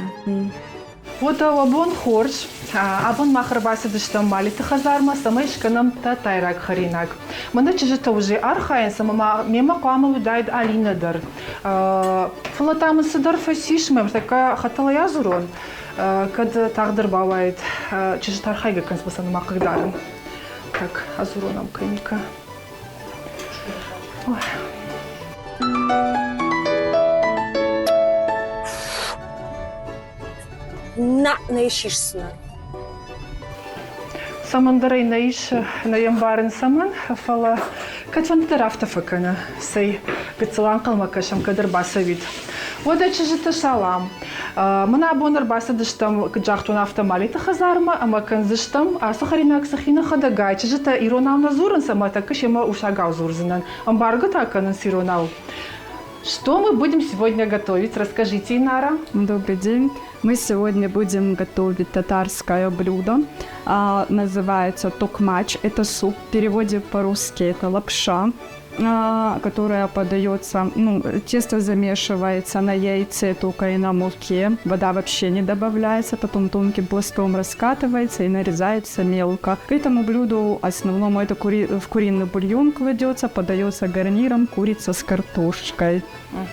Уӕдӕ уӕ бон хорз! Абон мах ӕрбацыдыстӕм Малиты хӕдзармӕ, цӕмӕй скӕнӕм тӕтӕйраг хӕринаг. Мӕнӕ чызджытӕ уже архайынц ӕмӕ ма мемӕ хъуамӕ уыдаид Алинӕ дӕр. Фӕлӕ та мын цыдӕр фӕцис, мӕ тӕккӕ хӕтӕлӕй адзурон, кӕд тагъд ӕрбауаид. Чызджытӕ архайгӕ кӕнынц, мӕ сӕ ма хъыгдарын. Так, адзурон ӕм кӕникӕ. Ой. Нӕ, нӕ сисдзынӕн. Цӕмӕндӕр ӕй нӕ ис, нӕ йӕ мбарын цӕмӕн, фӕлӕ кӕдфӕнды дӕр афтӕ фӕкӕны. Цӕй, гыццыл ӕнхъӕлмӕ кӕсӕм, кӕд ӕрбацӕуид. Уӕдӕ чызджыты салам. Мын абон ӕрбацыдыстӕм, куыд загътон, афтӕ Малиты хӕдзармӕ ӕмӕ кӕндзыстӕм ацы хӕринаг сӕхи нӕхӕдӕгӕй. Чызджытӕ иронау нӕ дзурынц ӕмӕ тӕккӕ семӕ усагау дзурдзынӕн. Ӕмбаргӕ та кӕнынц иронау. Что мы будем сегодня готовить? Расскажите, Инара. Добрый день. Мы сегодня будем готовить татарское блюдо. А, называется токмач. Это суп. В переводе по-русски это лапша, которая подается, ну, тесто замешивается на яйце только и на муке, вода вообще не добавляется, потом тонким пластом раскатывается и нарезается мелко. К этому блюду основному это в куриный бульон кладется, подается гарниром курица с картошкой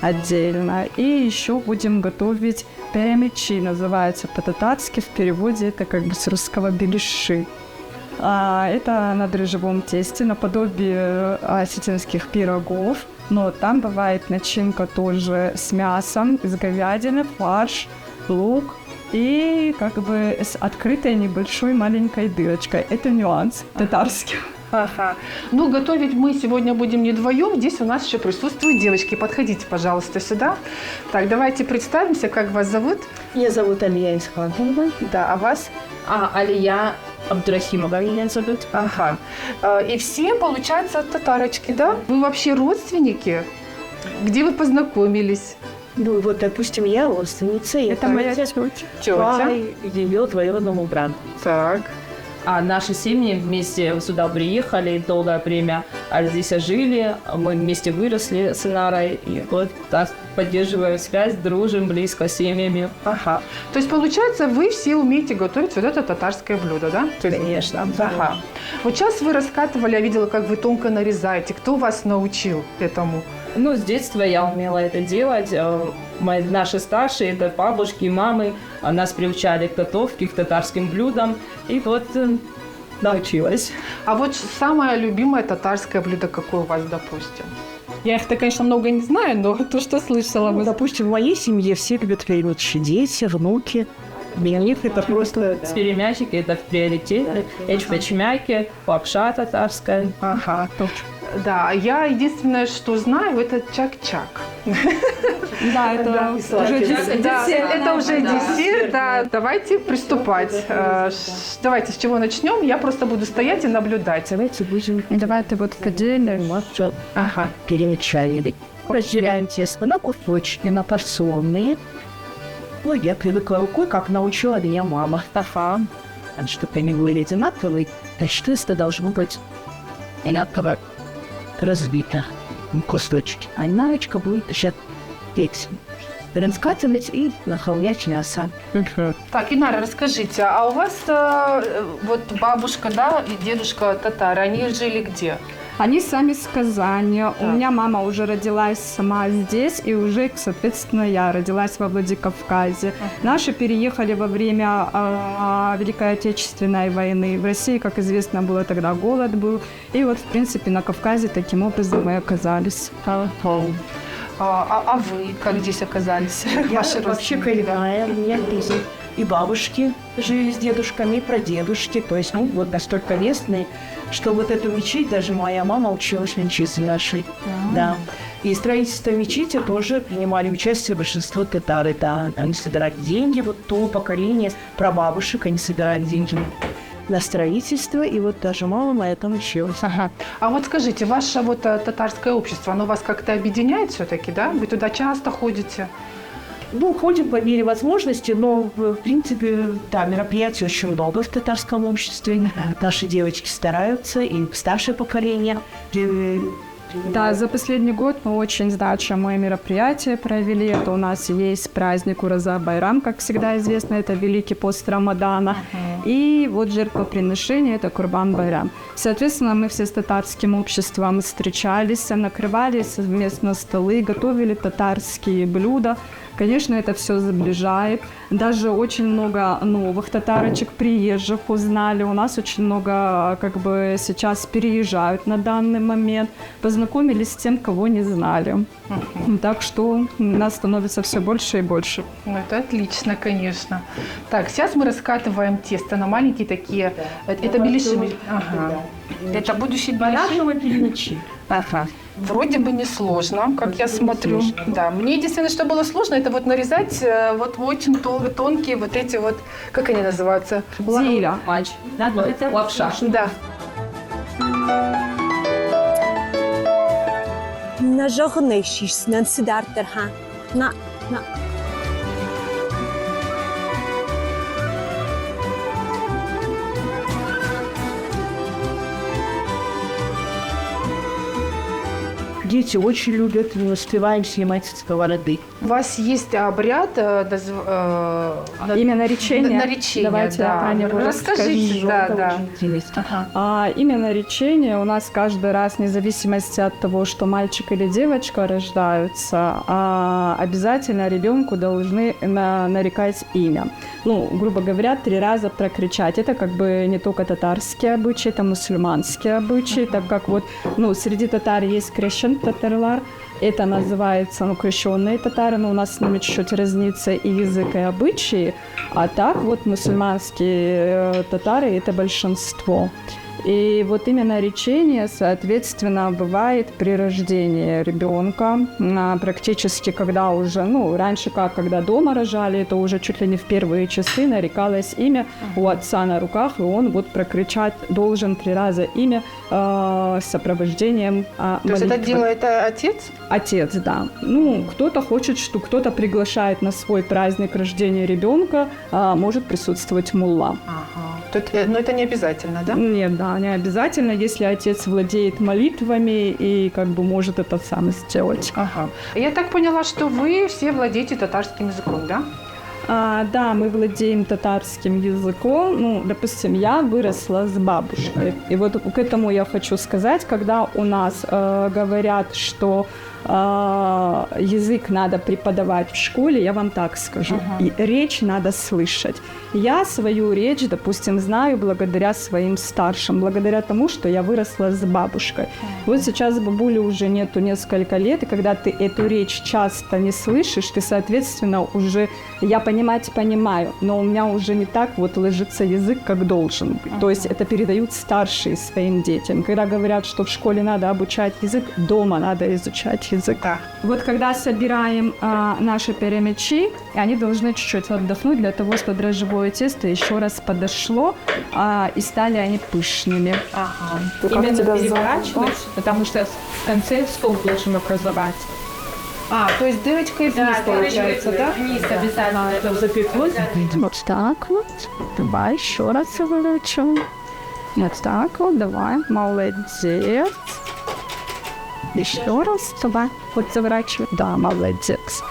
отдельно. И еще будем готовить перемечи, называется по-татарски, в переводе это как бы с русского беляши. Это на дрожжевом тесте, наподобие осетинских пирогов, но там бывает начинка тоже с мясом, из говядины, фарш, лук и как бы с открытой небольшой маленькой дырочкой. Это нюанс татарский. Ага. Ну, готовить мы сегодня будем не вдвоем. Здесь у нас еще присутствуют девочки. Подходите, пожалуйста, сюда. Так, давайте представимся, как вас зовут? Меня зовут Алия Исхакова. Да, а вас? А, Алия Абдурахимова меня зовут. Ага. И все, получается, татарочки, да? Вы вообще родственники? Где вы познакомились? Ну, вот, допустим, я родственница. Это моя тетя. Тетя. Ее двоюродному брату. Так. А наши семьи вместе сюда приехали, долгое время здесь жили, мы вместе выросли с Инарой, и вот так поддерживаем связь, дружим близко с семьями. Ага. То есть, получается, вы все умеете готовить вот это татарское блюдо, да? Конечно. Ага. Вот сейчас вы раскатывали, я видела, как вы тонко нарезаете. Кто вас научил этому? Ну, с детства я умела это делать. Наши старшие, это бабушки, мамы, нас приучали к готовке, к татарским блюдам. И вот научилась. А вот самое любимое татарское блюдо какое у вас, допустим? Я их-то, конечно, много не знаю, но то, что слышала. Ну, допустим, в моей семье все любят перемячи. Дети, внуки. Для них это просто... Да. Перемячики – это в приоритете. Эчпечмяки, лапша татарская. Ага. Да, я единственное, что знаю, это чак-чак. Да, это уже десерт. Да, это уже десерт, да. Давайте приступать. Давайте с чего начнем? Я просто буду стоять и наблюдать. Давайте будем... Давайте вот отдельно. Ага. Перемешали. Разделяем тесто на кусочки, на порционные. Ой, я привыкла рукой, как научила меня мама. Ага. Чтобы они были одинаковые, значит, тесто должно быть одинаково разбито кусочки. А Инарочка будет сейчас петь, раскатывать и наполнять мясо. Так, Инара, расскажите, а у вас вот бабушка, да, и дедушка татары, они жили где? Они сами с Казани. Да. У меня мама уже родилась сама здесь, и уже, соответственно, я родилась во Владикавказе. Наши переехали во время Великой Отечественной войны. В России, как известно, было тогда голод был. И вот, в принципе, на Кавказе таким образом мы оказались. А вы как здесь оказались? Я Ваши вообще коренная. У меня и бабушки жили с дедушками, и прадедушки. То есть, ну, вот настолько местные, что вот эту мечеть даже моя мама училась в мечети нашей. Да. И строительство мечети тоже принимали участие большинство татары. Да. Они собирали деньги, вот то поколение прабабушек, они собирали деньги на строительство, и вот даже мама моя там училась. Ага. А вот скажите, ваше вот татарское общество, оно вас как-то объединяет все-таки, да? Вы туда часто ходите? Ну, ходим по мере возможности, но, в принципе, да, мероприятий очень много в татарском обществе. Наши девочки стараются, и старшее поколение. Да, за последний год мы очень значимые мероприятия провели. Это у нас есть праздник Ураза Байрам, как всегда известно, это Великий пост Рамадана. И вот жертвоприношение – это Курбан Байрам. Соответственно, мы все с татарским обществом встречались, накрывали совместно столы, готовили татарские блюда. Конечно, это все сближает. Даже очень много новых татарочек, приезжих узнали. У нас очень много как бы сейчас переезжают на данный момент. Познакомились с тем, кого не знали. Так что нас становится все больше и больше. Ну, это отлично, конечно. Так, сейчас мы раскатываем тесто на маленькие такие. Да. Это беляши. Ага. Да. Это будущие беляши. Ага. Вроде бы несложно, как я смотрю. Да, мне единственное, что было сложно, это вот нарезать вот очень тонкие вот эти вот, как они называются? Зиля. Матч. Это лапша. Да. Нӕ зӕгъынӕй сисдзынӕн цы дарддӕр, ха? На, на. Дети очень любят, не успеваем снимать сковороды. У вас есть обряд имя наречения. Наречение, Давайте да. я про него расскажите. расскажу. Да, да. Ага. Имя наречение у нас каждый раз, вне зависимости от того, что мальчик или девочка рождаются, обязательно ребенку должны нарекать имя. Ну, грубо говоря, 3 раза прокричать. Это как бы не только татарские обычаи, это мусульманские обычаи, так как вот, ну, среди татар есть крещен татарлар, это называется, ну, крещенные татары, но у нас с ними чуть-чуть разнится и язык, и обычаи. А так вот мусульманские татары – это большинство. И вот именно речение, соответственно, бывает при рождении ребенка, практически когда уже, ну, раньше как, когда дома рожали, это уже чуть ли не в первые часы нарекалось имя у отца на руках, и он вот прокричать должен три раза имя с сопровождением То есть это делает отец? Отец, да. Ну, кто-то хочет, что кто-то приглашает на свой праздник рождения ребенка, может присутствовать мулла. Ага. Тут, но это не обязательно, да? Нет, да, не обязательно, если отец владеет молитвами и как бы может это сам сделать. Ага. Я так поняла, что вы все владеете татарским языком, да? Да, мы владеем татарским языком. Ну, допустим, я выросла с бабушкой. И вот к этому я хочу сказать, когда у нас говорят, что язык надо преподавать в школе, я вам так скажу, и речь надо слышать. Я свою речь, допустим, знаю благодаря своим старшим, благодаря тому, что я выросла с бабушкой. Вот сейчас бабули уже нету несколько лет, и когда ты эту речь часто не слышишь, ты, соответственно, уже, я понимать понимаю, но у меня уже не так вот ложится язык, как должен быть. То есть это передают старшие своим детям. Когда говорят, что в школе надо обучать язык, дома надо изучать язык. Да. Вот когда собираем наши перемечи, они должны чуть-чуть отдохнуть для того, чтобы дрожжевое тесто еще раз подошло, и стали они пышными. Ага. Именно переворачивать, потому что в конце стол должен образовать. То есть дырочкой вниз, да, получается, да? Вниз обязательно. Это запеклось. Вот так вот. Давай еще раз заворачиваем. Вот так вот, давай. Молодец. Еще раз, давай. Вот заворачивай. Да, молодец.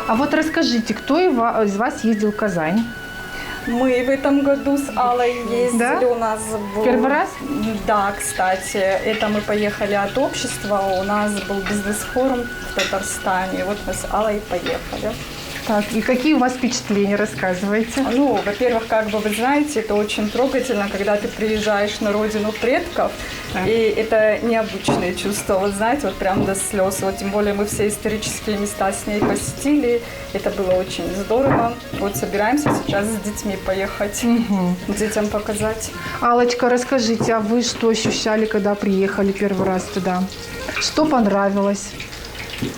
А вот расскажите, кто из вас ездил в Казань? Мы в этом году с Аллой ездили. Да? У нас был... Первый раз? Да, кстати. Это мы поехали от общества. У нас был бизнес-форум в Татарстане. Вот мы с Аллой поехали. Так, и какие у вас впечатления, рассказывайте? Ну, во-первых, как бы вы знаете, это очень трогательно, когда ты приезжаешь на родину предков, Так. и это необычное чувство, вот знаете, вот прям до слез. Вот тем более мы все исторические места с ней посетили, это было очень здорово. Вот собираемся сейчас с детьми поехать, детям показать. Аллочка, расскажите, а вы что ощущали, когда приехали первый раз туда? Что понравилось?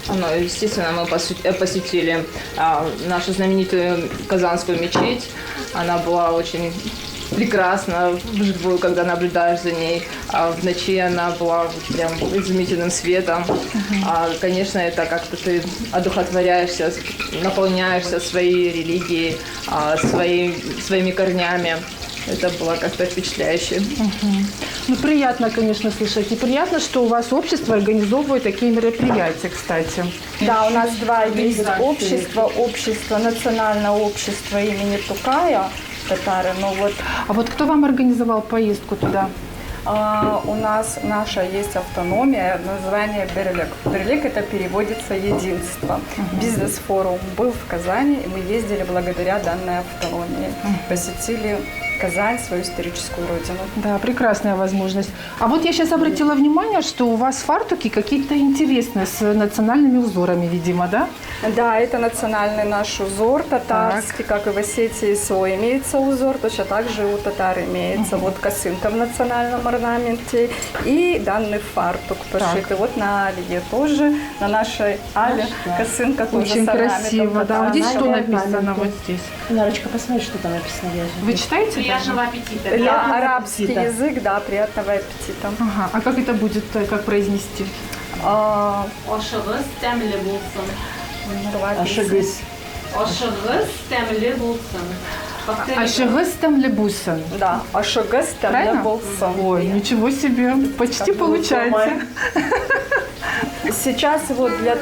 Ну, естественно, мы посетили нашу знаменитую Казанскую мечеть. Она была очень прекрасна вживую, когда наблюдаешь за ней. А в ночи она была прям изумительным светом. Конечно, это как-то ты одухотворяешься, наполняешься своей религией, своими корнями. Это было как-то впечатляюще. Ну, приятно, конечно, слышать. И приятно, что у вас общество организовывает такие мероприятия, кстати. Да, у нас два есть общества. Общество, национальное общество имени Тукая, татары. Но вот... А вот кто вам организовал поездку туда? У нас наша есть автономия, название Берлик. Берлик это переводится единство. Бизнес-форум был в Казани, и мы ездили благодаря данной автономии. Посетили Казань, свою историческую родину. Да, прекрасная возможность. А вот я сейчас обратила внимание, что у вас фартуки какие-то интересные, с национальными узорами, видимо, да? Да, это национальный наш узор татарский, как и в Осетии свой имеется узор, точно так же у татар имеется. Вот косынка в национальном орнаменте и данный фартук пошитый. Вот на Алие тоже, на нашей Але косынка тоже Очень с орнаментом красиво, да. Вот здесь что татарским. написано? Вот здесь. Нарочка, посмотри, что там написано. Вы читаете? Приятного аппетита. Да, арабский язык, да, приятного аппетита. Ага. А как это будет, как произнести? Ашығыз тәмле булсын. Ашығыз. Ашығыз тәмле булсын. Ашығыз тәмле булсын. Да, ашығыз тәмле Правильно? булсын. Ой, ничего себе, почти получается. Сейчас вот для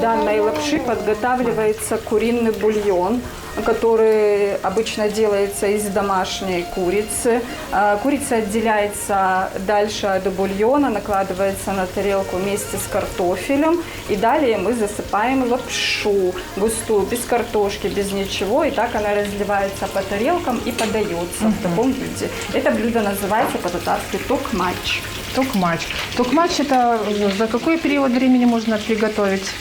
данной лапши подготавливается куриный бульон. который обычно делается из домашней курицы. Курица отделяется дальше от бульона, накладывается на тарелку вместе с картофелем. И далее мы засыпаем лапшу густую, без картошки, без ничего. И так она разливается по тарелкам и подается в таком виде. Это блюдо называется по-татарски токмач. Токмач. Токмач это за какой период времени можно приготовить?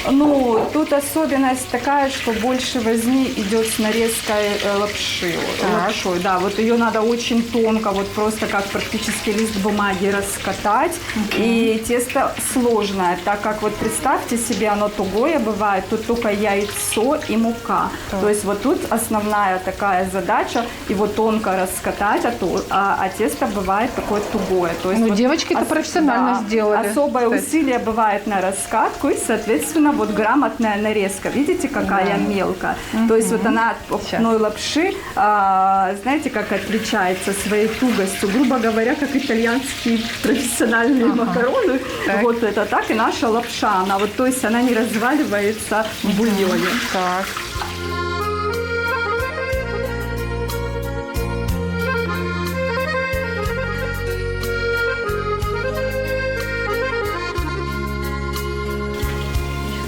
Ну, тут особенность такая, что больше возни идет с нарезкой лапши. Так. Лапшой, да, вот ее надо очень тонко, вот просто как практически лист бумаги раскатать. И тесто сложное, так как вот представьте себе, оно тугое бывает, тут только яйцо и мука. Так. То есть вот тут основная такая задача его тонко раскатать, а тесто бывает такое тугое. То есть Ну, вот девочки это профессионально сделали, Особое кстати. усилие бывает на раскатку и, соответственно, вот грамотная нарезка. Видите, какая Да. мелкая? То есть вот она от покупной лапши, знаете, как отличается своей тугостью. Грубо говоря, как итальянские профессиональные макароны. Так. Вот это так и наша лапша. Она вот, то есть она не разваливается в бульоне. Так.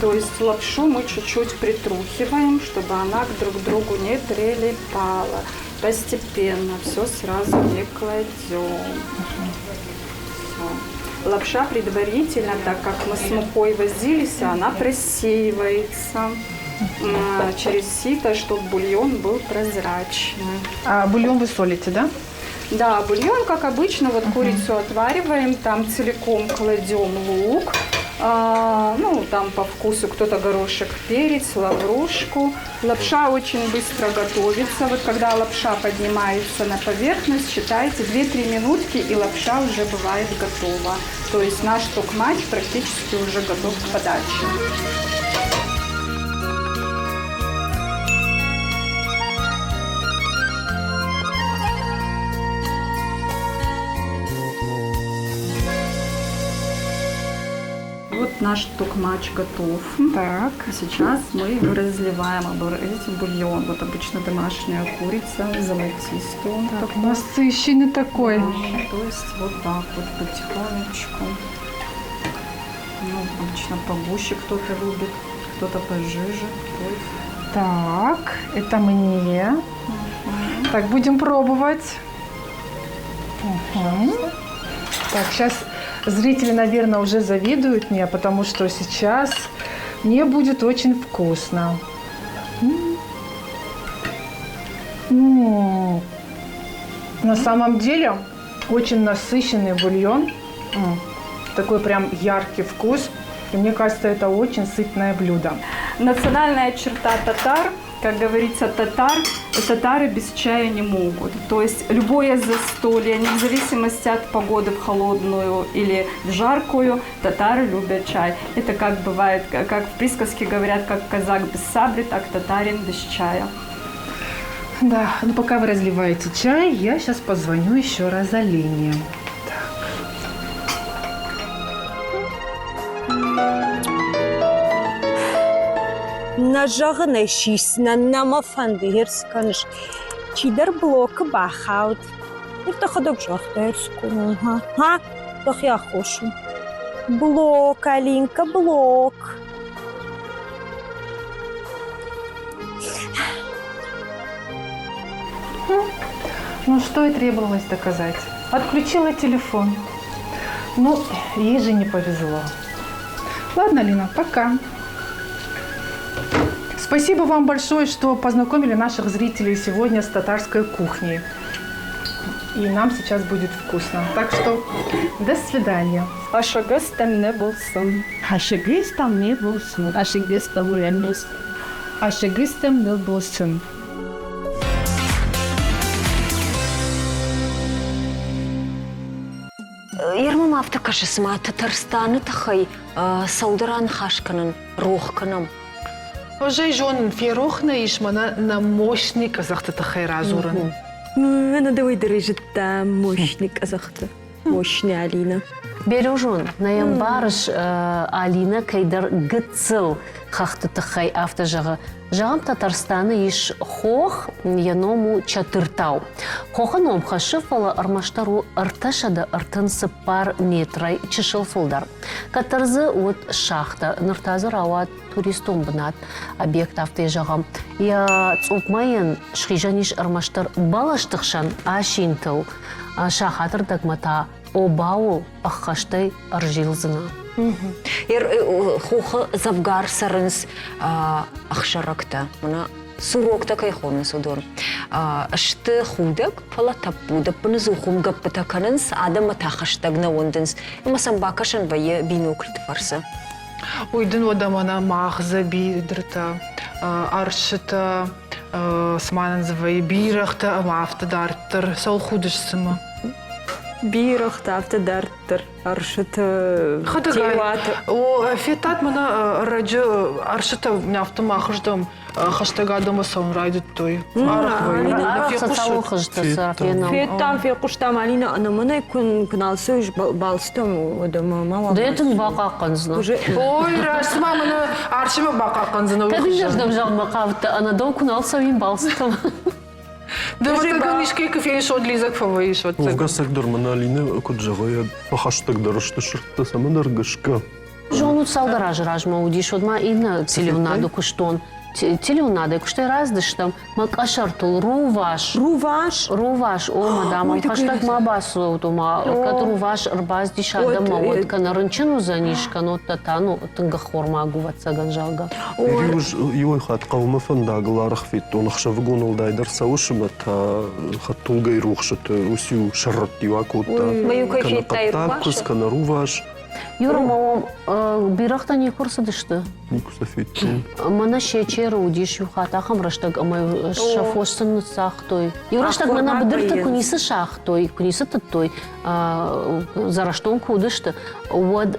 То есть лапшу мы чуть-чуть притрухиваем, чтобы она друг к другу не прилипала. Постепенно все сразу не кладем. Всё. Лапша предварительно, так как мы с мукой возились, она просеивается через сито, чтобы бульон был прозрачный. А бульон вы солите, да? Да, бульон, как обычно, вот курицу отвариваем, там целиком кладем лук, ну, там по вкусу кто-то горошек, перец, лаврушку. Лапша очень быстро готовится. Вот когда лапша поднимается на поверхность, считайте 2-3 минутки, и лапша уже бывает готова. То есть наш токмач практически уже готов к подаче. Вот наш токмач готов. Так. Сейчас мы его разливаем. Видите, бульон. Вот обычно домашняя курица, золотистый он Так, такой. насыщенный такой. Да, то есть вот так вот потихонечку. Ну, обычно погуще кто-то любит, кто-то пожиже. То есть Так, это мне. Так, будем пробовать. Мгм. Так, сейчас зрители, наверное, уже завидуют мне, потому что сейчас мне будет очень вкусно. М. М. На самом деле очень насыщенный бульон. Такой прям яркий вкус. И мне кажется, это очень сытное блюдо. Национальная черта татар, как говорится, татары без чая не могут. То есть любое застолье, не в зависимости от погоды, в холодную или в жаркую, татары любят чай. Это как бывает, как в присказке говорят, как казак без сабли, так татарин без чая. Да, но пока вы разливаете чай, я щас позвоню еще раз Алине. Нӕ зӕгъын ӕй сисынӕн нӕ мӕ фӕнды ерыс кӕныс. Чидӕр блокы бахауд. Ныр дӕхӕдӕг загътай ерыс кӕнын, ха? Ха? Дӕхи аххос у. Блок, Алинка, блок. Ну, что и требовалось доказать. Отключила телефон. Ну, ей же не повезло. Ладно, Лина, пока. Спасибо вам большое, что познакомили наших зрителей сегодня с татарской кухней. И нам сейчас будет вкусно. Так что до свидания. Ашыгыз тәмле булсын. Ашыгыз тәмле булсын. Ашыгыз тәмле булсын. Ашыгыз тәмле булсын. Ер мӕм афтӕ кӕсы, цыма Татарстаны тыххӕй цӕуылдӕр аныхас кӕнын, рох кӕнӕм. Ӕз ӕй зонын, ферох нӕ ис мӕнӕ нӕ мощный къӕдзӕхты тыххӕй радзурын. Мӕнӕ дӕуӕй дӕр зыдта мощный къӕдзӕхты. Мощный Алина. Бережон, нӕ ӕмбарыс, Алинӕ кӕйдӕр гыццыл хӕхты тыххӕй афтӕ зӕгъы. Зӕгъӕм, Татарстаны ис хох, йӕ ном у Чатыртау. Хохы ном хӕссы, фӕлӕ ӕрмӕстдӕр у 334 метрӕй чысыл фылдӕр. Кӕддӕр дзы уыд шахтӕ, ныр та дзы рауад туристон бынат. Объект афтӕ зӕгъӕм, йӕ цъупмӕ йын схизӕн ис ӕрмӕстдӕр бӕлӕсты хсӕн асинтыл, сахатырдӕгмӕ та обауыл ӕххӕстӕй ӕрзилдзынӕ. Хохы дзӕвгар цӕрынц ӕхсӕрӕгтӕ, мӕнӕ суроктӕ кӕй хонынц, уыдон. Сты худӕг, фӕлӕ тӕппуд, ӕппыныдзух уым гӕппытӕ кӕнынц, адӕммӕ та хӕстӕг нӕ уӕндынц, ӕмӕ сӕм бакӕсӕн вӕййы бинокльты фӕрцы. Уый дын уӕдӕ мӕнӕ мах дзӕбидыртӕ, ӕрсытӕ, цыма нын дзы вӕййы бирӕгътӕ ӕмӕ афтӕ дарддӕр. Цӕуыл худыс цымӕ? Бирӕгътӕ афтӕ дарддӕр ӕрсыты теуаты. О, федтат мӕнӕ ӕрӕджы ӕрсытӕ афтӕ махырдӕм хӕстӕг адӕмы цӕуын райдыдтой. Арӕх вӕййы. Социалон хызты Федтам, фехъуыстам, Алина, ӕнӕмӕнӕй куы нал цӕуис балцытӕм, уӕдӕ ма Дӕ тынг бахъахъхъӕндзынӕ. Ой, раст цыма мӕнӕ арсимӕ бахъахъхъӕндзынӕ. Кӕд иннӕрдӕм зӕгъынмӕ хъавыдтӕ, ӕнӕ дӕу куы нал цӕуин балцытӕм. Ды ӕвӕццӕгӕн искӕй куы фенис, уӕд лидзӕг фӕвӕййыс, ӕвӕццӕгӕн. Уӕвгӕ цӕгдӕр мӕнӕ Алинӕ куыд зӕгъы, йӕ фӕхӕстӕгдӕр сты сырдтӕ цӕмӕндӕр гӕсгӕ. Зонут, цалдӕр азы размӕ уыдис, уӕд ма иннӕ телеуынады куыстон. Телеуынадӕй куыстӕй раздыстӕм, мӕ къӕсӕртыл рувас. Рувас? Рувас, о, мадам, хӕстӕг ма бацӕут, ома, кӕд рувас ӕрбацыдис адӕммӕ, уӕд кӕнӕ рынчын уыдзӕнис, кӕнӕ та ну, тынг ӕххормаг у, ӕвӕццӕгӕн, зӕгъгӕ. Иуӕй хатт хъӕумӕ фӕндагыл арӕх федтон, ӕхсӕвыгон уӕлдайдӕр цӕуыс ӕмӕ та хӕдтулгӕйы рухсыты уыциу сӕррӕтт-иу акодта. Кӕнӕ хъӕддаг куыдз, кӕнӕ рувас. Юра, ма уӕм бирӕгътӕ никуы рцыдысты? Никуы сӕ федтон. Мӕнӕ Сечеры уыдис иу хатт ахӕм рӕстӕг, ӕмӕ сӕ фос сын ныццагътой. Иу рӕстӕг мӕнӕ быдырты куы ницы сагътой, куы ницы тыдтой, зӕрӕстон куы уыдысты, уӕд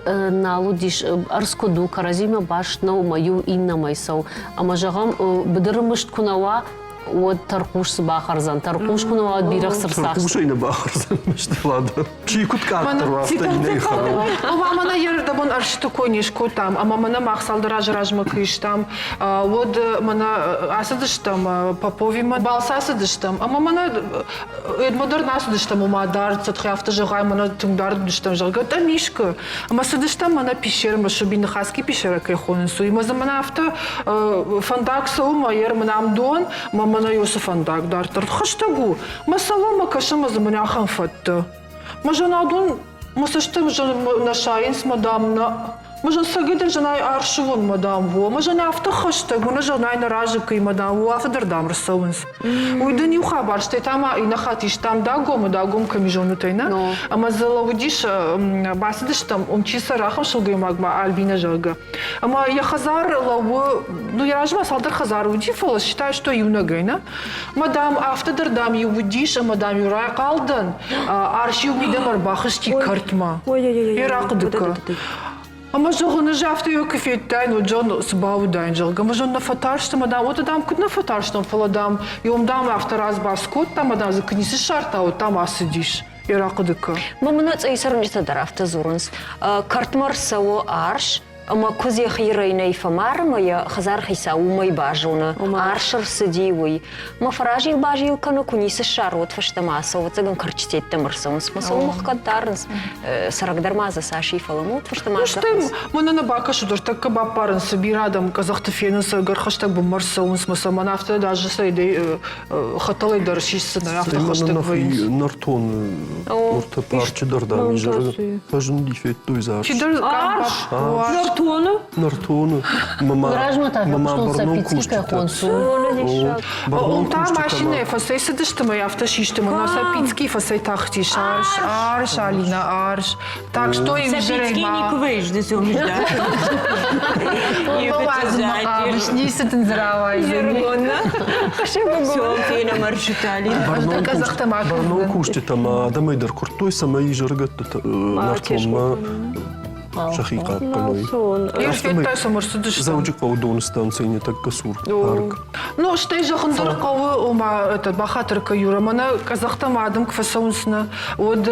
нал уыдис, ӕрдз куыд у, кӕрӕдзимӕ баст нӕу ӕмӕ иу иннӕмӕй цӕуы. Ӕмӕ зӕгъӕм, быдыры мыст куы нӕ уа, уӕд тӕрхъус цы бахӕрдзӕн? Тӕрхъус куы нӕ уа, уӕд бирӕгъ цы рцахсы? Тӕрхъусӕй нӕ бахӕрдзӕн мысты Влада. Чи куыд къаддӕр у, афтӕ иннӕйы хӕры. Ома мӕнӕ йе рдӕбон ӕрсыты кой не скодтам, ӕмӕ мӕнӕ мах цалдӕр азы размӕ куы истам, уӕд мӕнӕ ацыдыстӕм Поповимӕ, балцы ацыдыстӕм, ӕмӕ мӕнӕ Эдмӕ дӕр нӕ ацыдыстӕм, ома дард цытхи афтӕ зӕгъай, мӕнӕ тынг дард уыдыстӕм, зӕгъгӕ, Тъамискы. Ӕмӕ цыдыстӕм мӕнӕ пещерӕмӕ, Суби Ныхаски пещерӕ кӕй хонынц, уый. Ӕмӕ дзы мӕнӕ афтӕ фӕндаг цӕуы, мӕ йер мӕнӕ ам дон, мӕ мӕнӕ уыцы фӕндаг дарддӕр хӕстӕг у. Мӕ цӕуӕм, мӕ кӕсӕм, мӕ дзы мӕнӕ ахӕм фӕдтӕ. Мӕ зӕнадон мӕ цӕстӕм нӕ сайынц, мӕ дам, нӕ. Мӕ зӕн цӕгӕдӕр зӕнӕй арсывон, мӕ дам, во. Мӕ зӕн афтӕ хӕстӕг, мӕ зӕнӕй нӕ разы кӕй, мӕ дам, во, афтӕ дӕр дам рцӕуынц. Уый дын иу хабар, стӕй та ма иннӕ хатт истам Дагомы, Дагом кӕм и зонутӕй, нӕ? Ӕмӕ дзы лӕууыдис, бацыдыстӕм, уым чи цӕры, ахӕм сылгоймагмӕ, Альбинӕ, зӕгъгӕ. Ӕмӕ йӕ хӕдзар лӕууы, ну, йӕ размӕ цалдӕр хӕдзары уыди, фӕлӕ считай, что иунӕгӕй, нӕ? Мӕ, дам, афтӕ дӕр, дам, иу уыдис, ӕмӕ, дам, иу райхъал дӕн, арс-иу мидӕмӕ ӕрбахызти кӕртмӕ. Йӕ рахъуыды кӕ. Ӕмӕ зӕгъын, ӕз афтӕ куы федтаин, уӕд зӕгъын, цы бауыдаин, зӕгъгӕ, ӕмӕ зӕгъын, нӕ фӕтарстӕн, ӕмӕ, дам, уӕд, дам, куыд нӕ фӕтарстӕн, фӕлӕ, дам, иом, дам, афтӕ разбас кодта, ӕмӕ, дам, дзы куы ницы ссардта, уӕд, дам, ацыдис. Йӕ рахъуыды кӕ. Мӕ мын цъӕй цӕрджытӕ дӕр афтӕ дзурынц. Кӕртмӕ рцӕуы арс, ӕмӕ куыдз йӕхи рӕйнӕй фӕмары ӕмӕ йӕ хӕдзары хицау уымӕй базоны, арс ӕрцыди, уый. Мӕ фӕразил-базил кӕны, куы ницы ссары, уӕд фӕстӕмӕ ацӕуы, ӕвӕццӕгӕн кӕрчытӕттӕм ӕрцӕуынц. Мӕ сӕ уымӕхгӕд дарынц, цӕрӕг дӕр ма дзы цас и, фӕлӕ ма уӕд фӕстӕмӕ Стӕй мӕнӕ нӕ бакӕсут, ӕртӕккӕ баппарынц, бирӕ адӕм къӕдзӕхты фенынц, ӕгӕр хӕстӕг бынмӕ ӕрцӕуынц, мӕ сӕ мӕн афтӕ даже сӕ хӕтӕлӕй дӕр сисдзынӕ, афтӕ хӕстӕг вӕййынц. Нӕртон уыртӕ парчы дӕр дам изӕры фӕзынди, федтой дзы арс. Чидӕр Арс? Нӕртоны? Нӕртоны. Размӕ та фехъуыстон Сапицкий хонсу. Он та машинӕйы фӕцӕйцыдысты мӕ афтӕ систы, мӕ Сапицкий фӕцӕйтахтис арс, арс, Алина, арс. Так что им Сапицкий никуы выезды да? Ницы дын дзы рауайдзӕни. Бӕрнон кусджытӕ ма адӕмӕй дӕр куырдтой, цӕмӕй изӕрыгӕтты нӕртонмӕ. сӕхи хъахъхъӕной. Федтай сӕм ӕрцыдысты. Дзӕуджыхъӕуы доны станцӕйы не тӕккӕ цур парк. Ну, стӕй зӕгъын дӕр хъӕуы, ома, этот, бахатыр кӕ, Юра, мӕнӕ къӕдзӕхтӕм адӕм куы фӕцӕуынц, нӕ, уӕд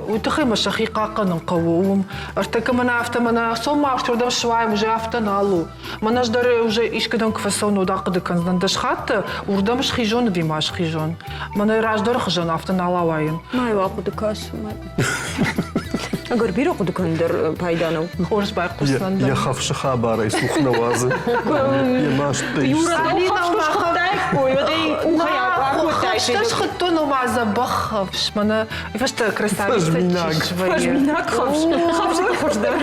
уый тыххӕй мӕ сӕхи хъахъхъӕнын хъӕуы уым. Ӕртӕккӕ мӕнӕ афтӕ, мӕнӕ цом ма уырдӕм суайӕм, уже афтӕ нал у. Мӕнӕ ӕз дӕр уже искӕдӕм куы фӕцӕуын, уӕд ахъуыды кӕндзынӕн, дӕс хатты уырдӕм схизон ӕви ма схизон. Мӕнӕ раздӕры хуызӕн афтӕ нал ауайын. Ма-иу ахъуыды кӕс. Ӕгӕр бирӕ хъуыды кӕнын дӕр пайда нӕу. Хорз байхъусдзӕн. Йӕ хӕфсы хабарӕй цух нӕ уадзы. Йӕ маст Юра, схуыдтаиккой, уӕд ӕй къухӕй акодтаиккой. Хӕфстӕ схуыдтон, ома дзӕбӕх хӕфс. Мӕнӕ фӕстӕ красавица чи свӕййы. Фӕзминаг хӕфс. Хӕфсыты хуыздӕр.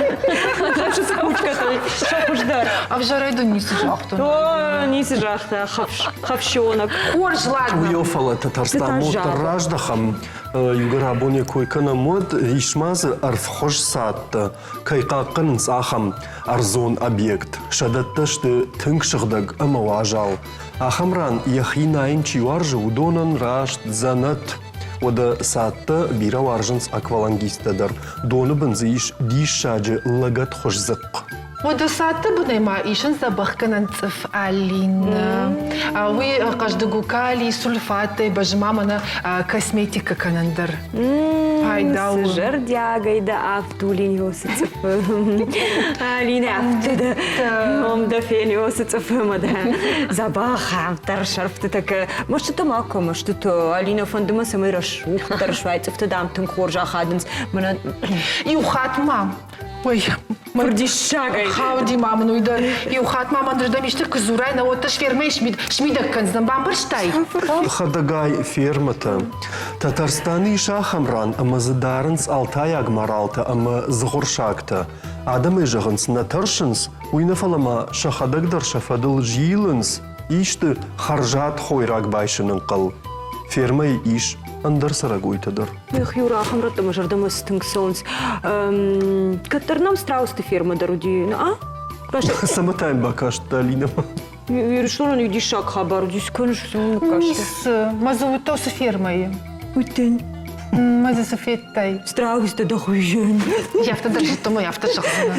Хӕфсыты кучкӕтӕй сӕ хуыздӕр. Ӕвзӕрӕй дын ницы загътон. О, ницы загъта хӕфс. Хӕфсионок. Хорз, ладно. Уый фӕлӕ Татарстан дӕр раздӕхӕм. Иугӕр абон йӕ кой кӕнӕм, уӕд ис ма дзы ӕрвхуыз цадтӕ, кӕй хъахъхъӕнынц, ахӕм ӕрдзон объект. Сӕ дӕттӕ сты тынг сыгъдӕг ӕмӕ уазал. Ахӕм ран йӕхи найын чи уарзы, уыдонӕн раст дзӕнӕт. Уӕдӕ цадтӕ бирӕ уарзынц аквалангисттӕ дӕр. Доны бын дзы ис диссаджы лӕгӕтхуыз дзыхъхъ. Уӕдӕ цадты бынӕй ма исынц дзӕбӕхгӕнӕн цъыф алин. Уый хъӕздыг у калий, сульфаттӕй, бӕзма мӕнӕ косметикӕ кӕнӕн дӕр. Пайда у. Цы зӕрдиагӕй дӕ ӕфтулин уыцы цъыфы. Алинӕ, афтӕ дӕ ном дӕ фени уыцы цъыфы ӕмӕ дӕ дзӕбӕх дӕр сӕрфтытӕ кӕ. Мӕстытӕ ма кӕ, мӕстытӕ. Алинӕ, фӕнды мӕ, цӕмӕй рӕсугъддӕр суай, цъыфтӕ дам тынг хорз ахадынц. Мӕнӕ Иу хатт ма Ой, Фырдиссагӕй. Хауди ма мын уый дӕр. Иу хатт ма мӕнырдӕм исты куы дзурай, науӕд та фермӕйы смидӕг кӕндзынӕн, бамбӕрстай? Хӕдӕгай фермӕтӕ. Татарстаны ис ахӕм ран, ӕмӕ дзы дарынц алтайаг маралтӕ ӕмӕ дзыгъуырсагтӕ. Адӕмӕй зӕгъынц, нӕ тӕрсынц, уый нӕ фӕлӕ ма сӕхӕдӕг дӕр сӕ фӕдыл зилынц, исты хӕрзад хойраг байсын ӕнхъӕл. Фермӕйы ис ӕндӕр цӕрӕгойтӕ дӕр. Эх, Юра, ахӕм рӕтты мӕ зӕрдӕмӕ цы тынг цӕуынц. Кӕддӕр нӕм страусты фермӕ дӕр уыди. А? Цӕмӕ та йын бакасттӕ, Алинӕмӕ? Ирыстонӕн иу диссаг хабар уыди, цы кӕныс, цы мын ныккастӕ? Ницы, мӕ дзы уыдта уыцы фермӕйы. Уыдтӕн. Мӕ дзы цы федтай? Страусты дӕ хуызӕн. Афтӕ дӕр зыдтон, афтӕ зӕгъдзынӕ.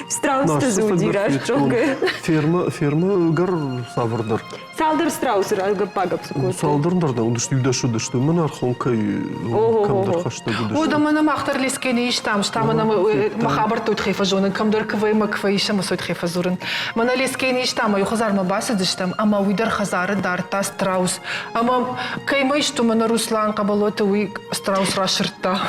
Страусты дзы уыди раст зӕгъгӕ. Фермӕ, фермӕ ӕгӕр цавӕрдӕр. Цалдӕр страусы рагӕпп-багӕпп цы кодтой. Цалдӕр дӕр нӕ уыдысты, иу дӕс уыдысты. Мӕн Архонкӕй кӕмдӕр хӕстӕг уыдысты. О, да мӕнӕ мах дӕр Лескены истам, стам мӕнӕ мӕ хабӕртты уыдхӕй фӕзонын, кӕмдӕр квӕй мӕ квӕй ис ӕмӕ сойдхӕй фӕдзурын. Мӕнӕ Лескены истам, ӕй хӕдзармӕ бацыдыстӕм, ӕмӕ уый дӕр хӕдзары дардта страус. Ӕмӕ кӕй ма исту, мӕнӕ Руслан Хъӕбӕлоты уый страус расырдта.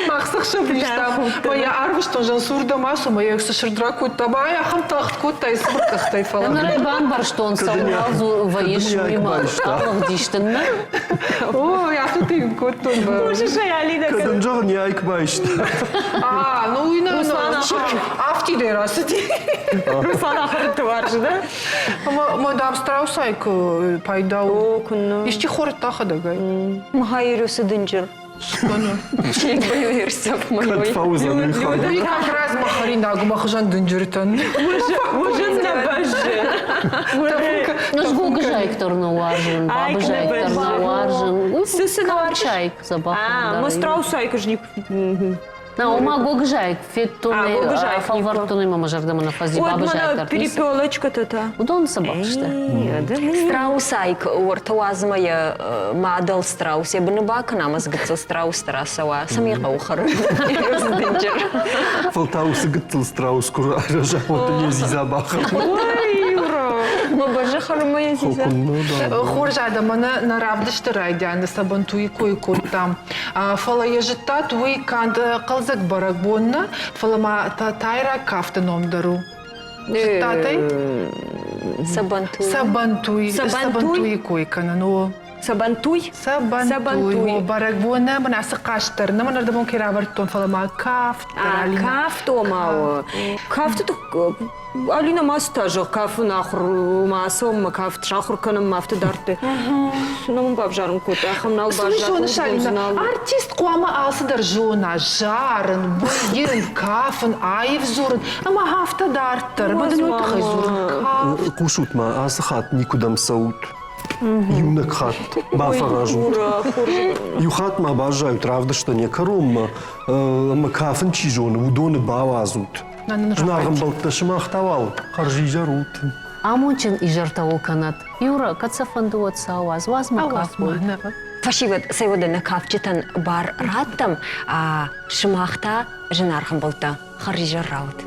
Мах цы хсӕв истам, мӕ йӕ арвыстон Жансур ацу, мӕ йӕ цы сырд ракодта, мӕ ахӕм тагъд кодта, цыбыр къӕхтӕй фӕлӕ. Ныр ӕй бамбӕрстон, цӕуыл вӕййыс, уый ма алыгъдисты нӕ? О, афтӕ тынг кодтон. Хъусыс ӕй, Алинӕ? Кӕд ын зӕгъын, йӕ айк байста. А, ну уый нӕ, афтидӕй рацыди. Руслан ахуырты уарзы, да? Мадам страусӕй куы пайда у. Исчи хордта хӕдӕгӕй. Мхаирюсы дынджыр. Кӕд фӕуыдзӕн уый хабар? Уый как раз мӕ хӕринаг мӕ хуызӕн дынджыртӕн. Уызын нӕ бӕззы. Ӕз гогызайк дӕр нӕ уарзын, бабызайк дӕр нӕ уарзын. Цы цы нӕ уарзыс? Чайк дзӕбӕх. А, мӕ страусайк ӕз никуы Ома гогызайк федтон, фӕлвӕрдтон ӕмӕ мӕ зӕрдӕмӕ нӕ фӕци бабызайк дӕр. Перепелочка-то та. Уыдон дзӕбӕх сты. Страусайк уӕртӕ уадзмӕ йӕ мадӕл страус йӕ быны бакӕна ӕмӕ дзы гыццыл страус дӕр ацӕуа. Цӕмӕй хъӕуы хӕрын? Дынджыр. Фӕлтау уыцы гыццыл страус куы райрӕза, уӕд ын йӕ дзидза бахӕрын. Ой, Юра! Мӕ бӕззы хӕрынмӕ йӕ дзидза. Хорз адӕм, мӕнӕ нӕ равдысты райдианы Сабантуйы кой кодтам. Фӕлӕ йӕ зыдтат, уый канд хъӕлдзӕг бӕрӕгбон нӕ, фӕлӕ ма татайраг кафты ном дӕр у. Зыдтат ӕй? Сабантуй. Сабантуй. Сабантуйы кой кӕнын, о. Сабантуй? Сабантуй. О, бӕрӕгбон нӕ мын ацы хъазт дӕр нӕ мын ӕрдӕбон кӕй равӕрдтон, фӕлӕ ма кафт дӕр. Кафт ома у. Кафты Алина ма цытӕ зӕгъ, кафын ахуыр ма ацӕуӕм мӕ кафт сахуыр кӕнӕм ма афтӕ дардты. Цы нӕ мын бавзарын кодта, ахӕм нал баззад. Зоныс, Алина, артист хъуамӕ алцыдӕр зона, зарын, быйын, кафын, аив дзурын ӕмӕ афтӕ дарддӕр. Ӕмӕ дын уый тыххӕй дзурын кафт. Хъусут ма, ацы хатт никуыдӕм цӕут. Иунӕг хатт бафӕразут. Иу хатт ма баззайут равдыстӕн йӕ кӕронмӕ ӕмӕ кафын чи зоны, уыдоны бауадзут. Зынаргъ ӕмбӕлттӕ, сымах та уал хӕрзизӕр ут. Амондджын изӕртӕ уыл кӕнӕд. Юра, кӕд сӕ фӕнды, уӕд сӕ ауадз. Уадз мӕ кафой. Фӕсивӕд, цӕй уӕдӕ нӕ кафджытӕн бар раттӕм, а сымах та, зынаргъ ӕмбӕлттӕ, хӕрзизӕр раут.